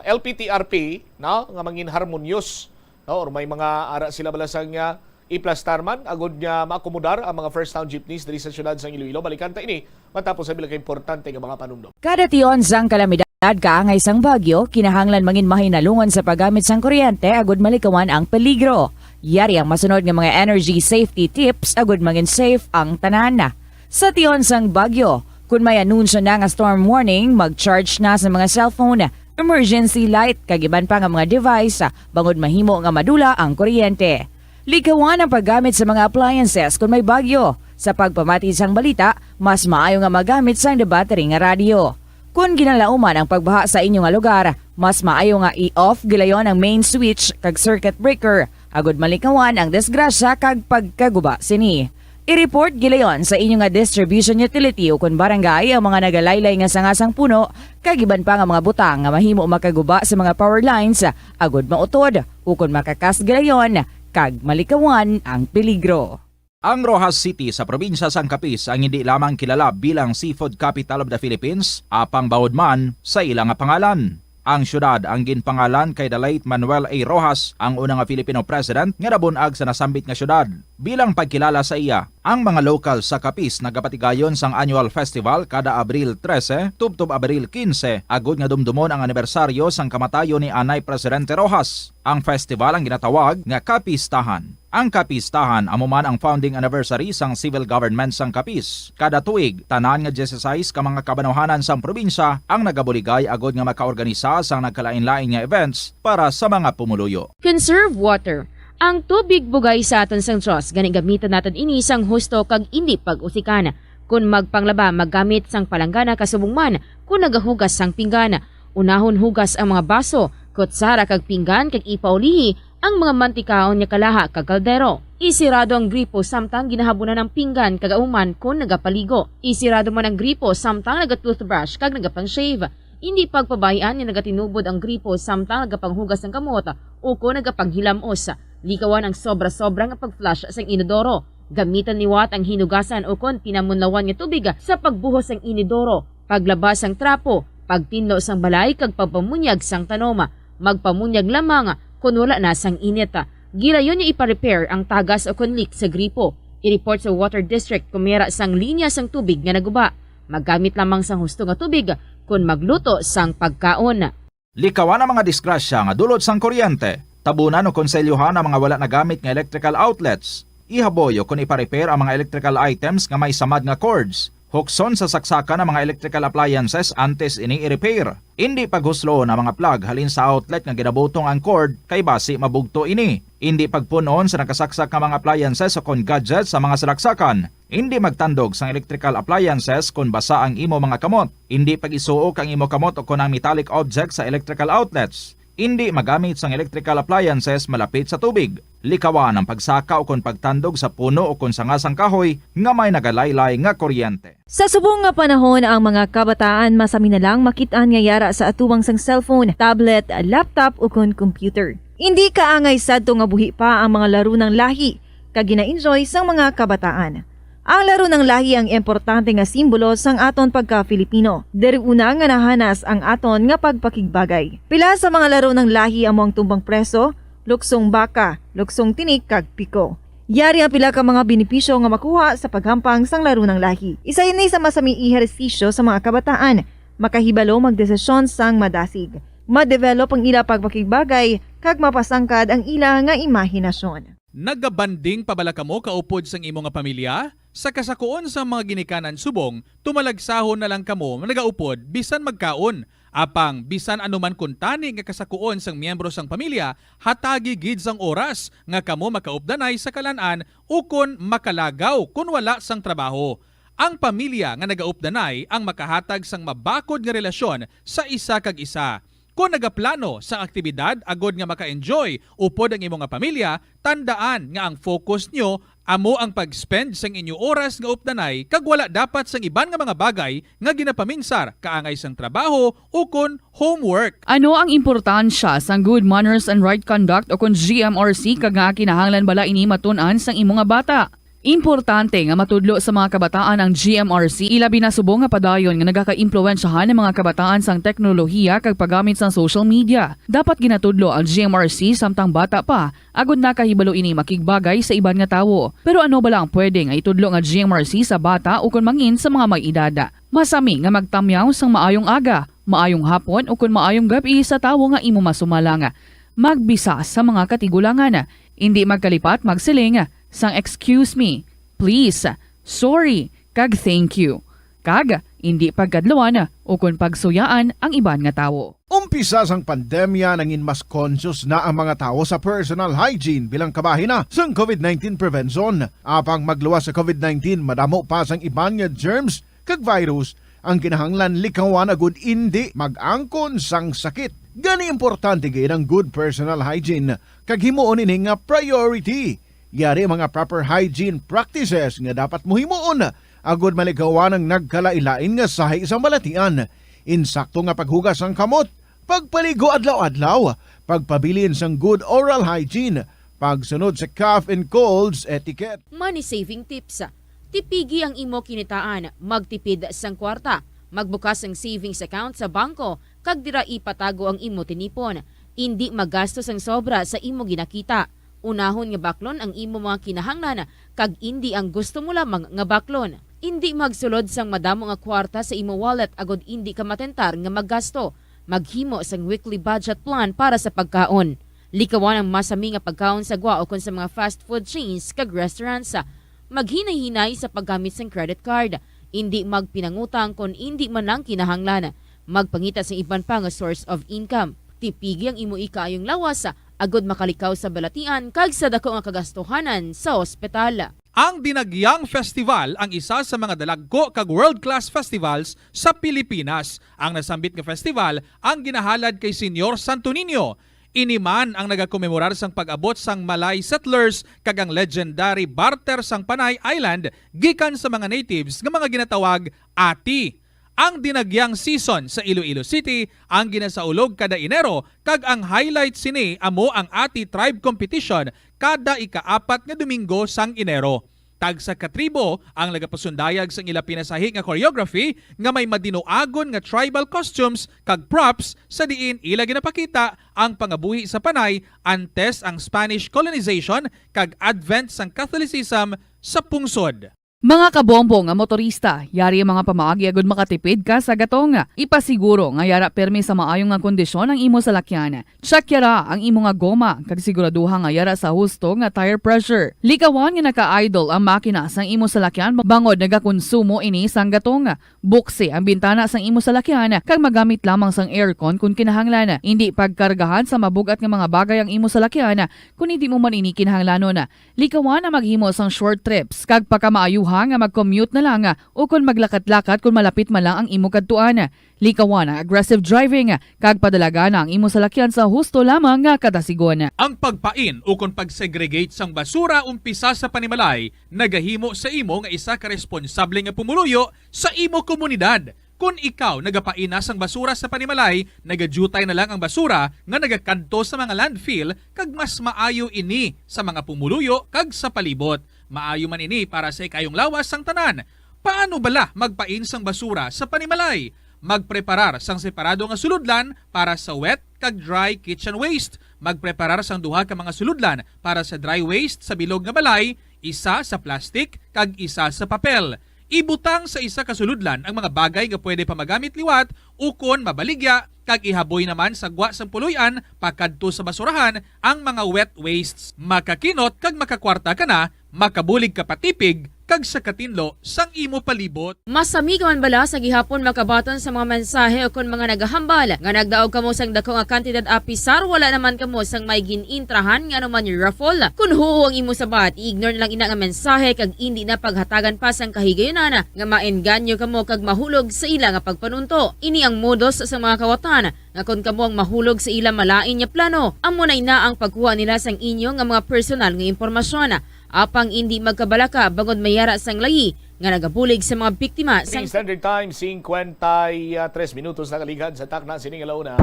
L P T R P, no, nga mangin harmonious, no, or may mga ara sila bala sang, ah, iplastar man agud nga maakomodar ang mga first town jeepneys diri sa siyudad sang Iloilo. Balikan ta ini matapos sa bilang importante nga mga panumdom. Kada tion sang kalamidad kaangay sang bagyo, kinahanglan mangin mahinalungon sa paggamit sang kuryente agud malikawan ang peligro. Yari ang masunod nga mga energy safety tips agud mangin safe ang tanan. Sa tion sang bagyo, kun may anunsyo na nga storm warning, mag-charge na sa mga cellphone, emergency light, kag iban pa nga mga device, bangod mahimo nga madula ang kuryente. Likawan ang paggamit sa mga appliances kon may bagyo. Sa pagpamati sang balita, mas maayo nga magamit sang debattery nga radyo. Kon ginalauman ang pagbaha sa inyo nga lugar, mas maayo nga i-off gilayon ang main switch kag circuit breaker agud malikawan ang disgrasya kag pagkaguba sini. I-report gilayon sa inyo nga distribution utility ukon barangay ang mga nagalaylay nga sanga sang puno kag iban pa nga mga butang nga mahimo makaguba sa mga power lines agud mautod ukon makakas gilayon kag malikawan ang peligro. Ang Roxas City sa probinsya sang Capiz ang indi lamang kilala bilang Seafood Capital of the Philippines, apang bawod man sa ila nga pangalan. Ang siyudad ang ginpangalan kay the late Manuel A. Roxas, ang una nga Filipino president nga nabun-ag sa nasambit nga siyudad. Bilang pagkilala sa iya, ang mga lokal sa Capiz nagapatigayon sang annual festival kada Abril trese tubtob Abril kinse, agud nga dumdumon ang anibersaryo sang kamatayon ni anay Presidente Roxas. Ang festival ang ginatawag nga Kapistahan. Ang Kapistahan amo man ang founding anniversary sang civil government sang Capiz. Kada tuig, tanan nga dieciséis ka mga kabanwahanan sang probinsya ang nagabuligay agud nga makaorganisa sang nagkalainlain nga events para sa mga pumuluyo. Conserve water. Ang tubig bugay sa aton sang Dios, gani gamitan naton ini sang husto kag indi pag-usikan. Kon magpanglaba, maggamit sang palanggana kasubong man kon nagahugas sang pinggan. Unahon hugas ang mga baso, kutsara kag pinggan kag ipaulihi ang mga mantikaon nga kalaha kag kaldero. Isirado ang gripo samtang ginahabunan ang pinggan kag auman kon nagapaligo. Isirado man ang gripo samtang naga-toothbrush kag nagapang-shave. Indi pagpabay-an nga nagatinubod ang gripo samtang nagapanghugas sang kamot ukon nagapanghilamos. Likawan ang sobra-sobra nga pag-flush sang inodoro. Gamitan liwat ang hinugasan ukon pinamunlawan nga tubig sa pagbuhos sang inodoro, paglaba sang trapo, pagtinlo sang balay kag pagpamunyag sang tanom. Magpamunyag lamang kon wala na sang init. Gilayon nga ipa-repair ang tagas ukon leak sa gripo. I-report sa Water District kon may ara sang linya sang tubig nga naguba. Maggamit lamang sang husto nga tubig kon magluto sang pagkaon. Likawan ang mga disgrasya nga dulot sang kuryente. Tabunan o konselyuhan ang mga wala nagamit nga electrical outlets. Ihaboy o kon ipa-repair ang mga electrical items nga may samad nga cords. Hukson sa saksakan ang mga electrical appliances antes ini i-repair. Indi paghuslo ang mga plug halin sa outlet nga ginabutong ang cord kay basi mabugto ini. Indi pagpun-on sa nakasaksak nga mga appliances o kon gadgets sa mga salaksakan. Indi magtandog sang electrical appliances kon basa ang imo mga kamot. Indi pag-isuok ang imo kamot o kon ang metallic object sa electrical outlets. Indi magamit sang electrical appliances malapit sa tubig. Likawan ang pagsaka o kon pagtandog sa puno o kon sanga sang kahoy nga may nagalaylay nga kuryente. Sa subong nga panahon, ang mga kabataan masami na lang makit-an nga yara sa atubangan sang cellphone, tablet, laptop, o kon computer. Indi kaangay sadto nga buhi pa ang mga laro ng lahi kag gina-enjoy sang mga kabataan. Ang laro ng lahi ang importante nga simbolo sang aton pagka-Filipino. Diri una nga nahanas ang aton nga pagpakigbagay. Pila sa mga laro ng lahi amo ang tumbang preso, luksong baka, luksong tinik, kag piko. Yari ang pila ka mga benepisyo nga makuha sa paghampang sang laro ng lahi. Isa ini sa masami ehersisyo sa mga kabataan. Makahibalo magdesisyon sang madasig. Ma-develop ang ila pagpakigbagay, kag mapasangkad ang ila nga imahinasyon. Nagabanding pa bala kamo kaupod sang imo nga pamilya? Sa kasakuon sang mga ginikanan subong, tumalagsahon na lang kamo nagaupod bisan magkaon. Apang bisan ano man kuntani nga kasakuon sang miyembro sang pamilya, hatagi gid sang oras nga kamo makaupdanay sa kalan-an ukon makalagaw kon wala sang trabaho. Ang pamilya nga nagaupdanay ang makahatag sang mabakod nga relasyon sa isa kag isa. Kon nagaplano sang aktibidad agod nga maka-enjoy upod ang imo nga pamilya, tandaan nga ang focus nyo amo ang pag-spend sang inyo oras nga updanay kag wala dapat sang iban nga mga bagay nga ginapaminsar kaangay sang trabaho ukon homework. Ano ang importansya sang good manners and right conduct ukon G M R C, kag nga kinahanglan bala ini matun-an sang imo nga bata? Importante nga matudlo sa mga kabataan ang G M R C, ilabi na subong nga padayon nga nagakaimpluwensyahan ang mga kabataan sang teknolohiya kag paggamit sang social media. Dapat ginatudlo ang G M R C samtang bata pa, agod nakahibalo ini makigbagay sa iban nga tawo. Pero ano bala ang pwede nga itudlo nga G M R C sa bata ukon mangin sa mga may edad? Masami nga magtamyaw sang maayong aga, maayong hapon, ukon maayong gab-i sa tawo nga imo masumalang. Magbisa sa mga katigulangan. Indi magkalipat magsiling sang "Excuse me", "Please", "Sorry", kag "Thank you". Kag indi pagkadluan ukon pagsuyaan ang iban nga tawo. Umpisa sang pandemya, nangin mas conscious na ang mga tawo sa personal hygiene bilang kabahin na sang covid nineteen prevention. Apang magluwas sa covid nineteen, madamo pa sang iban nga germs kag virus ang kinahanglan likawan agud indi mag-angkon sang sakit. Gani, importante gid ang good personal hygiene kag himuon ini nga priority. Yari mga proper hygiene practices nga dapat mo himuon agud malikawan ang nagkalain-lain nga sahi sang balatian. Insakto nga paghugas sang kamot, pagpaligo adlaw-adlaw, pagpabilin sang good oral hygiene, pagsunod sa cough and colds etiquette. Money saving tips. Tipigi ang imo kinitaan, magtipid sang kwarta, magbukas sang savings account sa bangko, kag dira ipatago ang imo tinipon. Indi magasto sang sobra sa imo ginakita. Unahon nga baklon ang imo mga kinahanglan, kag indi ang gusto mo lamang nga baklon. Indi magsulod sang madamo nga kwarta sa imo wallet agod indi ka matentar nga maggasto. Maghimo sang weekly budget plan para sa pagkaon. Likawan ang masami nga pagkaon sa gwa ukon sa mga fast food chains kag restaurants. Maghinay-hinay sa paggamit sang credit card. Indi magpinangutang kon indi man lang kinahanglan. Magpangita sang iban pa nga source of income. Tipigi ang imo ikaayong lawas agod makalikaw sa balatian kag sa daku nga kagastuhanan sa ospital. Ang Dinagyang Festival ang isa sa mga dalagko kag world-class festivals sa Pilipinas. Ang nasambit nga festival ang ginahalad kay Señor Santo Niño. Ini man ang nagakomemorar sang pag-abot sang Malay settlers kag ang legendary barter sang Panay Island gikan sa mga natives nga mga ginatawag ati. Ang Dinagyang season sa Iloilo City ang ginasaulog kada Enero, kag ang highlight sini amo ang Ati Tribe Competition kada ikaapat nga Domingo sang Enero. Tagsa ka tribo ang nagapasundayag sang ila pinasahi nga choreography nga may madinuagon nga tribal costumes kag props, sa diin ila ginapakita ang pangabuhi sa Panay antes ang Spanish colonization kag advent sang Catholicism sa pungsod. Mga kabombo nga motorista, yari ang mga pamaagi agud makatipid ka sa gatong. Ipasiguro nga yara permi sa maayo nga kondisyon ang imo salakyan. Check yara ang imo nga goma, kag siguraduha nga yara sa husto nga tire pressure. Likawan nga naka-idle ang makina sang imo salakyan bangod nagakonsumo ini sang gatong. Buksi ang bintana sang imo salakyan kag magamit lamang sang aircon kon kinahanglan. Indi pagkargahan sa mabug-at nga mga bagay ang imo salakyan kon hindi mo man ini kinahanglanon. Likawan ang maghimo sang short trips kag pakamaayuha nga mag-commute na lang ukon maglakat-lakat kon malapit man lang ang imo kadtuan. Likawan ang aggressive driving kag padalagan ang imo salakyan sa husto lamang nga kadasigon. Ang pagpain ukon pag-segregate sang basura umpisa sa panimalay nagahimo sa imo nga isa ka responsable nga pumuluyo sa imo komunidad. Kon ikaw nagapaina sang basura sa panimalay, nagadyutay na lang ang basura nga nagakadto sa mga landfill, kag mas maayo ini sa mga pumuluyo kag sa palibot. Maayo man ini para sa ikayong lawas sang tanan. Paano bala magpain sang basura sa panimalay? Magpreparar sang separado nga sulodlan para sa wet kag dry kitchen waste. Magpreparar sang duha ka mga sulodlan para sa dry waste sa bilog nga balay, isa sa plastic kag isa sa papel. Ibutang sa isa ka sulodlan ang mga bagay nga pwede pa magamit liwat ukon mabaligya, kag ihaboy naman sa gwa sang puloy-an pakadto sa basurahan ang mga wet wastes. Makakinot kag makakwarta ka na, makabulig ka pa tipig kag sa katinlo sang imo palibot. Masami ka man bala sa gihapon makabaton sa mga mensahe ukon mga nagahambal nga nagdaog kamo sang dako nga kantidad apisar wala naman kamo sang may gin-intrahan nga anuman raffle? Kon huo ang imo sabat, i-ignore na lang ina nga mensahe kag indi na paghatagan pa sang kahigayunan nga maengganyo kamo kag mahulog sa ila nga pagpanunto. Ini ang modus sa mga kawatan nga kon kamo ang mahulog sa ila malain nga plano, amo na ina ang pagkuha nila sang inyo nga mga personal nga impormasyon. Apang indi magkabalaka bangod may yara sang layi nga nagabulig sa mga biktima sang Standard Time, singkwenta y tres minutos nakaligad sa takna sining alauna.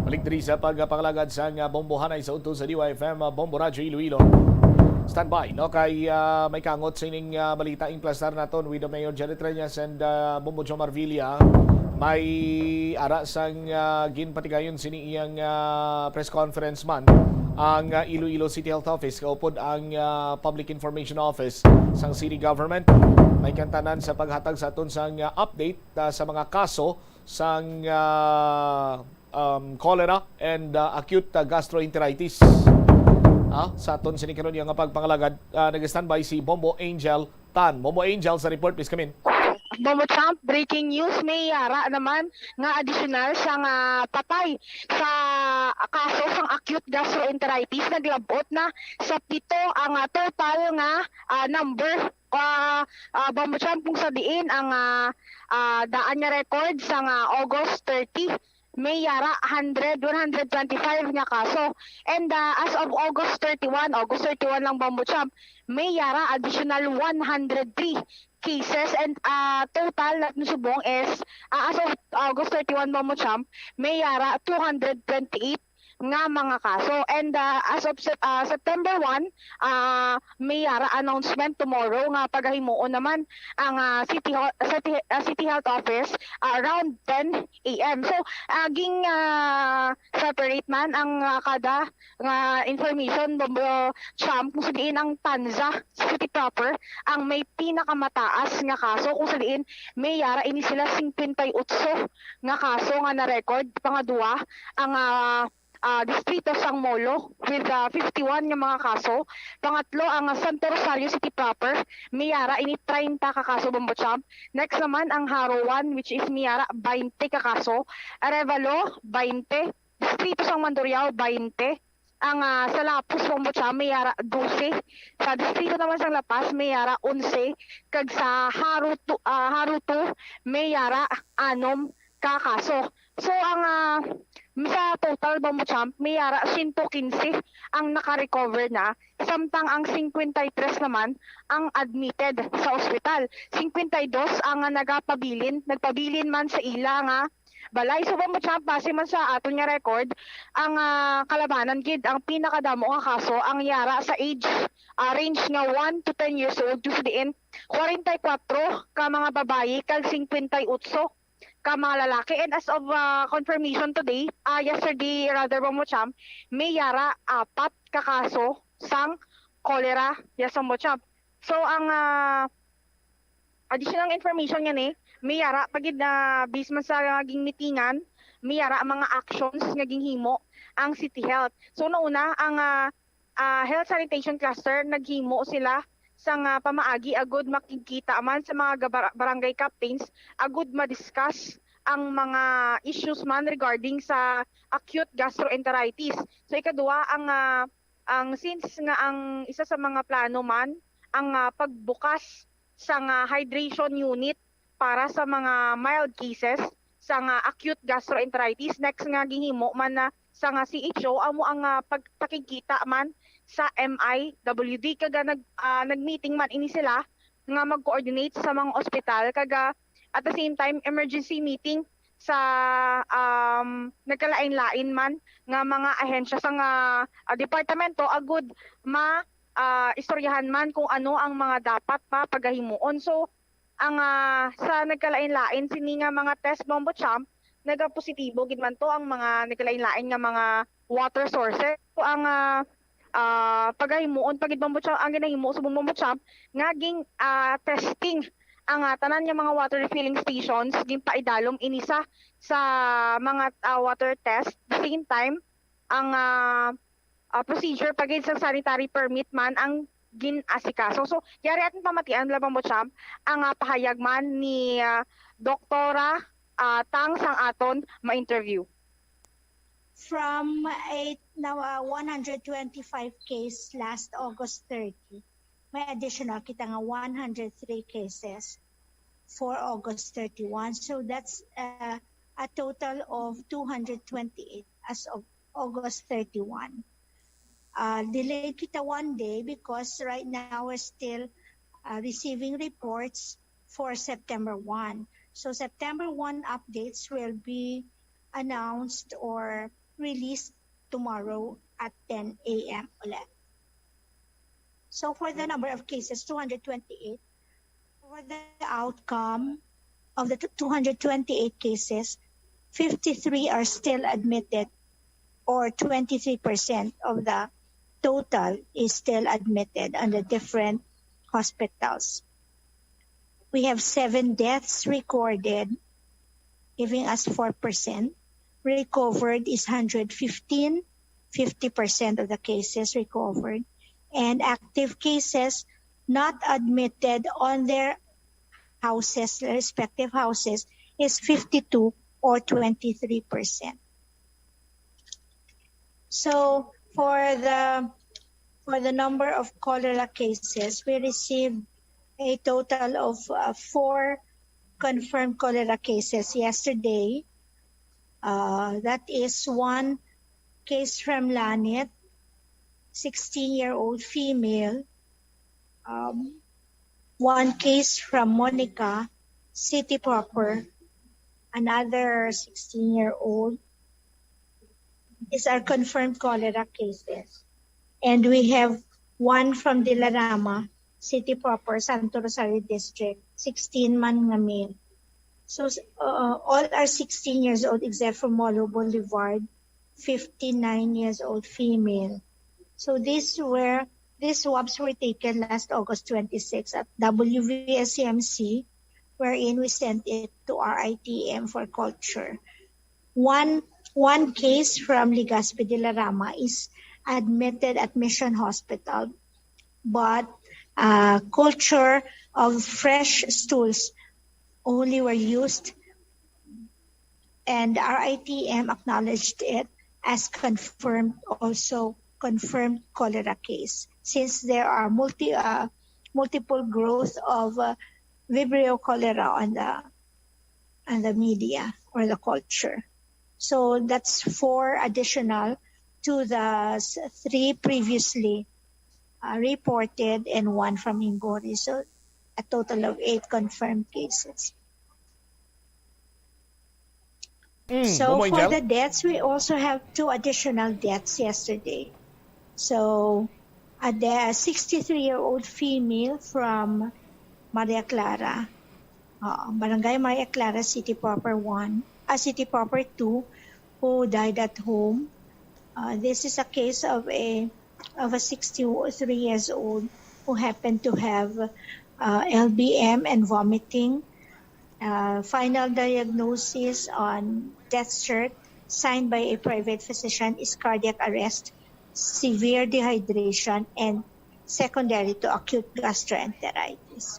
Balik diri sa pagpangalagad sang, ah, bombohanay sa udto sa D Y F M, ah, Bombo Radyo Iloilo. Standby, no? Kay, ah, may kangot sining, ah, balita, implastar naton with the Mayor Jerry Treñas and, ah, Bombo Jomar Villa. May ara sang, ah, ginpatigayon sini iyang, ah, press conference man ang, ah, Iloilo City Health Office, kaupod ang, ah, Public Information Office sang City Government. May kantanan sa paghatag sa aton sang, ah, update, ah, sa mga kaso sang, ah, um, cholera and, ah, acute, ah, gastroenteritis. Ah, sa aton sini karon nga pagpangalagad, ah, nag-standby si Bombo Angel Tan. Bombo Angel sa report, please come in. Bombo Champ, breaking news, may yara naman nga additional sa nga patay sa kaso sang acute gastroenteritis. Naglabot na sa pito ang, ah, total nga, ah, number. Ah, ah, Bombo Champ, kung sa diin ang, ah, ah, daan nga record sa nga August thirty, may yara hundred, one hundred twenty-five nga kaso. And, ah, as of August thirty-one, August thirty-one lang, Bombo Champ, may yara additional one hundred three cases, and, ah, total na subong is, ah, as of August thirty-one, Bombo Champ, may yara two hundred twenty-eight nga mga kaso. And, ah, as of Sep-, ah, September one, ah, may yara announcement tomorrow nga pagahimuon naman ang, ah, City Hall, City, ah, City Health Office, ah, around ten A M. So, ah, ging, ah, separate man ang, ah, kada nga information, Bombo Champ, kung sa diin ang Tanza City proper ang may pinakamataas nga kaso, kung sa diin may yara ini sila singkwenta y otso nga kaso nga na-record. Pangadua, ang, ah, ah, distrito sang Molo with, ah, fifty-one nga mga kaso. Pangatlo, ang, ah, Santo Rosario City proper, may yara ini treinta ka kaso, Bombo Champ. Next naman, ang Jaro one, which is may yara baynte ka kaso. Arevalo, baynte. Distrito sang Mandurriao, baynte. Ang, ah, sa Lapuz, Bombo Champ, may yara dose. Sa distrito naman sang La Paz, may yara onse. Kag sa Jaro two, ah, Jaro two, may yara anom ka kaso. So, ang, ah, sa total, Bombo Champ, may yara siyento kinse ang naka-recover na, samtang ang singkwenta y tres naman ang admitted sa ospital. Singkwenta y dos ang, ah, nagapabilin, nagpabilin man sa ila nga balay. So, Bombo Champ, base man sa aton nga record, ang, ah, Kalabanan gid ang pinakadamo nga kaso, ang yara sa age, ah, range nga one to ten years old, kung sa diin kwarenta y kwatro ka mga babayi kag singkwenta y otso ka mga lalaki. And as of, ah, confirmation today, ah, yesterday rather, Bombo Champ, may yara apat ka kaso sang cholera, yes, Bombo Champ. So, ang, ah, additional information nga ni, may ara pa gid na based man sa gingmitingan, may ara mga actions nga ginhimo ang City Health. So, nauna ang, ah, ah, health sanitation cluster, naghimo sila sang, ah, pamaagi agud makigkita man sa mga gabar-, barangay captains agud ma-discuss ang mga issues man regarding sa acute gastroenteritis. So, ikadua, ang, ah, ang since nga ang isa sa mga plano man ang, ah, pagbukas sang, ah, hydration unit para sa mga mild cases sang, ah, acute gastroenteritis. Next nga gihimo man na sang, ah, C H O amo ang, ah, pagpakigkita man sa M I W D, kag, ah, nag-, ah, nag-meeting man ini sila nga mag-coordinate sa mga ospital, kag, ah, at the same time emergency meeting sa, um, nagkalain-lain man nga mga ahensya sang, ah, ah, departamento agud ma, ah, istoryahan man kung ano ang mga dapat pa pagahimuon. So, ang, ah, sa nagkalain-lain sini nga mga test, Bombo Champ, nagapositibo gid man to ang mga nagkalain-lain nga mga water sources. So, ang, ah, ah, pagahimuon pa gid, Bombo Champ, ang ginahimo sa Bombo Champ nga ging, ah, testing ang, ah, tanan nga mga water refilling stations, ginpaidalom ini sa, sa mga, ah, water test. The same time, ang, ah, ah, procedure pa gid sa sanitary permit man ang gin-asikaso. So, yari aton pamatian, Bombo Champ, ang, ah, pahayag man ni, ah, Doktora, ah, Tang sang aton ma-interview. From a, now, uh, one hundred twenty-five case last August thirty, may additional kita nga one hundred three cases for August thirty-one. So that's, uh, a total of two hundred twenty-eight as of August thirty-one. Uh, delayed kita one day because right now we're still, uh, receiving reports for September one. So September one updates will be announced or released tomorrow at ten A M ulit. So for the number of cases, two hundred twenty-eight. For the outcome of the two hundred twenty-eight cases, fifty-three are still admitted, or twenty-three percent of the total is still admitted under different hospitals. We have seven deaths recorded, giving us four percent. Recovered is hundred fifteen, fifty percent of the cases recovered. And active cases not admitted on their houses, respective houses, is fifty-two, or twenty-three percent. So for the, for the number of cholera cases, we received a total of, uh, four confirmed cholera cases yesterday. Uh, that is one case from Lanit, sixteen-year-old female. Um, one case from Monica, City Proper, another sixteen-year-old. These are confirmed cholera cases. And we have one from Dilarama, City Proper, Santo Rosario District, sixteen man nga male. So, uh, all are sixteen years old except for Molo Boulevard, fifty-nine years old female. So these were, these swabs were taken last August twenty-six at W V S C M C, wherein we sent it to R I T M for culture. One, one case from Legazpi Dilarama is admitted at Mission Hospital, but, uh, culture of fresh stools only were used, and R I T M acknowledged it as confirmed, also confirmed cholera case, since there are multi, uh, multiple growth of, uh, Vibrio cholera on the, on the media or the culture. So that's four additional to the s-, three previously, uh, reported and one from Inggori. So a total of eight confirmed cases. Mm, so Momo for Angel? The deaths, we also have two additional deaths yesterday. So, a de-, a sixty-three-year-old female from Maria Clara, uh, Barangay Maria Clara, City Proper one, uh, City Proper two, who died at home. Uh, this is a case of a, of a sixty-three years old who happened to have uh, L B M and vomiting. Uh, final diagnosis on death cert signed by a private physician is cardiac arrest, severe dehydration, and secondary to acute gastroenteritis.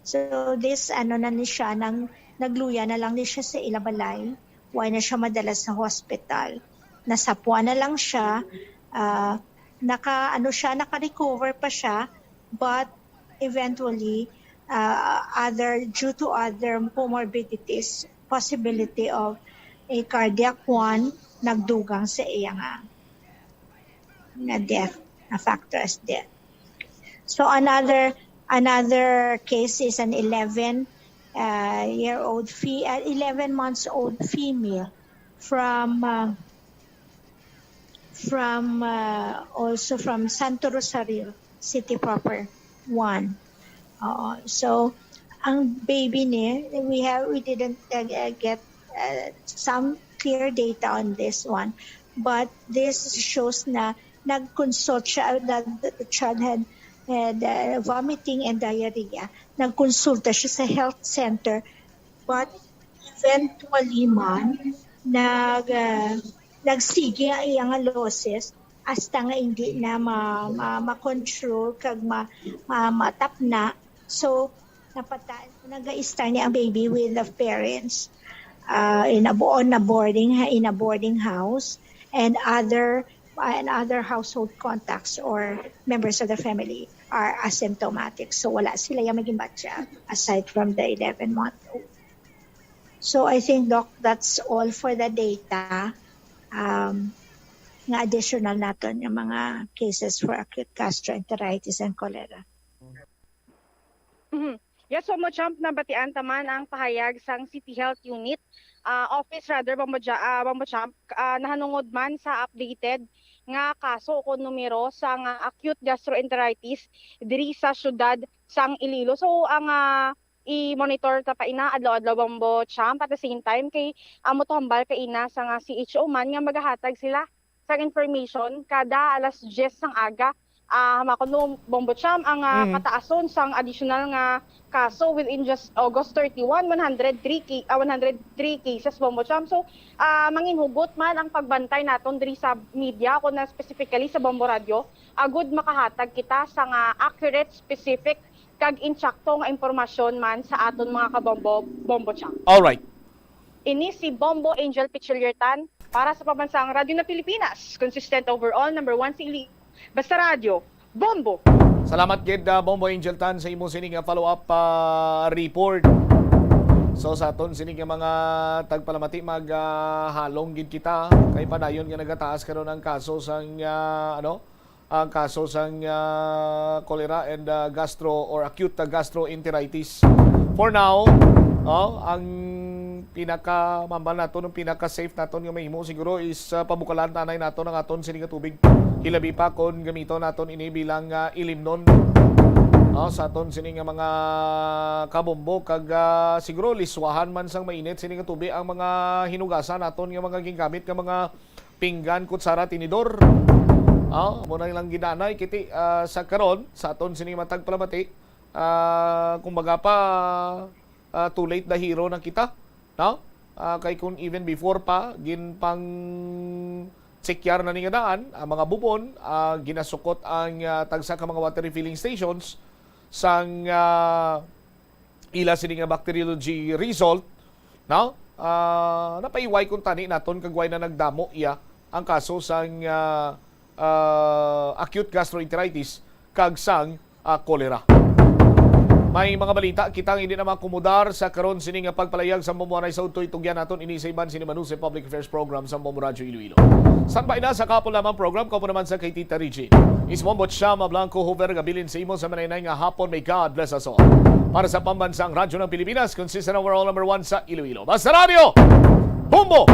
So this, ano na ni siya, nang nagluya na lang ni siya sa ila balay. Wala na siya madala sa hospital. Nasapwan na lang siya. Ah, naka, ano siya, naka-recover pa siya, but eventually, uh, other, due to other comorbidities, possibility of a cardiac one, nagdugang sa iya nga, nga death, a factor as death. So another, another case is an eleven, uh, year old fe-, uh, eleven months old female from, uh, from, uh, also from Santo Rosario City proper, one. Oo. So, ang baby ni, we have, we didn't, uh, uh, get, uh, some clear data on this one, but this shows na nag-consult siya, that the child had, had, uh, vomiting and diarrhea. Nagkonsulta siya sa health center, but eventually man, nag, uh, nagsige ang iyang losses hasta nga hindi na ma-, ma-, ma-control kag ma-, ma-, matapna. So, napata-, nag-stay ni ang baby with the parents, uh, in a, on a boarding, in a boarding house, and other, and other household contacts or members of the family are asymptomatic. So, wala sila yung maging batya aside from the eleven-month-old. So, I think, Doc, that's all for the data, um, nga additional naton yung mga cases for acute gastroenteritis and cholera. Mhm. Yes, Bombo Champ, nabatian ta man ang pahayag sang City Health Unit, ah, Office rather, Bombo Ja-, ah, Bombo Champ, ah, nahanungod man sa updated nga kaso o kon numero sang acute gastroenteritis diri sa siyudad sang Iloilo. So, ang, ah, i-monitor ta pa ina adlaw-adlaw, Bombo Champ. At the same time, kay amo to hambal kay ina sang C H O man nga magahatag sila sang information kada alas diyes sang aga. Ah, hamakon mo, Bombo Champ, ang, ah, Mm. kataason sang additional nga kaso within just August thirty-one, one hundred three ca-, ah, one hundred three cases, Bombo Champ. So, ah, manginhugot man ang pagbantay naton diri sa media, ako na specifically sa Bombo Radio, agud makahatag kita sang, ah, accurate, specific, kag insakto nga impormasyon man sa aton mga kabombo, Bombo Champ. Alright. Ini si Bombo Angel Pichiliertan para sa Pambansang Radyo na Pilipinas. Consistent overall, number one si Ili. Basta Radyo, Bombo! Salamat gid, ah, Bombo Angel Tan, sa imo sini nga follow-up, ah, report. So, sa aton sini nga mga tagpalamati, mag, ah, halong gid kita kay padayon nga nagataas karon ang kaso sang, ah, ano, ang kaso sang, ah, cholera and, ah, gastro or acute, ah, gastroenteritis. For now, oh, ang pinaka mambal naton, ang pinaka safe naton nga mahimo siguro is, ah, pabukalan tanay naton ang aton sini nga tubig. Hilabi pa kon gamiton naton ini bilang, ah, ilimnon, oh, sa aton sini nga mga kabombo kag, ah, siguro liswahan man sang mainit sini nga tubig ang mga hinugasan naton nga mga gingamit nga mga pinggan, kutsara, tinidor. Ah, mo na lang gidanay kiti, ah, sa karon sa aton sini matag palamati. Ah, kumbaga pa, ah, too late dahiro na kita, no? Ah, kay kung even before pa gin pang chekyar na ni nga daan ang mga bubon, ah, ginasukot ang, ah, tagsa ka mga water refilling stations sang, ah, ila sini nga bacteriology result, no? Ah, napaiway kung tani naton kag way na nagdamo iya ang kaso sang, ah, ah, acute gastroenteritis kag sang, ah, cholera. May mga balita kita nga hindi na makumudar sa karon sini nga pagpalayag sa mamuanay sa udto. Itugyan naton ini sa iban sini Manuse Public Affairs Program sa Bombo Radyo Iloilo. Standby na sa kahapon lamang program, kaupo naman sa kay Tita Regine. Ismon Botchama Blanco Hoover, gabilin sa imo sa manay-nay nga hapon. May God bless us all. Para sa Pambansang Radyo ng Pilipinas, consistent overall number one sa Iloilo. Basta Radyo! Bombo!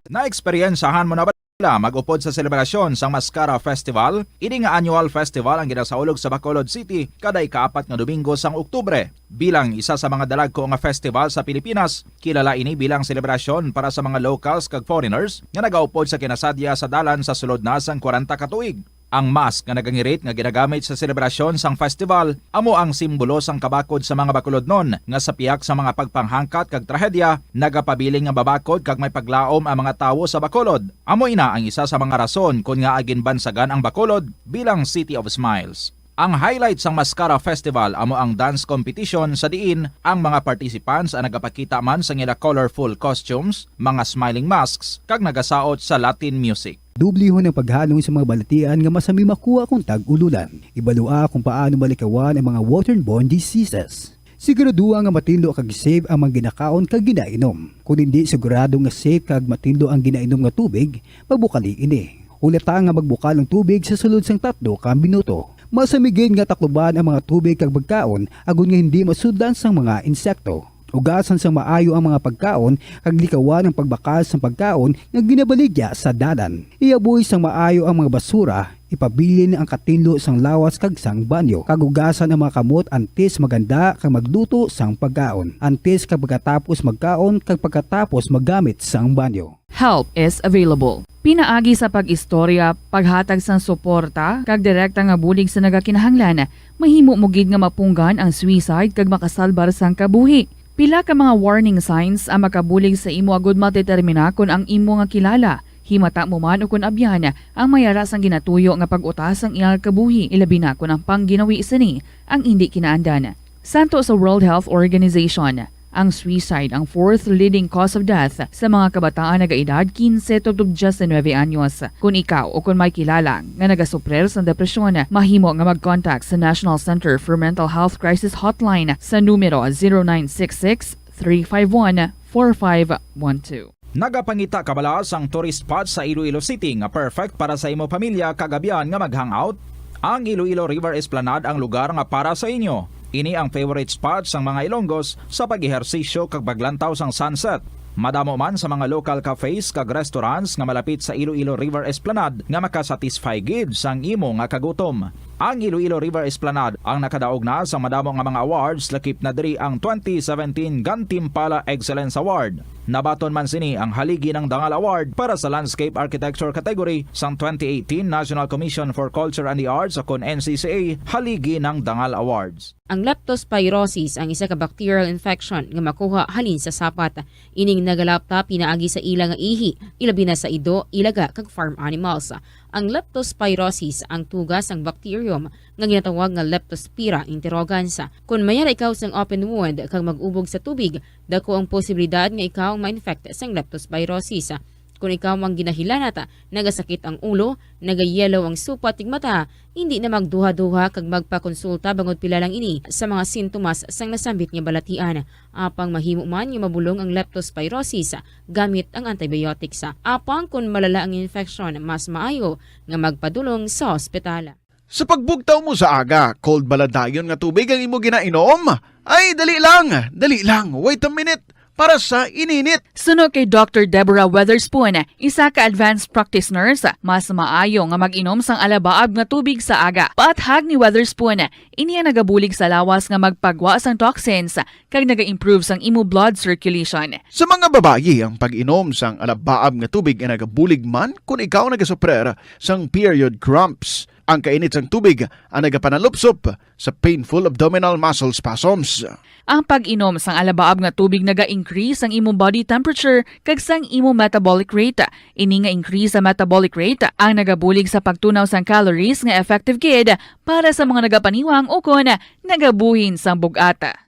Naeksperyensahan mo na ba mag-upod sa selebrasyon sang Mascara Festival? Ini nga annual festival ang ginasaulog sa Bacolod City kada ikaapat nga Domingo sang Oktubre. Bilang isa sa mga dalagko nga festival sa Pilipinas, kilala ini bilang selebrasyon para sa mga locals kag foreigners nga nagaupod sa kinasadya sa dalan sa sulod na sang kwarenta ka tuig. Ang mask nga nagangirit nga ginagamit sa selebrasyon sang festival amo ang simbolo sang kabakod sa mga Bacolodnon nga sa pihak sa mga pagpanghangkat kag trahedya nagapabilin nga mabakod kag may paglaom ang mga tawo sa Bacolod. Amo ina ang isa sa mga rason kon ngaa ginbansagan ang Bacolod bilang City of Smiles. Ang highlight sang Mascara Festival amo ang dance competition sa diin ang mga participants ang nagapakita man sang ila colorful costumes, mga smiling masks, kag nagasaot sa Latin music. Dublihon ang paghalong sa mga balatian nga masami makuha kon tag-ululan. Ibalua kung paano malikawan ang mga waterborne diseases. Siguraduha nga matinlo kag safe ang mga ginakaon kag ginainom. Kon hindi sigurado nga safe kag matinlo ang ginainom nga tubig, magbukali ini. Hulata nga magbukal ang tubig sa sulod sang tatlo ka minuto. Masami gid nga takluban ang mga tubig kag pagkaon agod nga hindi masudlan sang mga insekto. Ugasan sang maayo ang mga pagkaon kag likawan ang pagbakal sang pagkaon nga ginabaligya sa dalan. Ihaboy sang maayo ang mga basura, ipabilin ang katinlo sang lawas kag sang banyo, kag ugasan ang mga kamot antes maghanda kag magluto sang pagkaon, antes kag pagkatapos magkaon kag pagkatapos maggamit sang banyo. Help is available. Pinaagi sa pag-istorya, paghatag sang suporta, kag direkta nga bulig sa nagakinahanglan, mahimo mo gid nga mapunggan ang suicide kag makasalbar sang kabuhi. Pila ka mga warning signs ang makabulig sa imo agud madetermina kon ang imo nga kilala, himata mo man ukon abyan, ang may ara sang ginatuyo nga pag-utas sang iyang kabuhi, ilabi na kon ang pangginawi sini ang indi kinaandan. Santo sa World Health Organization, ang suicide ang fourth leading cause of death sa mga kabataan nagaedad kinse tubtob diyes nuebe anyos. Kon ikaw o kon may kilala nga nagasuprir sang depresyon, mahimo nga mag-contact sa National Center for Mental Health Crisis Hotline sa numero zero nine six six, three five one, four five one two. Nagapangita ka bala sang tourist spot sa Iloilo City nga perfect para sa imo pamilya kag abyan nga mag-hangout? Ang Iloilo River Esplanade ang lugar nga para sa inyo. Ini ang favorite spot sang mga Ilonggos sa pag-ehersisyo kag paglantaw sang sunset. Madamo man sa mga local cafes kag restaurants nga malapit sa Iloilo River Esplanade nga makasatisfy gid sang imo nga kagutom. Ang Iloilo River Esplanade ang nakadaog na sa madamo nga mga awards, lakip na diri ang twenty seventeen Gantimpala Excellence Award. Nabaton man sini ang Haligi ng Dangal Award para sa Landscape Architecture category sang twenty eighteen National Commission for Culture and the Arts, o kon N C C A, Haligi ng Dangal Awards. Ang leptospirosis ang isa ka bacterial infection nga makuha halin sa sapat. Ining nagalapta pinaagi sa ila nga ihi, ilabi na sa ido, ilaga, kag farm animals. Ang leptospirosis ang tuga sang bacterium nga ginatawag nga Leptospira interrogans. Kon mayara ikaw sang open wound kag mag-ubog sa tubig, dako ang posibilidad nga ikaw ma-infect sang leptospirosis. Kon ikaw ang ginahilanat, nagasakit ang ulo, nagayellow ang supat kag mata, hindi na magduha-duha kag magpakonsulta bangod pila lang ini sa mga sintomas sang nasambit nga balatian. Apang mahimo man nga mabulong ang leptospirosis gamit ang antibiotics. Apang kon malala ang infeksyon, mas maayo nga magpadulong sa ospital. Sa pagbugtaw mo sa aga, cold bala dayon nga tubig ang imo ginainom? Ay, dali lang, dali lang, wait a minute, para sa ininit. Suno kay Doctor Deborah Weatherspoon, isa ka advanced practice nurse, mas maayo nga mag-inom sang alabaab nga tubig sa aga. Paathag ni Weatherspoon, ini ang nagabulig sa lawas nga magpagwa sang toxins kag naga-improve sang imo blood circulation. Sa mga babayi, ang pag-inom sang alabaab nga tubig ay nagabulig man kon ikaw nagasuprer sang period cramps. Ang kainit sang tubig ang nagapanalupsop sa painful abdominal muscle spasms. Ang pag-inom sang alabaab nga tubig naga-increase sang imo body temperature kag sang imo metabolic rate. Ini nga increase sa metabolic rate ang nagabulig sa pagtunaw sang calories nga effective gid para sa mga nagapaniwang ukon nagabuhin sang bug-at.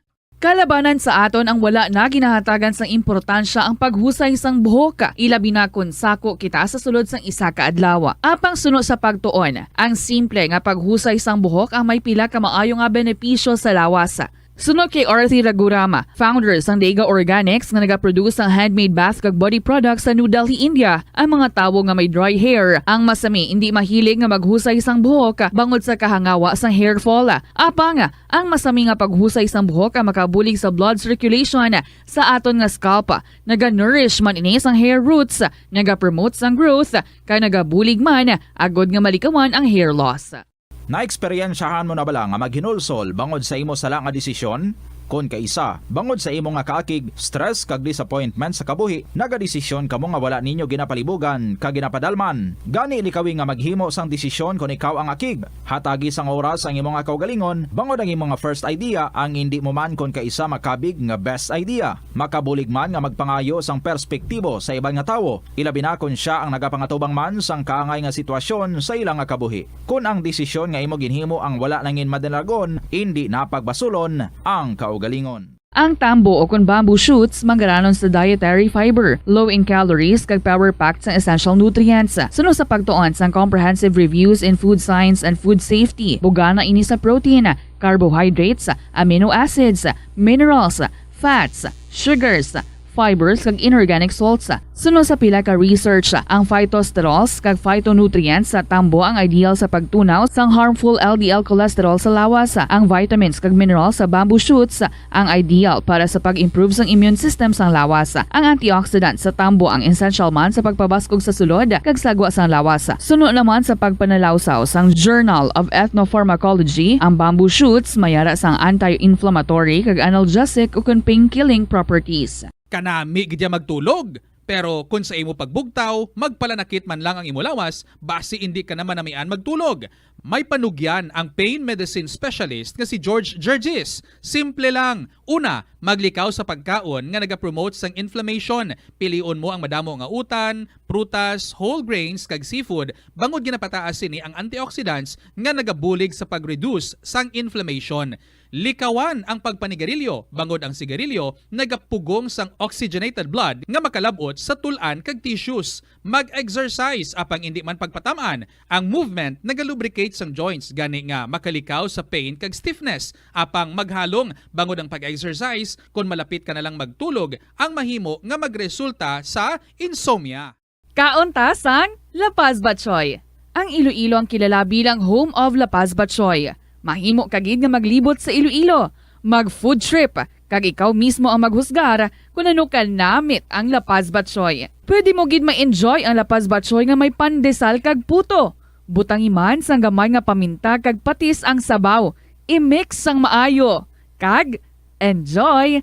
Kalabanan sa aton ang wala na ginahatagan sang importansya ang paghusay sang buhok, ilabi na kon sako kita sa sulod sang isa ka adlaw. Apang suno sa pagtuon, ang simple nga paghusay sang buhok ang may pila ka maayo nga benepisyo sa lawas. Suno kay Arthi Raghuram, founder sang Dega Organics nga nagaproduce sang handmade bath kag body products sa New Delhi, India, ang mga tawo nga may dry hair ang masami indi mahilig nga maghusay sang buhok bangod sa kahangawa sang hair fall. Apang ang masami nga paghusay sang buhok ang makabulig sa blood circulation sa aton nga scalp. Naga-nourish man ini sang hair roots, naga-promote sang growth, kag nagabulig man agod nga malikawan ang hair loss. Naeksperyensyahan mo na bala nga maghinulsol bangod sa imo sala nga desisyon? Kon kaisa, bangod sa imo nga kaakig, stress kag disappointment sa kabuhi, nagadesisyon kamo nga wala ninyo ginapalibugan kag ginapadalman. Gani, likawi nga maghimo sang desisyon kon ikaw ang akig. Hatagi sang oras ang imo nga kaugalingon, bangod ang imo nga first idea ang indi mo man kon kaisa makabig nga best idea. Makabulig man nga magpangayo sang perspektibo sa iban nga tawo, ilabi na kon sia ang nagapangatubang man sang kaangay nga sitwasyon sa ila nga kabuhi. Kon ang desisyon nga imo ginhimo ang wala nangin madalagon, indi na pagbasulon ang kaugalingon. Ang tambo o kon bamboo shoots manggaranon sa dietary fiber, low in calories, kag power-packed sang essential nutrients. Suno sa pagtuon sang Comprehensive Reviews in Food Science and Food Safety, bugana ini sa protein, carbohydrates, amino acids, minerals, fats, sugars, fibers, kag inorganic salts. Suno sa pila ka research, ang phytosterols kag phytonutrients sa tambo ang ideal sa pagtunaw sang harmful L D L cholesterol sa lawas. Ang vitamins kag minerals sa bamboo shoots ang ideal para sa pag-improve sang immune system sang lawas. Ang antioxidant sa tambo ang essential man sa pagpabaskog sa sulod kag sagwa sang lawas. Suno naman sa pagpanalawsaw sang Journal of Ethnopharmacology, ang bamboo shoots may ara sang anti-inflammatory kag analgesic ukon pain-killing properties. Kanami gid ya magtulog, pero kon sa imo pagbugtaw, magpalanakit man lang ang imo lawas, basi indi ka na manamian magtulog. May panugyan ang pain medicine specialist nga si George Gergis. Simple lang. Una, maglikaw sa pagkaon nga nagapromote sang inflammation. Pilion mo ang madamo nga utan, prutas, whole grains, kag seafood, bangod ginapataas sini ang antioxidants nga nagabulig sa pag-reduce sang inflammation. Likawan ang pagpanigarilyo, bangod ang sigarilyo nagapugong sang oxygenated blood nga makalab-ot sa tul-an kag tissues. Mag-exercise, apang indi man pagpatam-an. Ang movement nagalubricate sang joints, gani nga makalikaw sa pain kag stiffness. Apang maghalong, bangod ang pag-exercise, kon malapit ka na lang magtulog, ang mahimo nga magresulta sa insomnia. Kaon ta sang La Paz Batchoy. Ang Iloilo ang kilala bilang home of La Paz Batchoy. Mahimo ka gid nga maglibot sa Iloilo, mag-food trip, kag ikaw mismo ang maghusgar kon ano kanamit ang La Paz Batchoy. Pwede mo gid ma-enjoy ang La Paz Batchoy nga may pandesal kag puto. Butangi man sang gamay nga paminta kag patis ang sabaw. I-mix sang maayo, kag enjoy!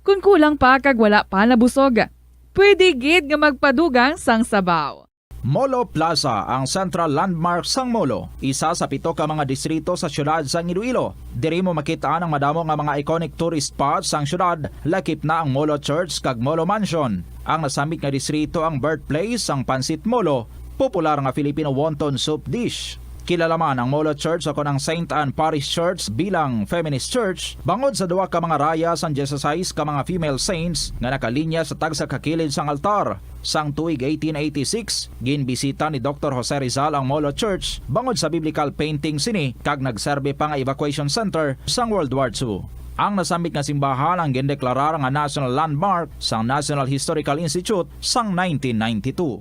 Kon kulang pa kag wala pa nabusog, pwede gid nga magpadugang sang sabaw. Molo Plaza, ang central landmark sang Molo, isa sa pito ka mga distrito sa siyudad sang Iloilo. Diri mo makit-an ang madamo nga mga iconic tourist spots sang siyudad, lakip na ang Molo Church kag Molo Mansion. Ang nasambit nga distrito ang birthplace sang Pancit Molo, popular nga Filipino wonton soup dish. Kilala man ang Molo Church o kon ang Saint Anne Parish Church bilang feminist church bangod sa duha ka mga raya sang dieciséis ka mga female saints nga nakalinya sa tagsa ka kilid sang altar. Sang tuig eighteen eighty-six, ginbisita ni Doktor Jose Rizal ang Molo Church bangod sa biblical painting sini kag nagserbi pa nga evacuation center sang World War Two. Ang nasambit nga simbahan ang gindeklarar nga National Landmark sang National Historical Institute sang nineteen ninety-two.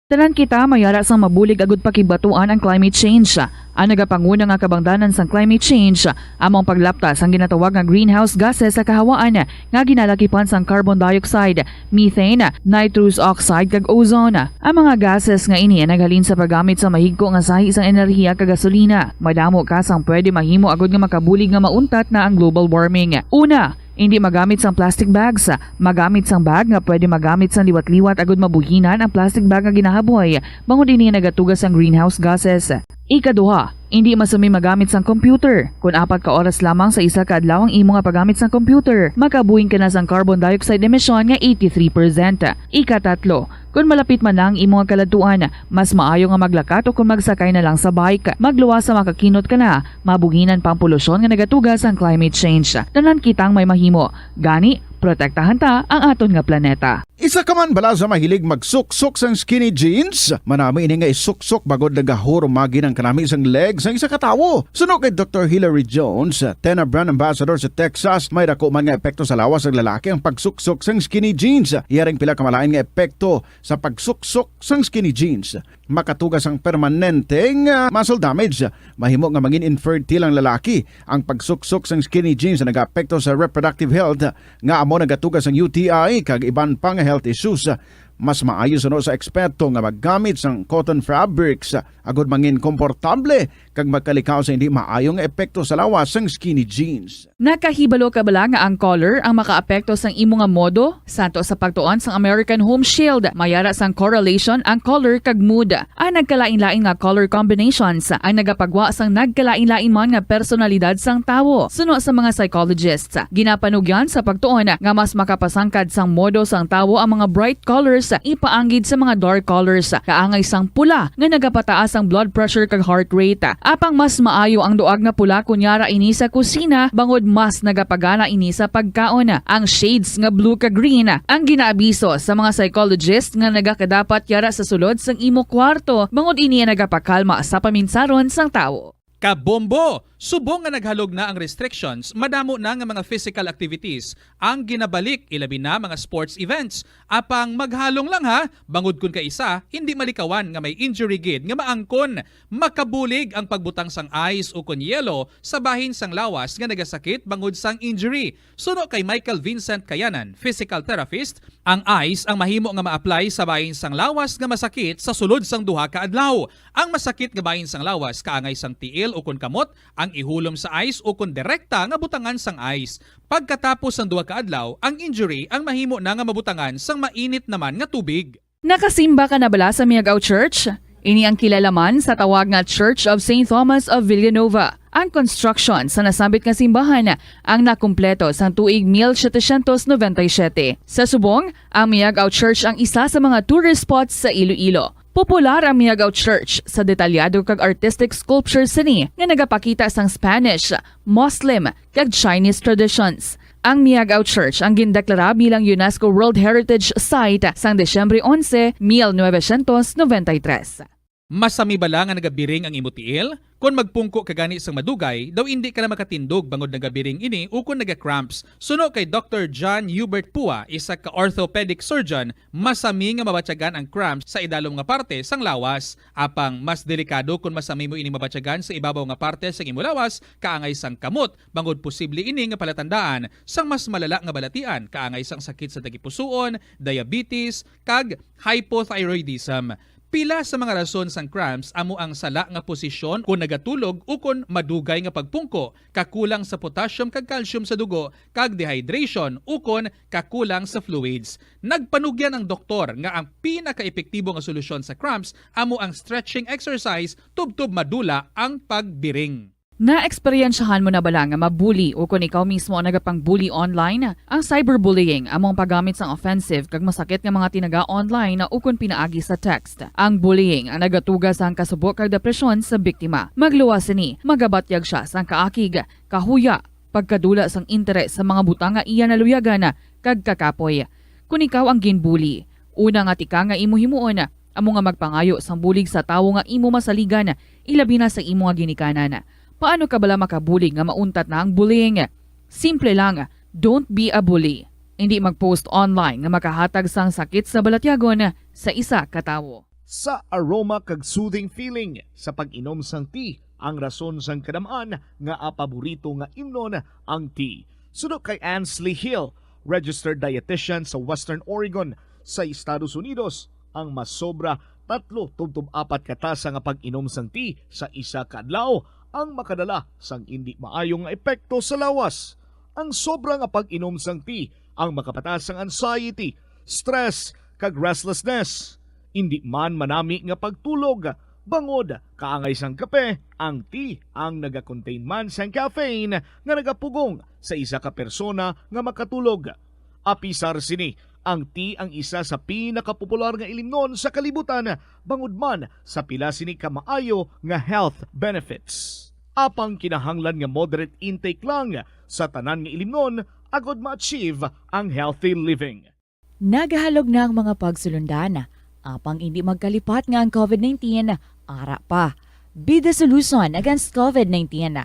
Tanan kita may ara sang mabulig agud pakigbatuan ang climate change. Ang nagapanguna nga kabangdanan sang climate change amo ang paglapta sang ginatawag nga greenhouse gases sa kahawaan nga ginalakipan sang carbon dioxide, methane, nitrous oxide, kag ozone. Ang mga gases nga ini ang naghalin sa paggamit sa mahigko nga sahi sang enerhiya kag gasolina. Madamo ka sang pwede mahimo agud nga makabulig nga mauntat na ang global warming. Una, indi magamit sang plastic bags. Magamit sang bag nga pwede magamit sang liwat-liwat agud mabuhinan ang plastic bag nga ginahaboy, bangod ini nagatuga sang greenhouse gases. Ikaduha, indi masumi magamit sang computer. Kon apat ka oras lamang sa isa ka adlaw ang imo nga paggamit sang computer, makabuhin ka na sang carbon dioxide emission nga eighty-three percent. Ikatatlo, kon malapit man na ang imo nga kaladtuan, mas maayo nga maglakat o kon magsakay na lang sa bike. Magluwas sa makakinot ka na, mabuhinan pa ang polusyon nga nagatuga sang climate change. Tanan kitang may mahimo. Gani, protektahan ta ang aton nga planeta. Isa ka man bala sa mahilig magsuksok sang skinny jeans? Manami ini nga isuksok bangod nagahurumagi ang kanami sang leg sang isa ka tawo. Suno kay Doktor Hilary Jones, Tena brand ambassador sa Texas, may dako man nga epekto sa lawas sang lalaki ang pagsuksok sang skinny jeans. Iya ring pila ka malain nga epekto sa pagsuksok sang skinny jeans. Makatuga sang permanente nga muscle damage. Mahimo nga mangin infertile ang lalaki. Ang pagsuksok sang skinny jeans nagaapekto sa reproductive health, nga amo nagatuga sang U T I kag iban pa nga health issues. Mas maayo suno sa eksperto nga maggamit sang cotton fabrics agud mangin komportable kag makalikaw sa hindi maayo nga epekto sa lawas sang skinny jeans. Nakahibalo ka bala nga ang color ang makaapekto sang imo nga modo? Santo sa pagtuon sang American Home Shield, may ara sang correlation ang color kag mood. Ang nagkalain-lain nga color combinations ang nagapagwa sang nagkalain-lain man nga personalidad sang tawo. Suno sa mga psychologists, ginapanugyan sa pagtuon nga mas makapasangkad sang modo sang tawo ang mga bright colors ipaanggid sa mga dark colors, kaangay sang pula nga nagapataas ang blood pressure kag heart rate. Apang mas maayo ang duag nga pula kon yara ini sa kusina, bangod mas nagapagana ini sa pagkaon. Ang shades nga blue kag green ang ginaabiso sa mga psychologist nga nagakadapat yara sa sulod sang imo kwarto, bangod ini ang nagapakalma sa paminsaron sang tawo. Kabombo! Subong nga naghalog na ang restrictions, madamo na nga mga physical activities ang ginabalik, ilabi na mga sports events. Apang maghalong lang ha, bangod kun kaisa, hindi malikawan nga may injury gid nga maangkon. Makabulig ang pagbutang sang ice ukon yelo sa bahin sang lawas nga nagasakit bangod sang injury. Suno kay Michael Vincent Kayanan, physical therapist, ang ice ang mahimo nga ma-apply sa bahin sang lawas nga masakit sa sulod sang duha ka adlaw. Ang masakit nga bahin sang lawas kaangay sang tiil ukon kamot ang ihulom sa ice ukon direkta nga butangan sang ice. Pagkatapos sang duha ka adlaw, ang injury ang mahimo na nga mabutangan sang mainit naman nga tubig. Nakasimba ka na bala sa Miagao Church? Ini ang kilala man sa tawag nga Church of Saint Thomas of Villanova. Ang construction sa nasambit nga simbahan ang nakumpleto sang tuig mil setecientos noventa y siete. Sa subong, ang Miagao Church ang isa sa mga tourist spots sa Iloilo. Popular ang Miagao Church sa detalyado kag artistic sculpture sini nga nagapakita sang Spanish, Muslim, kag Chinese traditions. Ang Miagao Church ang gindeklara bilang UNESCO World Heritage Site sang Disyembre onse, mil novecientos noventa y tres. Masami bala nga nagabiring ang imo tiil? Kon magpungko ka gani sang madugay, daw indi ka na makatindog bangod nagabiring ini ukon naga-cramps. Suno kay Doctor John Hubert Pua, isa ka orthopedic surgeon, masami nga mabatyagan ang cramps sa idalom nga parte sang lawas. Apang mas delikado kon masami mo ini mabatyagan sa ibabaw nga parte sang imo lawas, kaangay sang kamot, bangod posible ini nga palatandaan sang mas malala nga balatian, kaangay sang sakit sa tagipusoon, diabetes, kag hypothyroidism. Pila sa mga rason sang cramps amo ang sala nga posisyon kon nagatulog ukon madugay nga pagpungko, kakulang sa potassium kag calcium sa dugo, kag dehydration ukon kakulang sa fluids. Nagpanugyan ang doktor nga ang pinakaepektibo nga solusyon sa cramps amo ang stretching exercise tubtob madula ang pagbiring. Naeksperyensyahan mo na bala nga mabuli ukon ikaw mismo ang nagapang-bully online? Ang cyberbullying amo ang paggamit sang offensive kag masakit nga mga tinaga online ukon pinaagi sa text. Ang bullying ang nagatuga sang kasubo kag depresyon sa biktima. Magluwas sini, magabatyag sia sang kaakig, kahuya, pagkadula sang interes sa mga butang nga iya naluyagan, kag kakapoy. Kon ikaw ang ginbully, una nga tikang nga imo himuon amo nga magpangayo sang bulig sa tawo nga imo masaligan, ilabi na sa imo nga ginikanan. Paano ka bala makabulig nga mauntat na ang bullying? Simple lang, don't be a bully. Indi mag-post online nga makahatag sang sakit sa balatyagon sa isa ka tawo. Sa aroma kag soothing feeling sa pag-inom sang tea ang rason sang kadam-an nga paborito nga imnon ang tea. Suno kay Ansley Hill, registered dietitian sa Western Oregon sa Estados Unidos, ang masobra tatlo tubtob apat ka tasa nga pag-inom sang tea sa isa ka adlaw ang makadala sang indi maayo nga epekto sa lawas. Ang sobra nga pag-inom sang tea ang makapataas sang anxiety, stress, kag restlessness. Indi man manami nga pagtulog, bangod kaangay sang kape, ang tea ang nagakontain man sang caffeine nga nagapugong sa isa ka persona nga makatulog. Apisar sini, ang tea ang isa sa pinakapopular nga ilimnon sa kalibutan, bangod man sa pila sini ka maayo nga health benefits. Apang kinahanglan nga moderate intake lang sa tanan nga ilimnon agod ma-achieve ang healthy living. Nagahalog na ang mga pagsulundan, apang indi magkalipat nga ang COVID nineteen ara pa. Be the solution against COVID nineteen.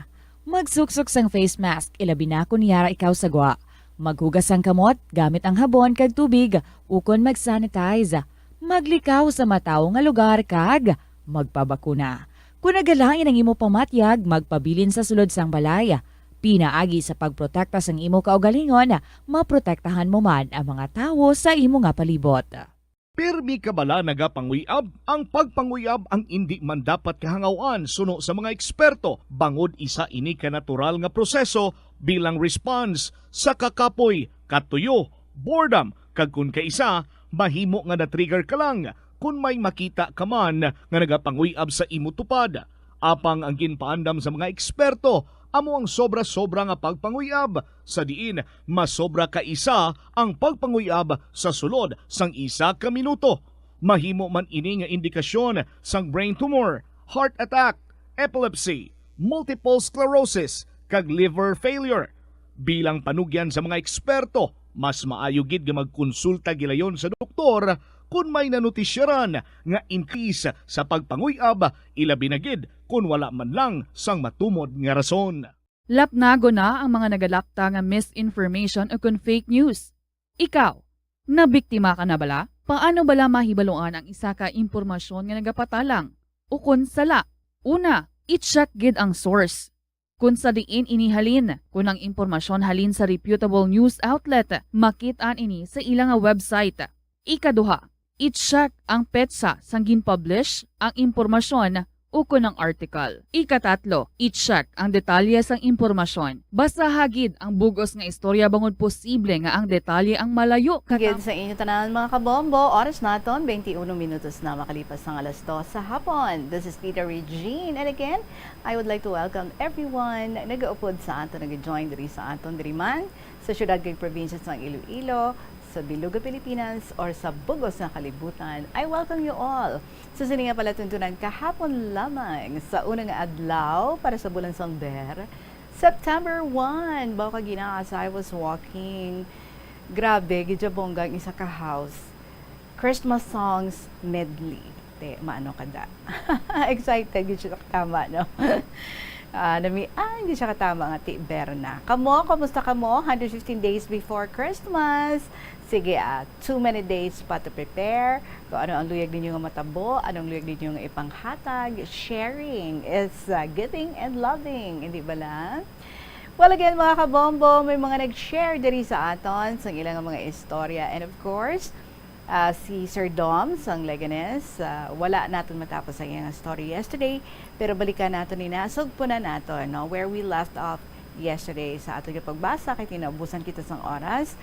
Magsuksok sang face mask, ilabi na kon yara ikaw sa gwa. Maghugas sang kamot gamit ang habon kag tubig, ukon mag-sanitize. Maglikaw sa matawo nga lugar kag magpabakuna. Kon nagalain ang imo pamatyag, magpabilin sa sulod sang balay. Pinaagi sa pagprotekta sang imo kaugalingon, maprotektahan mo man ang mga tawo sa imo nga palibot. Pirmi ka bala nagapanguy-ab? Ang pagpanguy-ab ang indi man dapat kahangaw-an suno sa mga eksperto, bangod isa ini ka natural nga proseso bilang response sa kakapoy, katuyo, boredom, kag kon kaisa, mahimo nga na-trigger ka lang kon may makita ka man nga nagapanguy-ab sa imo tupad. Apang ang ginpaandam sa mga eksperto amo ang sobra-sobra nga pagpanguy-ab, sa diin masobra ka isa ang pagpanguy-ab sa sulod sang isa ka minuto. Mahimo man ini nga indikasyon sang brain tumor, heart attack, epilepsy, multiple sclerosis, kag liver failure. Bilang panugyan sa mga eksperto, mas maayo gid nga magkonsulta gilayon sa doktor kon may nanutisyaran nga increase sa pagpanguy-ab, ilabi na gid kon wala man lang sang matumod nga rason. Lapnagon na ang mga nagalapta nga misinformation o kon fake news. Ikaw, nabiktima ka na bala? Paano bala mahibaluan ang isa ka impormasyon nga nagapatalang o kon sala? Una, i-check gid ang source. Kon sa diin ini halin, kon ang impormasyon halin sa reputable news outlet, makit-an ini sa ila nga website. Ikaduha, i-check ang petsa sang gin-publish ang impormasyon ukon ang article. Ikatatlo, i-check ang detalye sang impormasyon. Basaha gid ang bug-os nga istorya bangod posible nga ang detalye ang malayo. Gid sa inyo tanan, mga kabombo, oras naton, twenty-one minutos na makalipas ang alas dos sa hapon. This is Tita Regine, and again, I would like to welcome everyone na nagaupod sa aton, nag-join diri sa aton diri man sa siyudad kag probinsya sang Iloilo, sa bilog nga Pilipinas, or sa bug-os nga kalibutan. I welcome you all sa sini nga palatuntunan kahapon lamang sa una nga adlaw para sa bulan sang Ber, September one. Baw ka gina, as I was walking, grabe, gid siya bongga ang isa ka house. Christmas songs medley. Te, maano ka da? Excited gid siya katama, no? Ah, nami, ah, hindi siya katama nga ti Berna. Kamo, kumusta kamo? Hundred fifteen days before Christmas. Sige, ah, too many days pa to prepare. Kung ano ang luyag ninyo nga matabo, anong luyag ninyo nga ipanghatag, sharing is, ah, giving and loving, hindi ba lang? Well, again, mga kabombo, may mga nag-share diri sa aton sa ilang mga istorya. And of course, ah, si Sir Dom sang Leganes, ah, wala naton matapos ang iyang story yesterday, pero balikan naton ni, nasugpo na naton, no, where we left off yesterday sa aton nga pagbasa, kay tinaubusan kita sang oras.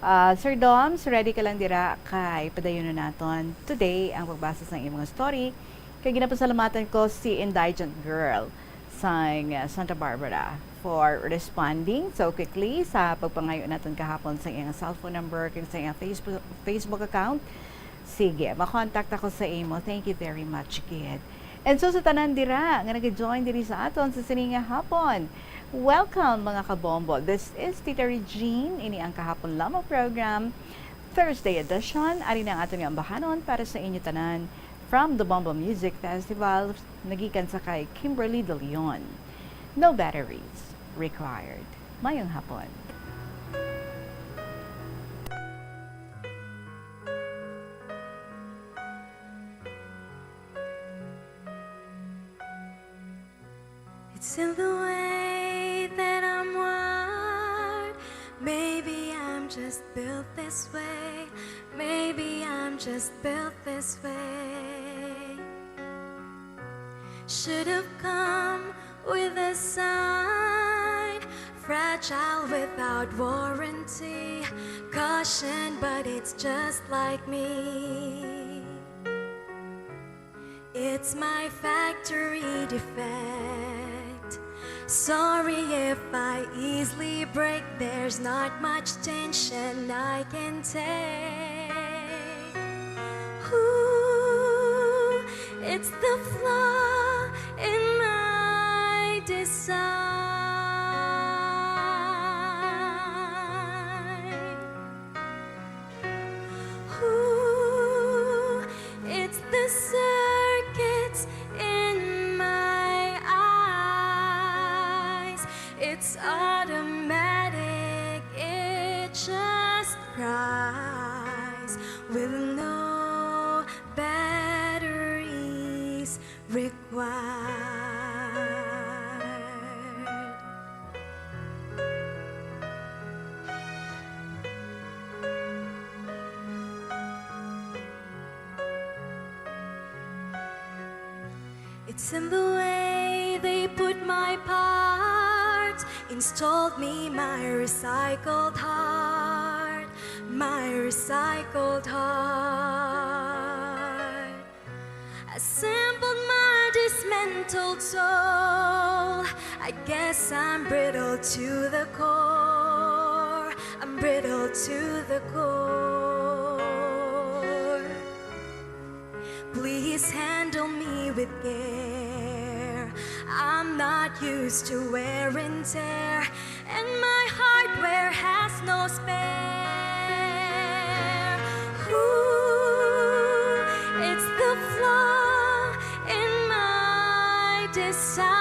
Ah, Sir Doms, ready ka lang dira, kay padayon na naton today ang pagbasa sang imong story. Kay ginapasalamatan ko si Indigent Girl sang, uh, Santa Barbara for responding so quickly sa pagpangayo naton kahapon sa iyang cellphone number kag sa iyang Facebook, Facebook account. Sige, makontak ako sa imo. Thank you very much, kid. And so sa tanan dira nga nag-join diri sa aton sa sini nga hapon, welcome, mga kabombo. This is Tita Regine. Ini ang Kahapon Lamang program, Thursday edition. Ari na ang aton nga ambahanon para sa inyo tanan from the Bombo Music Festival, nagikan sa kay Kimberly De Leon. No batteries required. Mayong hapon. It's in the way that I'm wired. Maybe I'm just built this way. Maybe I'm just built this way. Should have come with a sign. Fragile without warranty. Caution, but it's just like me. It's my factory defect. Sorry if I easily break. There's not much tension I can take. Ooh, it's the flaw in my design. Ooh, it's the circuits in my eyes. It's automatic, it just cries with no batteries required. It's in the way they put my parts, installed me my recycled heart, my recycled heart. Assembled my dismantled soul. I guess I'm brittle to the core. I'm brittle to the core. Please handle me with care. I'm not used to wear and tear, and my hardware has no spare. Ooh, it's the flaw in my design.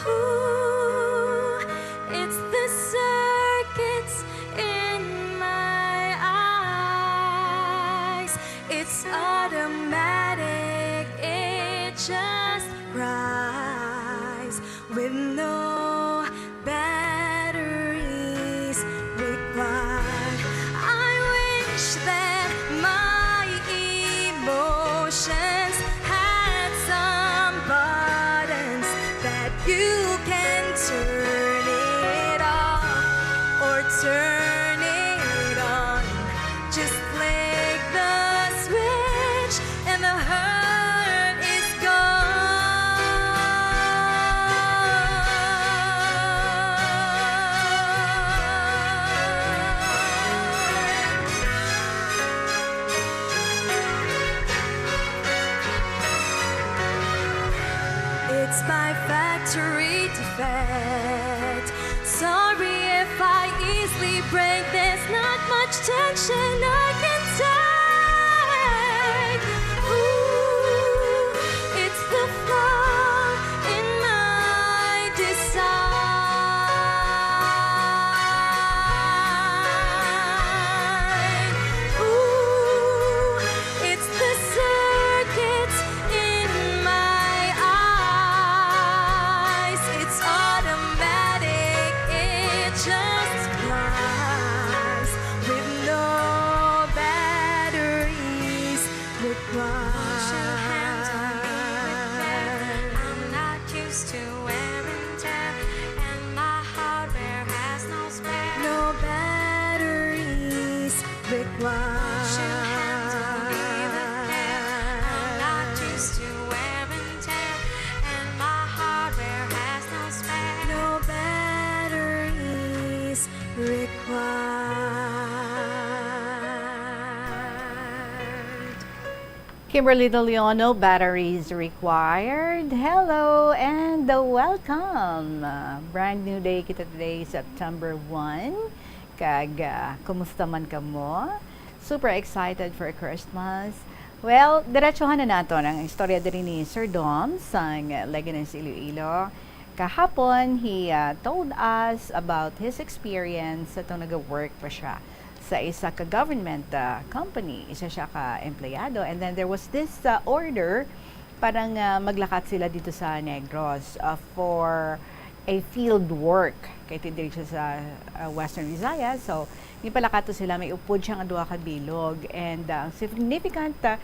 Ooh, it's the circuits in my eyes. It's automatic, it just cries with no batteries required. I wish that my emotions had some buttons that you can turn it off or turn it on. Just flick the switch and the hurt is gone. It's my factory defect. Sorry if I easily break. There's not much tension I can take. Ooh, it's the flaw in my design. Ooh, it's the circuits in my eyes. It's automatic, it just flies with no batteries required. Who shall handle me with care? I'm not used to wear and tear, and my hardware has no spare. No batteries required. Who shall handle me with care? I'm not used to wear and tear, and my hardware has no spare. No batteries required. Kimberly De Leon, no batteries required. Hello and welcome. Uh, brand new day kita today, September one. Kag, ah, kumusta man kamo? Super excited for Christmas? Well, diretsohan na naton ang istorya diri ni Sir Dom sang Leganes, Iloilo. Kahapon, he, ah, told us about his experience sa tong naga-work pa siya sa isa ka government, ah, company. Isa siya ka empleyado. And then there was this, ah, order para nga maglakat sila dito sa Negros, ah, for a field work. Kay ti-, diri siya sa, ah, Western Visayas. So, ginpalakat to sila, may upod siya nga duha ka bilog. And, ah, ang significant, ah,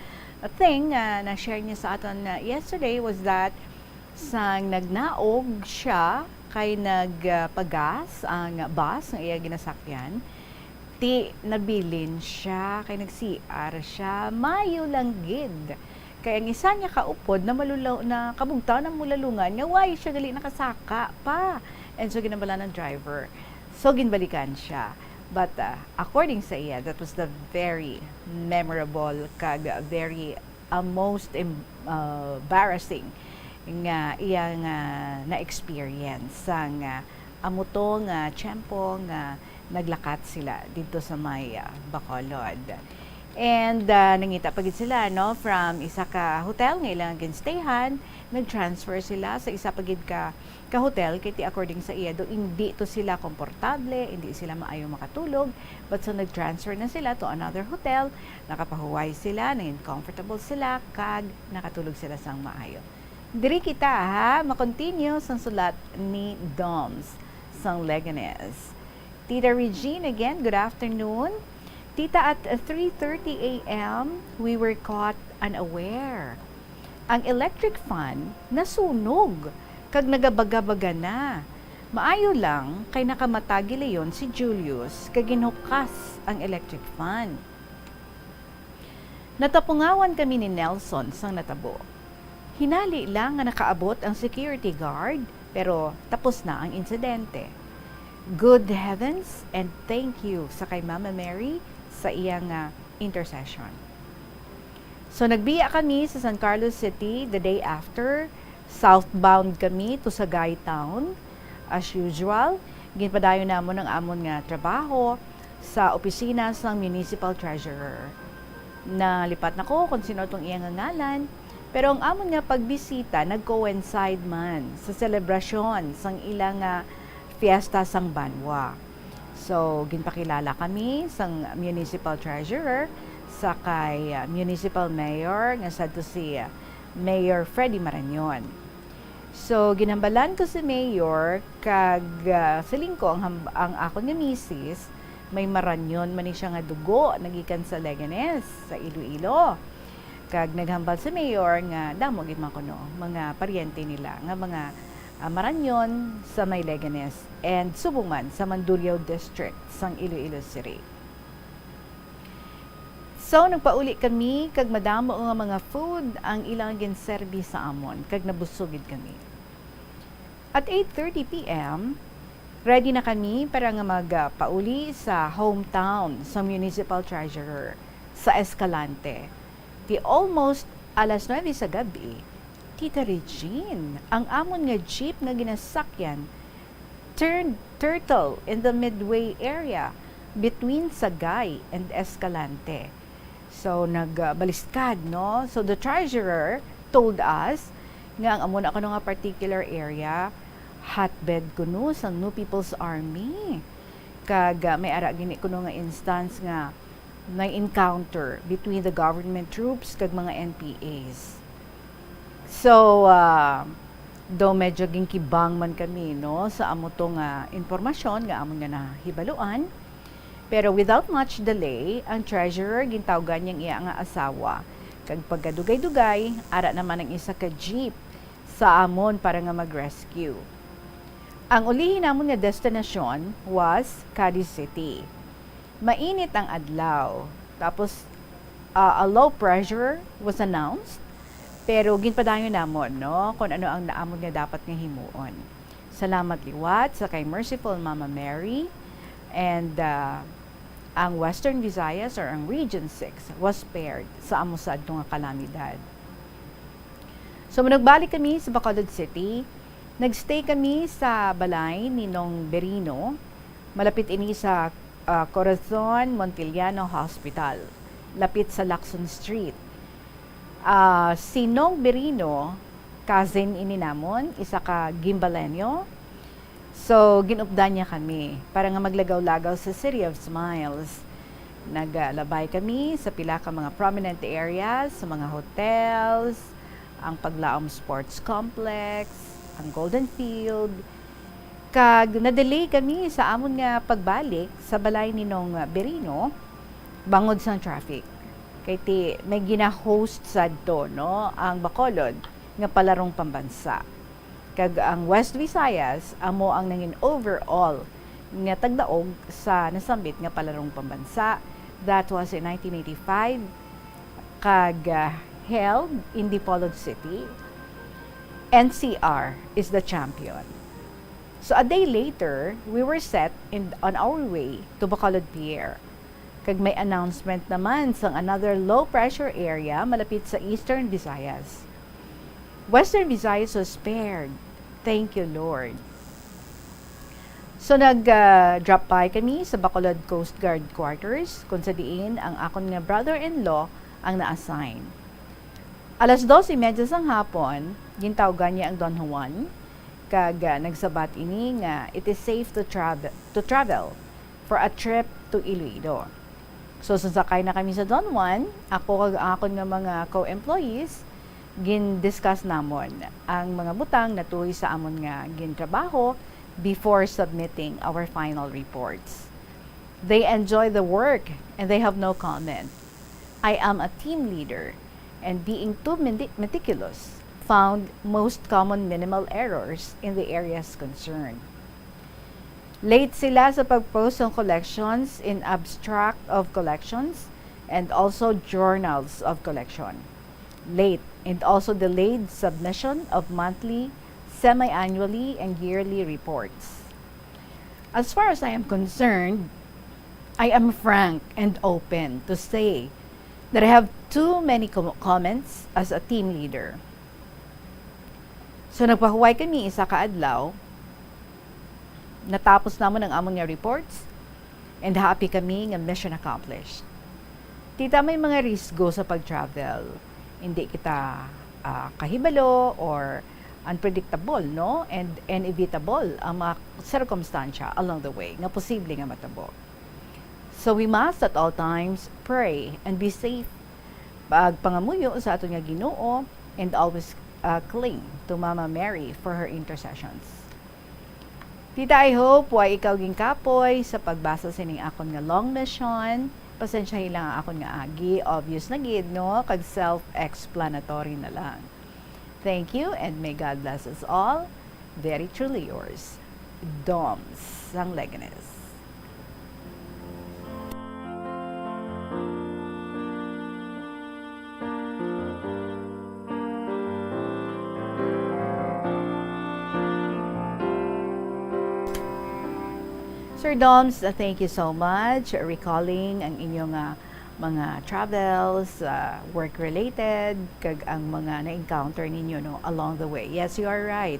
thing nga na-share niya sa aton, ah, yesterday was that sang nagnaog siya kay nag, ah, pagas ang bus nga iya ginasakyan, ti nabilin siya, kay nag-C R siya, mayo lang gid. Kay ang isa niya ka upod na malulaw, na kabugtaw na mulalungan, nga why siya gali nakasaka pa. And so, ginambalan ng driver. So, ginbalikan siya. But, ah, according sa iya, that was the very memorable kag very, ah, most em-, ah, embarrassing nga iya nga na-experience sang, ah, amo to nga tiyempo nga naglakat sila dito sa may, ah, Bacolod. And, ah, nangita pa gid sila, no, from isa ka hotel nga ilang ginstayhan, nag-transfer sila sa isa pa gid ka, ka hotel, kay ti according sa iya do, hindi to sila komportable, hindi sila maayo makatulog, but so nag-transfer na sila to another hotel, nakapahuway sila, naging comfortable sila, kag nakatulog sila sang maayo. Diri kita, ha, ma-continue sang sulat ni Doms sang Leganes. Tita Regine again, good afternoon. Tita, at three thirty a m, we were caught unaware. Ang electric fan nasunog kag nagabaga-baga na. Maayo lang kay nakamatagi leyon si Julius kag ginhukas ang electric fan. Natapungawan kami ni Nelson sang natabo. Hinali lang nga nakaabot ang security guard, pero tapos na ang insidente. Good heavens, and thank you sa kay Mama Mary sa iya nga intercession. So, nagbiya kami sa San Carlos City the day after. Southbound kami to Sagay Town. As usual, ginpadayon namon ang amon nga trabaho sa opisina sang Municipal Treasurer. Nalipat na ko kung sino tong iya nga ngalan, pero ang amon nga pagbisita nag-coincide man sa selebrasyon sang ila nga fiesta sang banwa. So, ginpakilala kami sang Municipal Treasurer sa kay, ah, Municipal Mayor nga sadto si, ah, Mayor Freddy Marañon. So, ginhambalan ko si Mayor kag, ah, siling ko ang ham-, ang akon nga misis, may Marañon man ni siya nga dugo nagikan sa Leganes, sa Iloilo. Kag naghambal si Mayor nga damo gid man kuno mga paryente nila nga mga, ah, Marañon sa may Leganes and subong man sa Mandurriao District sang Iloilo City. So, nagpauli kami kag madamo nga mga food ang ilang ginserbi sa amon kag nabusog gid kami. At eight thirty p m, ready na kami para nga magpauli sa hometown sa Municipal Treasurer sa Escalante. Di almost alas nuebe sa gab-i, Tita Regine, ang amon nga jeep nga ginasakyan turned turtle in the midway area between Sagay and Escalante. So, nagbaliskad, no? So, the treasurer told us nga ang amo na kuno nga particular area, hotbed kuno sang New People's Army. Kag, ah, may ara gini kuno nga instance nga may encounter between the government troops kag mga N P As. So, ah, daw medyo ginkibang man kami, no, sa amo to nga impormasyon nga amon nga nahibaluan. Pero without much delay, ang treasurer gintawgan niya ang iya nga asawa. Kag pagkadugay-dugay, ara naman ang isa ka jeep sa amon para nga mag-rescue. Ang ulihi namon nga destinasyon was Cadiz City. Mainit ang adlaw. Tapos, ah, a low pressure was announced. Pero ginpadayon namon, no, kung ano ang naamon nga dapat nga himuon. Salamat liwat sa kay Merciful Mama Mary and, ah, ang Western Visayas or ang Region six was spared sa amo sadto nga kalamidad. So, nagbalik kami sa Bacolod City. Nagstay kami sa balay ni Nong Berino. Malapit ini sa, ah, Corazon Montiliano Hospital, lapit sa Lacson Street. Ah, si Nong Berino, cousin ini namon, isa ka Guimbalenyo. So, ginupdan niya kami para nga maglagaw-lagaw sa City of Smiles. Naglabay kami sa pila ka mga prominent areas, sa mga hotels, ang Paglaom Sports Complex, ang Golden Field, kag na-delay kami sa amon nga pagbalik sa balay ni Nong Berino bangod sang traffic. Kay ti, may gina-host sadto, no, ang Bacolod nga palarong pambansa. Kag ang West Visayas amo ang nangin overall nga tagdaog sa nasambit nga palarong pambansa. That was in nineteen eighty-five, kag, ah, held in Dipolog City. N C R is the champion. So a day later, we were set in, on our way to Bacolod Pier. Kag may announcement naman sang another low pressure area malapit sa Eastern Visayas. Western Visayas was spared. Thank you, Lord. So, nag, ah, drop by kami sa Bacolod Coast Guard Quarters, kung sa diin ang akon nga brother-in-law ang na-assign. Alas dos y media sang hapon, gintawgan niya ang Don Juan, kag, ah, nagsabat ini nga it is safe to travel, to travel for a trip to Iloilo. So, sunsakay na kami sa Don Juan, ako kag ang akon nga mga co-employees, gin-discuss namon ang mga butang natuhoy sa amon nga gintrabaho before submitting our final reports. They enjoy the work and they have no comment. I am a team leader, and being too meti-, meticulous, found most common minimal errors in the areas concerned. Late sila sa pag-post ng collections in abstract of collections and also journals of collection. Late and also delayed submission of monthly, semi-annually, and yearly reports. As far as I am concerned, I am frank and open to say that I have too many com-, comments as a team leader. So, nagpahuway kami isa ka adlaw, natapos namon ang amon nga reports, and happy kami nga mission accomplished. Tita, may mga risgo sa pag-travel. Hindi kita, ah, kahibalo or unpredictable, no? And inevitable ang mga sirkumstansya along the way nga posible nga matabo. So we must at all times pray and be safe. Pagpangamuyo sa aton nga Ginoo and always, ah, cling to Mama Mary for her intercessions. Tita, I hope wa ikaw ginkapoy sa pagbasa sining akon nga long mission. Pasensyahi lang ang akon nga agi. Obvious na gid, no? Kag self-explanatory na lang. Thank you and may God bless us all. Very truly yours, Doms sang Leganes. Sir Doms, uh, thank you so much. Recalling ang inyong, uh, mga travels, uh, work-related, kag ang mga na-encounter ninyo, no, along the way. Yes, you are right.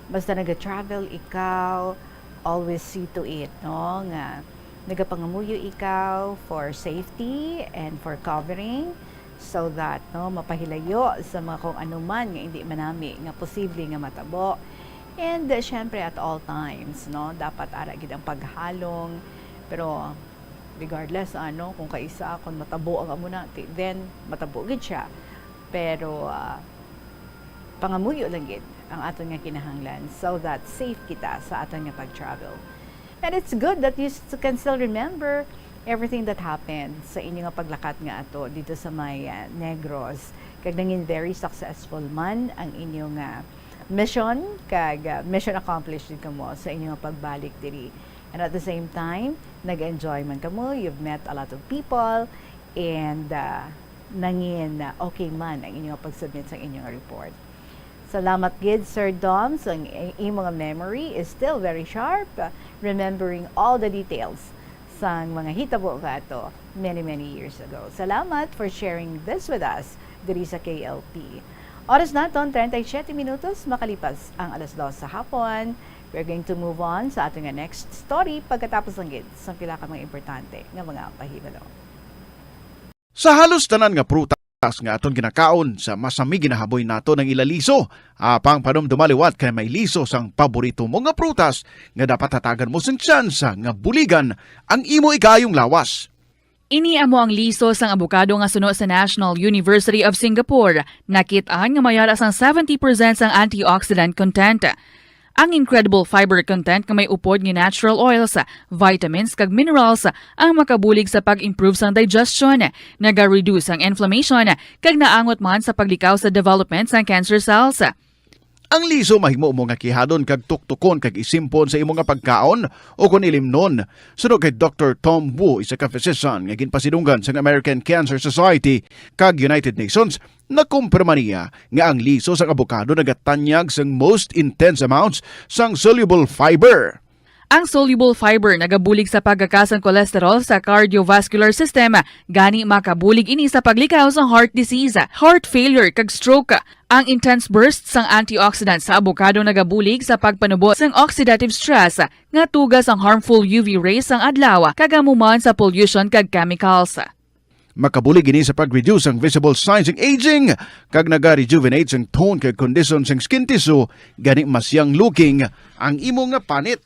Basta naga-travel ikaw, always see to it, no, nga nagapangamuyo ikaw for safety and for covering, so that, no, mapahilayo sa mga kung ano man nga hindi manami nga posible nga matabo. And, uh, syempre, at all times, no, dapat ara gid ang paghalong. Pero regardless, ano, kung kaisa, kung matabo ang amo na, ti-, then matabo gid siya. Pero, ah, pangamuyo lang gid ang aton nga kinahanglan so that safe kita sa aton nga pag-travel. And it's good that you s-, can still remember everything that happened sa inyo nga paglakat nga ato dito sa may, ah, Negros. Kag nangin very successful man ang inyo nga mission, kag, ah, mission accomplished din kamo sa inyo nga pagbalik diri. And at the same time, nag-enjoy man kamo, you've met a lot of people, and, ah, nangin, ah, okay man ang inyo nga pag-submit sa inyo nga report. Salamat gid, Sir Dom, sa i-, imo nga memory is still very sharp, uh, remembering all the details sang mga hitabo nga ato many, many years ago. Salamat for sharing this with us diri sa K L P. Oras naton, treinta y siete minutos makalipas ang alas dos sa hapon. We're going to move on sa aton nga next story pagkatapos lang gid sang pila ka mga importante nga mga pahibalo. Sa halos tanan nga prutas nga aton ginakaon, sa masami ginahaboy naton ang ila liso. Apang panumduma liwat kay may liso sang paborito mo nga prutas nga dapat hatagan mo sing tsansa nga buligan ang imo ikaayong lawas. Ini amo ang liso sang abokado nga suno sa National University of Singapore. Nakit-an nga may ara sang seventy percent sang antioxidant content. Ang incredible fiber content nga may upod nga natural oils, vitamins, kag minerals ang makabulig sa pag-improve sang digestion, naga-reduce ang inflammation, kag naangot man sa paglikaw sa development sang cancer cells. Ang liso mahimo mo nga kihadon kag tuktukon kag isimpon sa imo nga pagkaon o kon ilimnon. Suno kay Doktor Tom Wu, isa ka physician nga ginpasidunggan sang American Cancer Society kag United Nations, nakumpirma niya nga ang liso sang abokado nagatanyag sang most intense amounts sang soluble fiber. Ang soluble fiber nagabulig sa pagkakas sang cholesterol sa cardiovascular system, gani makabulig ini sa paglikaw sa heart disease, heart failure, kag stroke. Ang intense burst sang antioxidant sa abokado nagabulig sa pagpanubo sang oxidative stress nga tuga sang harmful U V rays sang adlaw kag amo man sa pollution kag chemicals. Makabulig ini sa pag-reduce sang visible signs sang aging, kag naga-rejuvenate sang tone kag condition sang skin tissue, gani mas young looking ang imo nga panit.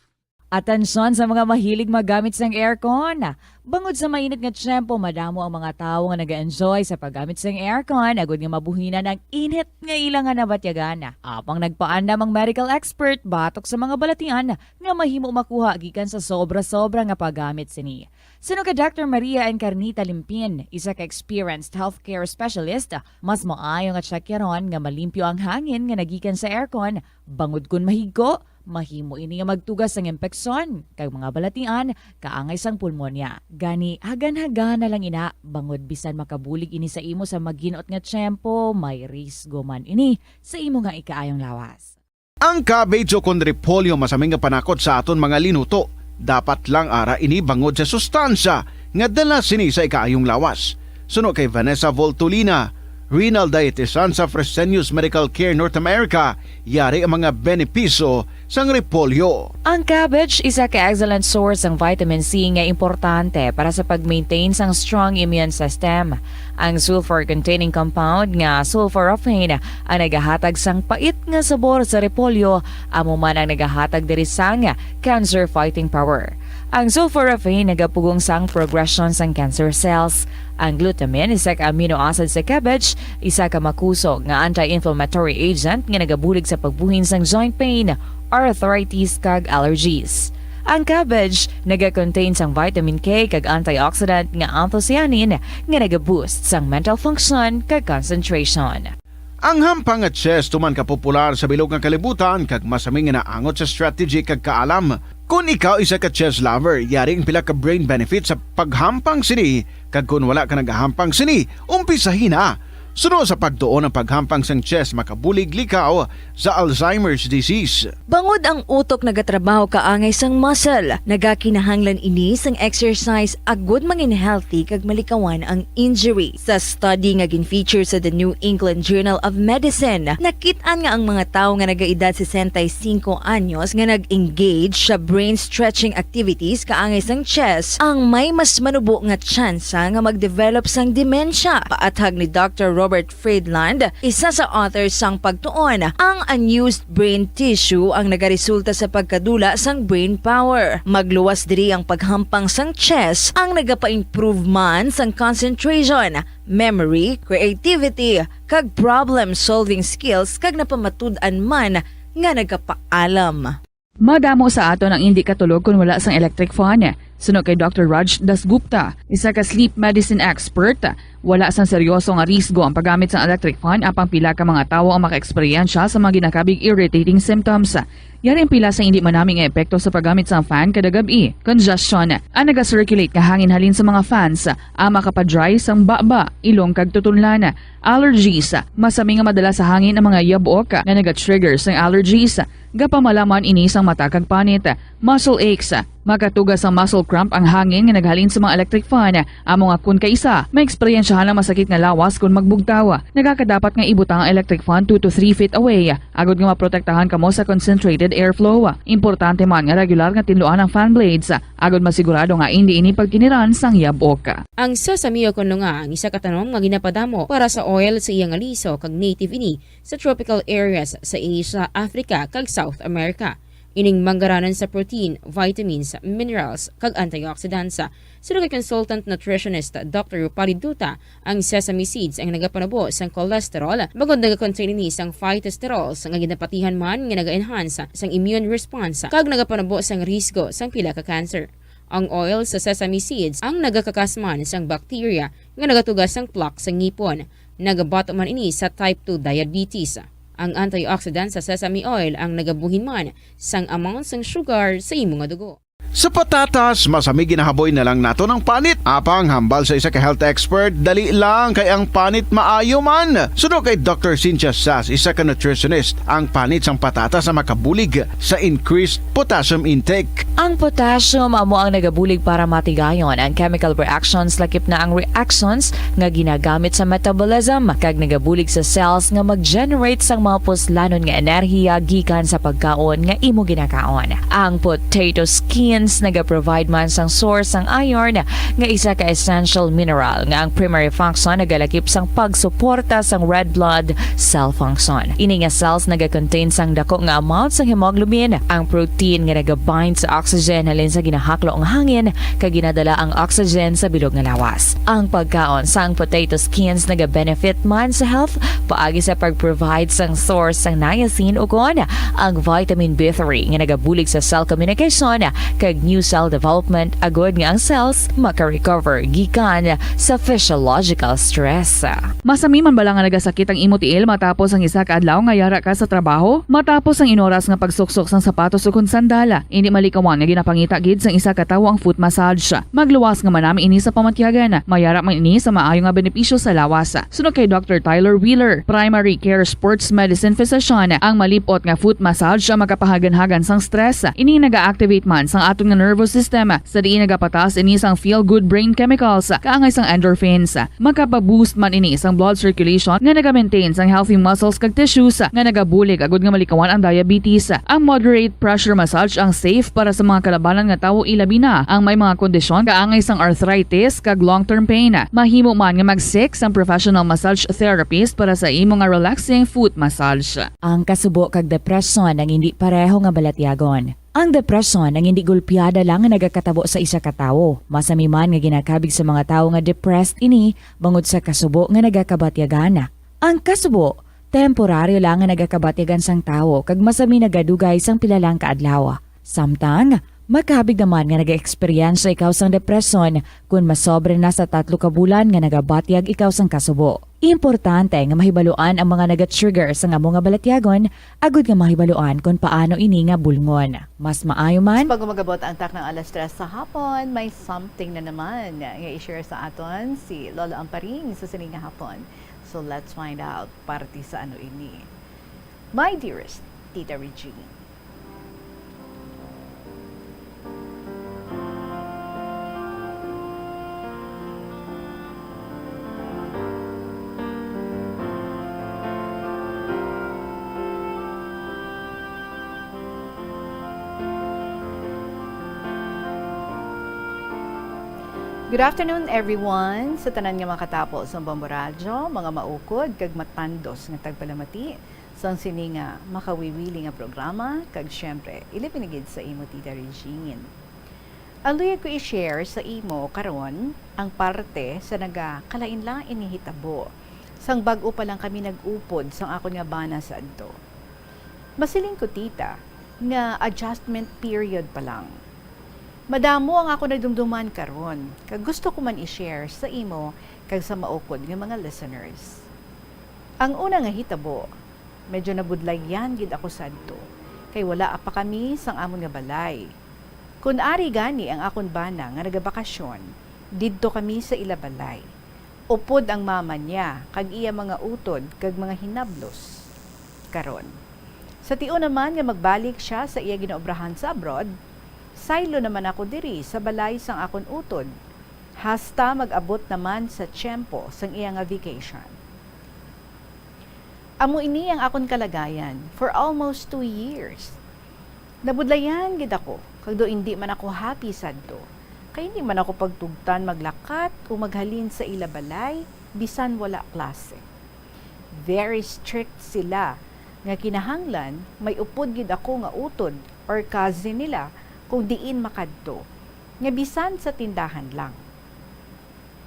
Atensyon sa mga mahilig maggamit sang aircon. Bangod sa mainit nga tiyempo, madamo ang mga tawo nga nag-enjoy sa paggamit sang aircon, agud nga mabuhinan ang init nga ila nga nabatyagan. Apang nagpaandam ang medical expert batok sa mga balatian nga mahimo makuha gikan sa sobra-sobra nga paggamit sini. Suno kay Doctor Maria Encarnita Limpin, isa ka experienced healthcare specialist, mas maayo nga tiyakyaron nga malimpyo ang hangin nga nagikan sa aircon, bangod kon mahigko, mahimo ini nga magtugas sang impeksyon kag mga balatian kaangay sang pulmonya. Gani, hagan-hagana lang ina, bangod bisan makabulig ini sa imo sa maginot nga tiyempo, may risgo man ini sa imo nga ikaayong lawas. Ang cabbage o kon repolyo masami nga panakot sa aton mga linuto. Dapat lang ara ini bangod sa sustansya nga dala sini sa ikaayong lawas. Suno kay Vanessa Voltolina, renal dietitian sa Fresenius Medical Care North America, yari ang mga benepisyo sang repolyo. Ang cabbage isa ka excellent source sang vitamin C nga importante para sa pag-maintain sang strong immune system. Ang sulfur-containing compound nga sulforaphane ang nagahatag sang pait nga sabor sa repolyo, amo man ang nagahatag diri sang cancer-fighting power. Ang sulforaphane nagapugong sang progression sang cancer cells. Ang glutamine, isa ka amino acid sa cabbage, isa ka makusog nga anti-inflammatory agent nga nagabulig sa pagbuhin sang joint pain, arthritis, kag allergies. Ang cabbage naga-contain sang vitamin K kag antioxidant nga anthocyanin nga naga-boost sang mental function kag concentration. Ang hampang nga chess tuman ka popular sa bilog nga kalibutan kag masami nga naangot sa strategy kag kaalam. Kon ikaw isa ka chess lover, yari ang pila ka brain benefits sa paghampang sini, kag kon wala ka nagahampang sini, umpisahi na. Suno sa pagtuon, ang paghampang sang chess makabulig likaw sa Alzheimer's disease. Bangod ang utok nagatrabaho kaangay sang muscle, nagakinahanglan ini sang exercise agud mangin healthy kag malikawan ang injury. Sa study nga gin-feature sa The New England Journal of Medicine, nakit-an nga ang mga tawo nga nagaedad sesenta y cinco anyos nga nag-engage sa brain stretching activities kaangay sang chess ang may mas manubo nga tsansa nga mag-develop sang demensya. Paathag ni Doctor Robert Friedland, isa sa author sang pagtuon, ang unused brain tissue ang nagaresulta sa pagkadula sang brain power. Magluwas diri ang paghampang sang chess ang nagapa-improve man sang concentration, memory, creativity, kag problem-solving skills, kag napamatud-an man nga nagapaalam. Madamo sa aton ang indi katulog kon wala sang electric fan. Suno kay Doctor Raj Dasgupta, isa ka sleep medicine expert, wala sang seryoso nga risgo ang paggamit sang electric fan, apang pila ka mga tawo ang makaeksperyensya sa mga ginakabig irritating symptoms. Yari ang pila sa indi manami nga epekto sa paggamit sang fan kada gab-i: congestion, ang naga-circulate nga hangin halin sa mga fans, ang makapa-dry sang baba, ilong kag tutunlan, allergies, masami nga madala sa hangin ang mga yab-ok nga naga-trigger sang allergies, gapamalaman ini sang mata kag panit, muscle aches, makatuga sang muscle cramp ang hangin nga naghalin sa mga electric fan, amo nga kon kaisa, maeksperiensyahan ang masakit nga lawas kon magbugtaw. Nagakadapat nga ibutang ang electric fan two to three feet away, agod nga maprotektahan kamo sa concentrated airflow. Importante man nga regular nga tinluan ang fan blades, agod masigurado nga indi ini pagkiniran sang yab-ok. Ang sesame o kon lunga ang isa ka tanom nga ginapadamo para sa oil sa iya nga liso, kag native ini sa tropical areas sa Asia, Africa, kag South America. Ining manggaranan sa protein, vitamins, minerals, kag antioxidants. Suno kay consultant nutritionist Doctor Rupali Duta, ang sesame seeds ang nagapanubo sang cholesterol, bangod nagakontain ini sang phytosterols nga ginapatihan man nga naga-enhance sang immune response kag nagapanubo sang risgo sang pila ka cancer. Ang oil sa sesame seeds ang nagakakas man sang bacteria nga nagatuga sang plaque sa ngipon. Nagabato man ini sa type two diabetes. Ang antioxidant sa sesame oil ang nagabuhin man sang amount sang sugar sa imo nga dugo. Sa patatas, masami ginahaboy na lang naton ang panit. Apang hambal sa isa ka health expert, dali lang kay ang panit maayo man. Suno kay Doctor Cynthia Sass, isa ka nutritionist, ang panit sang patatas ang makabulig sa increased potassium intake. Ang potassium amo ang nagabulig para matigayon ang chemical reactions, lakip na ang reactions nga ginagamit sa metabolism, kag nagabulig sa cells nga mag-generate sang mga puslanon nga enerhiya gikan sa pagkaon nga imo ginakaon. Ang potato skins nagaprovide man sang source sang iron, nga isa ka essential mineral nga ang primary function nagalakip sang pagsuporta sang red blood cell function. Ini nga cells nagakontain sang dako nga amount sang hemoglobin, ang protein nga nagabind sa oxygen halin sa ginahaklo nga hangin, kag ginadala ang oxygen sa bilog nga lawas. Ang pagkaon sang potato skins nagabenefit man sa health paagi sa pag-provide sang source sang niacin ukon ang vitamin B three nga nagabulig sa cell communication kag New cell development agud nga ang cells maka-recover gikan sa physiological stress. Masami man bala nga nagasakit ang imo tiil matapos ang isa ka adlaw nga yara ka sa trabaho? Matapos ang inoras nga pagsuksok sang sapatos ukon sandal, indi malikawan nga ginapangita gid sang isa ka tawo ang foot massage. Magluwas nga manami ini sa pamatyagan. Mayara man ini sa maayo nga benepisyo sa lawas. Suno kay Doctor Tyler Wheeler, primary care sports medicine physician, ang malip-ot nga foot massage ang makapahaganhagan sang stress. Ini naga-activate man sang aton nga nervous system, sa diin nagapataas ini sang feel-good brain chemicals, kaangay sang endorphins. Makapa-boost man ini sang blood circulation nga naga-maintain sang healthy muscles kag tissues nga nagabulig agud nga malikawan ang diabetes. Ang moderate pressure massage ang safe para sa mga kalabanan nga tawo, ilabi na ang may mga kondisyon kaangay sang arthritis kag long-term pain. Mahimo man nga mag-seek sang professional massage therapist para sa imo nga relaxing foot massage. Ang kasubo kag depresyon ang hindi pareho nga balatyagon. Ang depresyon ang hindi golpeada lang nga nagakatabo sa isa ka tawo. Masami man nga ginakabig sa mga tawo nga depressed ini bangod sa kasubo nga nagakabatyagan. Ang kasubo, temporaryo lang nga nagakabatyagan sang tawo kag masami nagadugay sang pila lang ka adlaw. Samtang, makabig naman nga nag-eksperyensya ikaw sang depresyon kon masobra na sa tatlo ka bulan nga nagabatyag ikaw sang kasubo. Importante nga mahibaluan ang mga naga-trigger sang amo nga balatyagon agud nga mahibaluan kon paano ini nga bulngon. Mas maayo man, Bago magabot ang taknang alas tres sa hapon, may something na naman nga i-share sa aton si Lola Amparing sa sini nga hapon. So let's find out parte sa ano ini. My dearest Tita Regine. Good afternoon, everyone. Sa tanan nga makatapo sa Bombo Radyo, mga maukod kag matandos nga tagpalamati sang sini nga makawiwili nga programa, kag siyempre, ilabi na gid sa imo, Tita Regine. Ang luyag ko i-share sa imo karon ang parte sa nagakalainlain nga hitabo sang bag-o pa lang kami nag-upod sang akon nga bana sa adto. Masiling ko, tita, nga adjustment period pa lang. Madamo ang akon nadumduman karon, kag gusto ko man i-share sa imo kag sa maukod nga mga listeners. Ang una nga hitabo, medyo nabudlayan gid ako sadto, kay wala pa kami sang amon nga balay. Kon ari gani ang akon bana nga nagabakasyon, didto kami sa ila balay. Upod ang mama niya kag iya mga utod kag mga hinablos. Karon, sa tion naman nga magbalik sia sa iya ginaobrahan sa abroad, saylo naman ako diri sa balay sang akon utod, hasta mag-abot naman sa tiyempo sang iya nga vacation. Amo ini ang akon kalagayan for almost two years. Nabudlayan gid ako, kag daw indi man ako happy sadto, kay indi man ako pagtugtan maglakat o maghalin sa ila balay bisan wala klase. Very strict sila nga kinahanglan may upod gid ako nga utod or cousin nila kung diin makadto, nga bisan sa tindahan lang.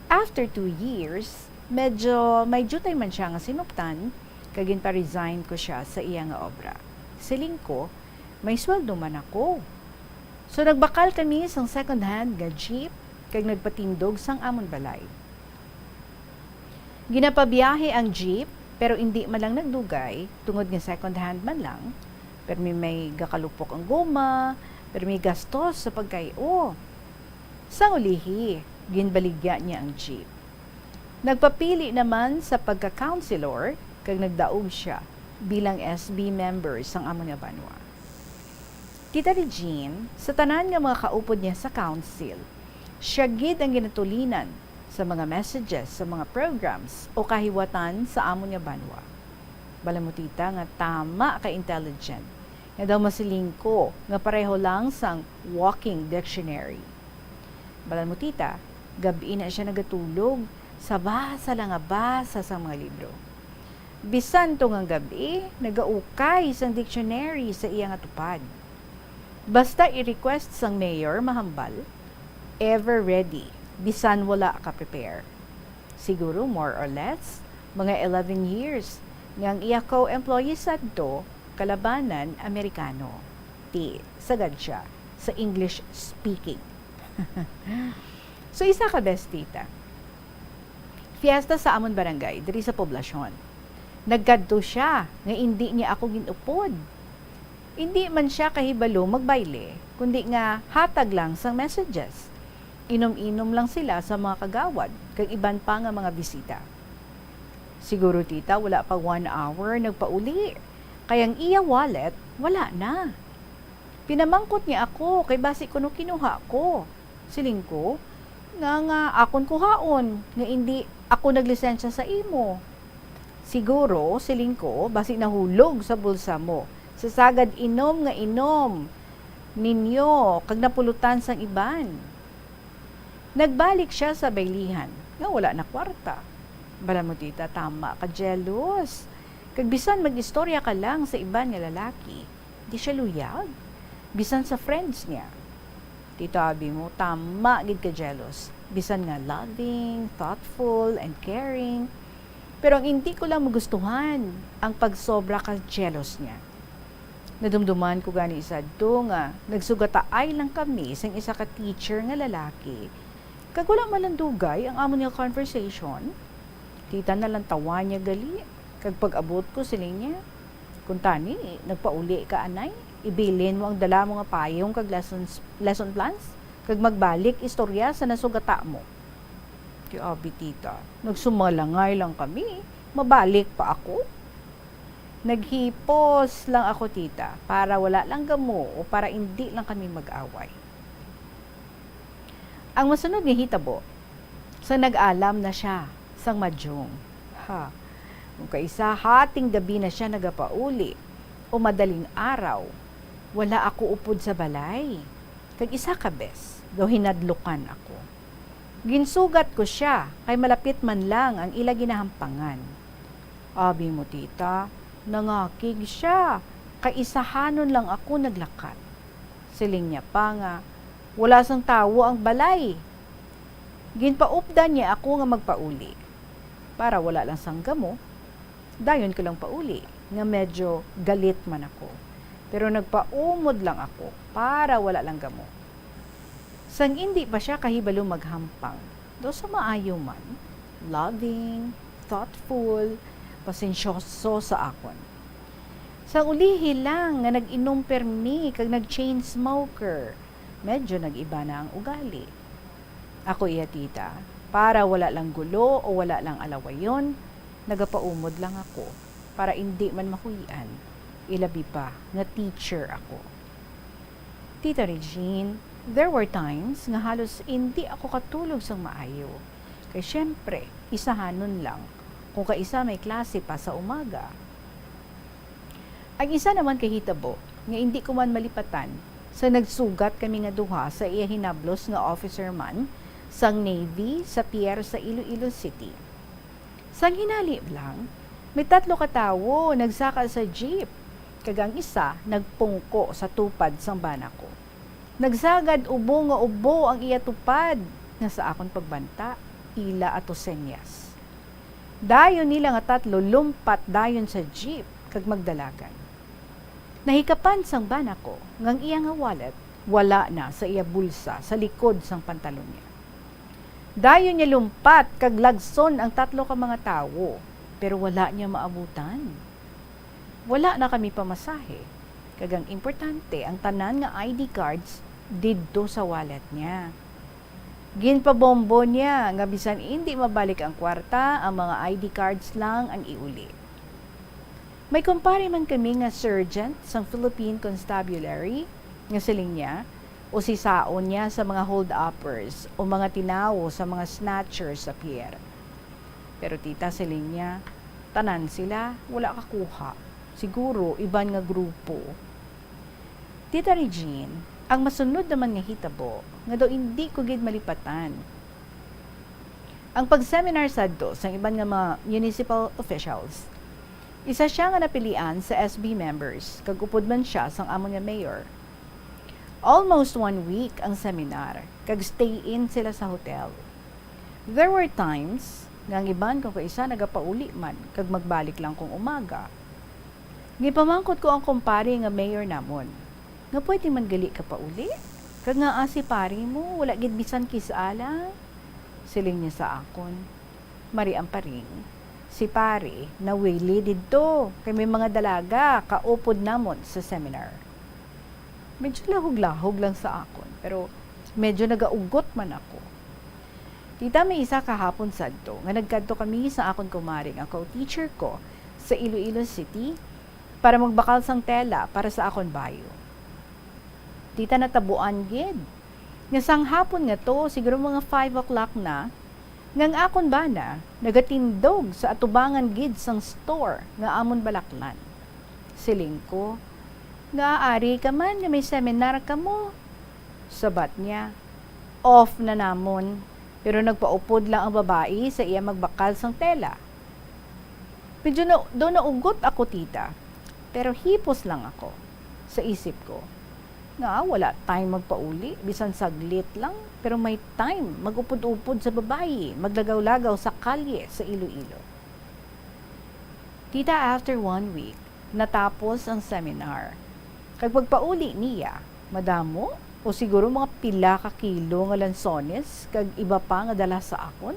After two years, medyo may diutay man sia nga sinuptan, kag ginpa-resign ko sia sa iya nga obra. Siling ko, may sweldo man ako. So nagbakal kami sang second hand nga jeep kag nagpatindog sang amon balay. Ginapabiyahe ang jeep, pero indi man lang nagdugay, tungod nga second hand man lang. Permi may gakalupok ang goma, permi gastos sa pagkay-o. Sang ulihi, ginbaligya niya ang jeep. Nagpapili naman sa pagka-counselor kag nagdaog sia bilang S B member sang amon nga banwa. Tita Regine, sa tanan nga mga kaupod niya sa council, sia gid ang ginatulinan sa mga messages sa mga programs o kahiwatan sa amon nga banwa. Bala mo, tita, nga tama ka intelligent, nga daw masiling ko nga pareho lang sang walking dictionary. Bala mo, tita, gab-i na sia nagatulog sa basa lang nga basa sang mga libro. Bisan tungang gab-i, nagaukay sang dictionary sa iya nga tupad. Basta i-request sang mayor mahambal, ever ready, bisan wala ka-prepare. Siguro more or less, mga eleven years nga ang iya co-employee sadto, kalabanan, Amerikano. Ti, sagad sia. sa English speaking. So, isa ka bes, tita, fiesta sa amon barangay, diri sa poblasyon. Nagkadto siya nga indi niya ako gin-upod. Indi man siya kahibalo magbayle, kundi nga hatag lang sang messages. Inom-inom lang sila sa mga kagawad kag iban pa nga mga bisita. Siguro, tita, wala pa one hour nagpauli, kay ang iya wallet wala na. Pinamangkot niya ako kay basi kuno kinuha ko. Siling ko, nga, nga akon kuhaon, nga indi ako naglisensya sa imo. Siguro, siling ko, basi nahulog sa bulsa mo sa sagad inom nga inom ninyo kag napulutan sang iban. Nagbalik siya sa baylihan nga wala na kwarta. Bala mo, tita, tama ka jealous. Kag bisan mag-istorya ka lang sa iban nga lalaki, di siya luyag, bisan sa friends niya. Tita, abi mo, tama gid ka jealous. Bisan nga loving, thoughtful, and caring. Pero ang indi ko lang magustuhan, ang pagsobra ka jealous niya. Nadumduman ko gani sadto nga nagsugataay lang kami sang isa ka teacher nga lalaki, kag wala man lang dugay ang amon nga conversation. Tita, nalantawan niya gali, kag pag-abot ko, siling niya, "Kuntani, nagpauli ka, anay? Ibilin mo ang dala mo nga payong kag lessons, lesson plans, kag magbalik istorya sa nasugata mo." Ti abi, tita, nagsumalangay lang kami. Mabalik pa ako? Naghipos lang ako, tita, para wala lang gamo o para indi lang kami mag-away. Ang masunod nga hitabo, sa nag-alam na siya sang madyong. Ha, kung kaisa hating gabi na siya nagapauli o madaling araw, wala ako upod sa balay. Kag isa ka bes, daw hinadlukan ako. Ginsugat ko sia, kay malapit man lang ang ila ginahampangan. Abi mo, tita, nangakig sia, kay isahanon lang ako naglakat. Siling niya pa nga, wala sang tawo ang balay. Ginpaupdan niya ako nga magpauli. Para wala lang sang gamo, dayon ko lang pauli, nga medyo galit man ako. Pero nagpaumod lang ako para wala lang gamo. Sang indi pa sia kahibalo maghampang, daw sa maayo man, loving, thoughtful, pasensyoso sa akon. Sang ulihi lang nga nag-inom permi kag nag-chain smoker, medyo nag-iba na ang ugali. Ako iya, tita, para wala lang gulo o wala lang alawayon, nagapaumod lang ako, para indi man mahuy-an, ilabi pa nga teacher ako. Tita Regine, there were times nga halos indi ako katulog sang maayo. Kay siyempre, isahanon lang, kung kaisa may klase pa sa umaga. Ang isa naman ka hitabo nga indi ko man malipatan, sa nagsugat kami nga duha sa iya hinablos nga officer man sang Navy sa pier sa Iloilo City. Sang hinali lang, may tatlo ka tawo nagsaka sa jeep, kag ang isa nagpungko sa tupad sang bana ko. Nagsagad ubo nga ubo ang iya tupad, nga sa akon pagbanta, ila ato senyas. Dayon nila nga tatlo lumpat dayon sa jeep kag magdalagan. Nahikapan sang bana ko nga ang iya nga wallet wala na sa iya bulsa sa likod sang pantalon niya. Dayon niya lumpat kag lagson ang tatlo ka mga tawo, pero wala niya maabutan. Wala na kami pamasahe, kag ang importante, ang tanan nga I D cards didto sa wallet niya. Ginpabombo niya nga bisan indi mabalik ang kwarta, ang mga I D cards lang ang iuli. May kumpare man kami nga sergeant sang Philippine Constabulary nga siling niya, usisaon niya sa mga hold-uppers o mga tinawo sa mga snatchers sa pier. Pero tita, siling niya, tanan sila wala kakuha. Siguro iban nga grupo. Tita Regine, ang masunod naman nga hitabo nga daw indi ko gid malipatan. Ang pag-seminar sadto sang iban nga mga municipal officials, isa sia nga napilian sa S B members, kag upod man sia sang amon nga mayor. Almost one week ang seminar, kag stay-in sila sa hotel. There were times nga ang iban kung kaisa nagapauli man kag magbalik lang kung umaga. Gipamangkot ko ang kumpare nga mayor namon. Nga pwede man gali ka pauli? Kag ngaa si pari mo, wala gid bisan kiss-a lang?" Siling niya sa akon, "Mari Amparing, si pari nawili didto, kay may mga dalaga kaupod namon sa seminar." Medyo lahog-lahog lang sa akon, pero medyo nagaugot man ako. Tita, may isa ka hapon sadto nga nagkadto kami sa akon kumari nga co-teacher ko sa Iloilo City para magbakal sang tela para sa akon bayo. Tita, natabuan gid nga sang hapon nga to, siguro mga five o'clock na, nga ang akon bana nagatindog sa atubangan gid sang store nga amon balaklan. Siling ko, "Ngaa ari ka man nga may seminar kamo?" Sabat niya, "Off na namon, pero nagpaupod lang ang babayi sa iya magbakal sang tela." Medyo na, daw naugot ako, tita, pero hipos lang ako. Sa isip ko, "Nga wala time magpauli, bisan saglit lang, pero may time mag-upod-upod sa babayi, maglagaw-lagaw sa kalye sa Iloilo." Tita, after one week, natapos ang seminar. Kag pagpauli niya, madamo o siguro mga pila ka kilo nga lansones kag iba pa nga dala sa akon.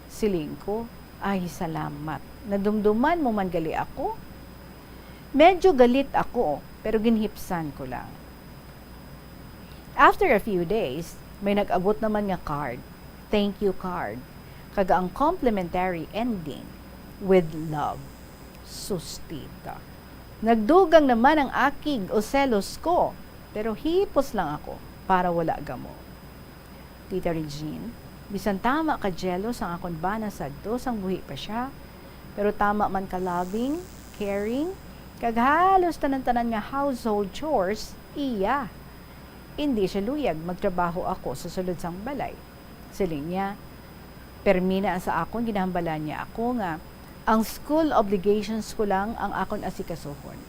Siling ko, "Ay, salamat. Nadumduman mo man gali ako." Medyo galit ako, pero ginhipsan ko lang. After a few days, may nag-abot naman nga card, thank you card, kag ang complimentary ending, "With love, Sustita." Nagdugang naman ang akig o selos ko, pero hipos lang ako para wala gamo. Tita Regine, bisan tama ka jealous ang akon bana sadto sang buhi pa sia, pero tama man ka loving, caring, kag halos tanan-tanan nga household chores iya. Indi siya luyag magtrabaho ako sa sulod sang balay. Siling niya, permi na sa akon, ginahambalan niya ako nga ang school obligations ko lang ang akon asikasuhon.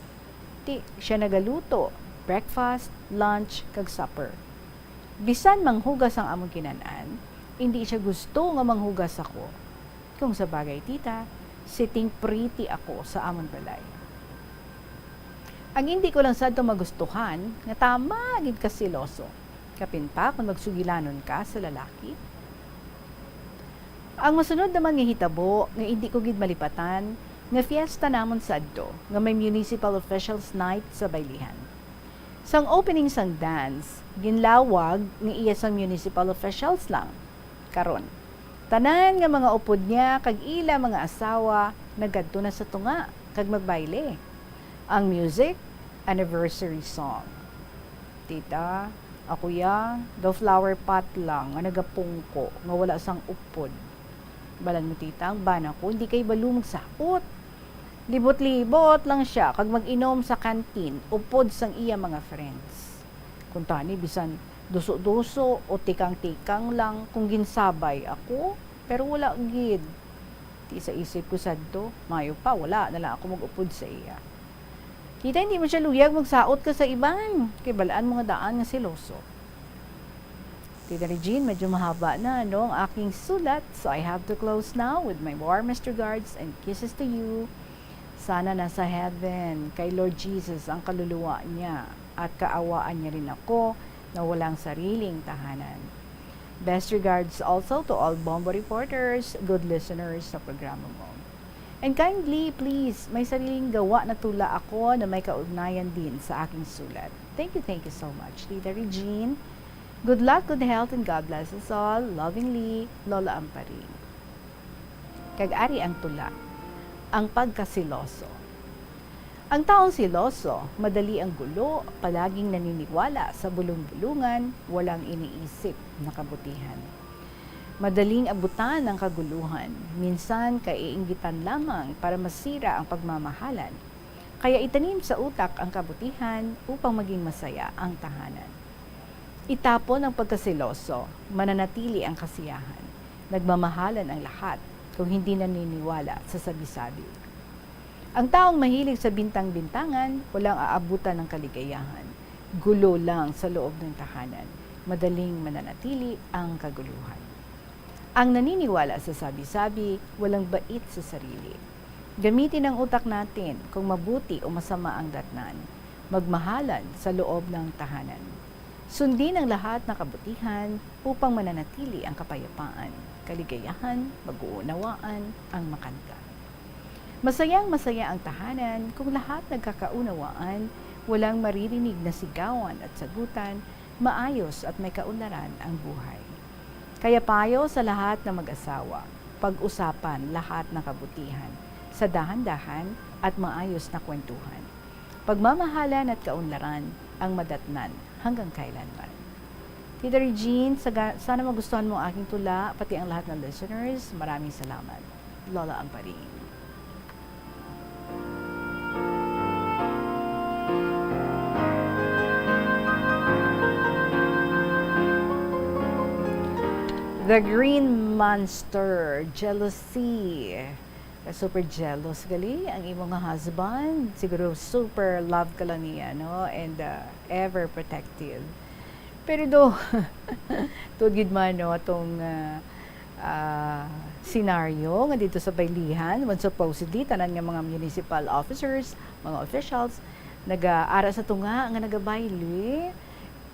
Ti, siya nagaluto, breakfast, lunch, kag supper. Bisan manghugas ang amon kinan-an, indi siya gusto nga manghugas ako. Kung sa bagay, tita, sitting pretty ako sa amon balay. Ang indi ko lang sadto magustuhan, nga tama gid ka seloso, kapin pa kon magsugilanon ka sa lalaki. Ang masunod naman nga hitabo nga indi ko gid malipatan, nga fiesta namon sadto nga may municipal officials night sa baylihan. Sang opening sang dance, ginlawag nga iya sang municipal officials lang. Karon, tanan nga mga upod niya kag ila mga asawa nagkadto na sa tunga kag magbayle. Ang music, anniversary song. Tita, ako ya, daw flower pot lang nga nagapungko nga wala sang upod. Balan mo, tita, ang bana ko hindi kay balo magsaot. Libot-libot lang sia kag mag-inom sa canteen upod sang iya mga friends. Kuntani, bisan duso-duso o tikang-tikang lang, kung ginsabay ako, pero wala gid. Ti sa isip ko sadto, mayo pa, wala na lang ako mag-upod sa iya. Tita, hindi man siya luyag magsaot ka sa iban, kay balaan mo nga daan nga seloso. Tita Regine, medyo mahaba na, no, ang aking sulat, so I have to close now with my warmest regards and kisses to you. Sana nasa heaven kay Lord Jesus ang kaluluwa niya at kaawaan niya rin ako na walang sariling tahanan. Best regards also to all Bombo reporters, good listeners sa programa mo. And kindly, please, may sariling gawa na tula ako na may kaugnayan din sa aking sulat. Thank you, thank you so much, Tita Regine. Good luck, good health, and God bless us all. Lovingly, Lola Amparing. Kag ari ang tula, ang pagkasiloso. Ang taong siloso, madali ang gulo, palaging naniniwala sa bulong-bulungan, walang iniisip na kabutihan. Madaling abutan ang kaguluhan, minsan kaiinggitan lamang para masira ang pagmamahalan. Kaya itanim sa utak ang kabutihan upang maging masaya ang tahanan. Itapon ang pagkaseloso, mananatili ang kasiyahan. Nagmamahalan ang lahat kung hindi naniniwala sa sabi-sabi. Ang taong mahilig sa bintang-bintangan, walang aabutan ng kaligayahan. Gulo lang sa loob ng tahanan. Madaling mananatili ang kaguluhan. Ang naniniwala sa sabi-sabi, walang bait sa sarili. Gamitin ang utak natin kung mabuti o masama ang datnan. Magmahalan sa loob ng tahanan. Sundin ang lahat na kabutihan upang mananatili ang kapayapaan, kaligayahan, pag-uunawaan, ang makanta. Masayang-masaya ang tahanan kung lahat nagkakaunawaan, walang maririnig na sigawan at sagutan, maayos at may kaunlaran ang buhay. Kaya payo sa lahat na mag-asawa, pag-usapan lahat ng kabutihan sa dahan-dahan at maayos na kwentuhan. Pagmamahalan at kaunlaran ang madatnan hanggang kailanman. Tita Regine, saga-, sana magustuhan mo ang aking tula, pati ang lahat ng listeners. Maraming salamat. Lola Amparing. The Green Monster, Jealousy. Super jealous gali ang imo nga husband. Siguro super love ka lang niya, no? And, uh, ever protective. Pero do, tuod gid man, no, atong, uh, uh, senaryo nga dito sa Baylihan, when supposedly tanan nga mga municipal officers, mga officials, nagaara sa tunga nga nagabayle.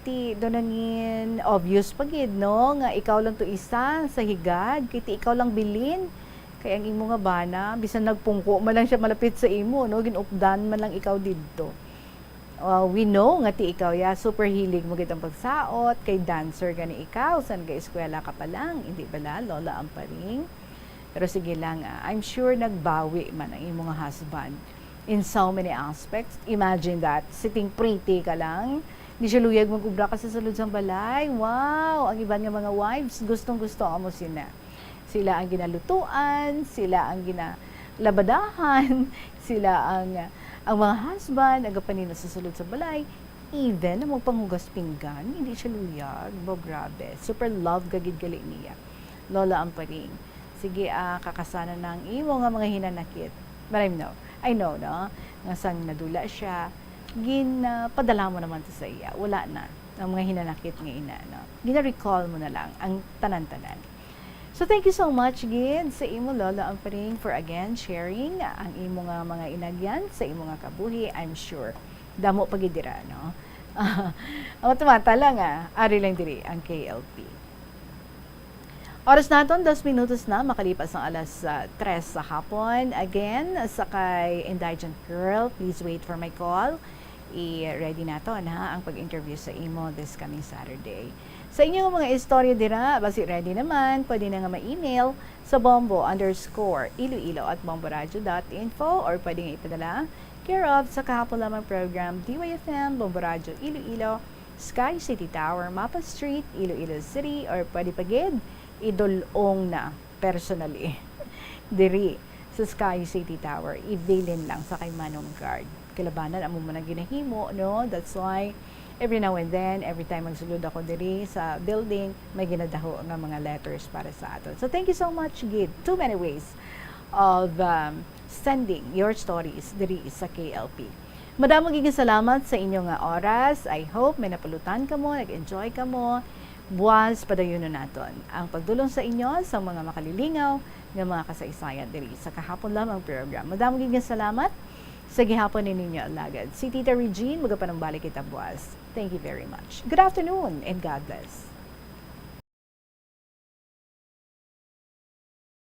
Ti, do nangin obvious pa gid, no, nga ikaw lang to isa sa higad, kay ti ikaw lang bilin. Kay ang imo nga bana, bisan nagpungko man lang siya malapit sa imo, no, ginupdan man lang ikaw didto. Uh, we know nga ti ikaw ya, super hilig mo gid ang pagsaot, kay dancer gani ikaw, sa nag-eskwela ka pa lang, hindi bala, Lola Amparing? Pero sige lang, ah, I'm sure nagbawi man ang imo nga husband in so many aspects. Imagine that, sitting pretty ka lang, di siya luyag mag-ubra ka sa sulod sang balay. Wow! Ang iban nga mga wives, gustong-gusto ang amo sina. Sila ang ginalutuan, sila ang ginalabadahan, sila ang, ang mga husband, ang gapanina sa sulod sa balay. Even ang magpanghugas pinggan, hindi siya luyag. Bo, grabe. Super love ka gid gali niya. Lola Amparing. Sige, ah, kakasana na ang imo nga mga hinanakit. But I know, I know, no? Nga sang nadula siya, gin, ah, padala mo naman to sa iya. Wala na ang mga hinanakit nga ina, no? Gina-recall mo na lang ang tanan-tanan. So, thank you so much gid sa imo, Lola Amparing, for again sharing ang imo nga mga inagyan sa imo nga kabuhi. I'm sure damo pa gid dira, no? Ang matumata lang, ah, ari lang diri ang K L P. Oras naton, dos minutos na makalipas ang alas, ah, tres sa hapon. Again, sa kay Indigent Girl, please wait for my call. I-ready naton, ha, ang pag-interview sa imo this coming Saturday. Sa inyo nga mga istorya dira, basi ready naman, pwede na nga ma-email sa bombo underscore iloilo at bomboradio dot info, or pwede nga ipadala care of sa Kahapon Lamang Program, D Y F M, Bombo Radio Iloilo, Sky City Tower, Mapa Street, Iloilo City, or pwede pa gid idul-ong na personally diri sa Sky City Tower. Ibilin lang sa kay Manong Guard. Kalabanan amo man ang ginahimo, no? That's why every now and then, every time magsulod ako diri sa building, may ginadaho nga mga letters para sa aton. So, thank you so much gid. Too many ways of, um, sending your stories diri sa K L P. Madamo gid nga salamat sa inyo nga oras. I hope may napulutan kamo, nag-enjoy kamo. Buwas, padayunon naton ang pagdulong sa inyo sa mga makalilingaw nga mga kasaysayan diri sa Kahapon Lamang Program. Madamo gid nga salamat sa gihapon ni ninyo alagad. Si Tita Regine, magapanumbalik kita buwas. Thank you very much. Good afternoon and God bless.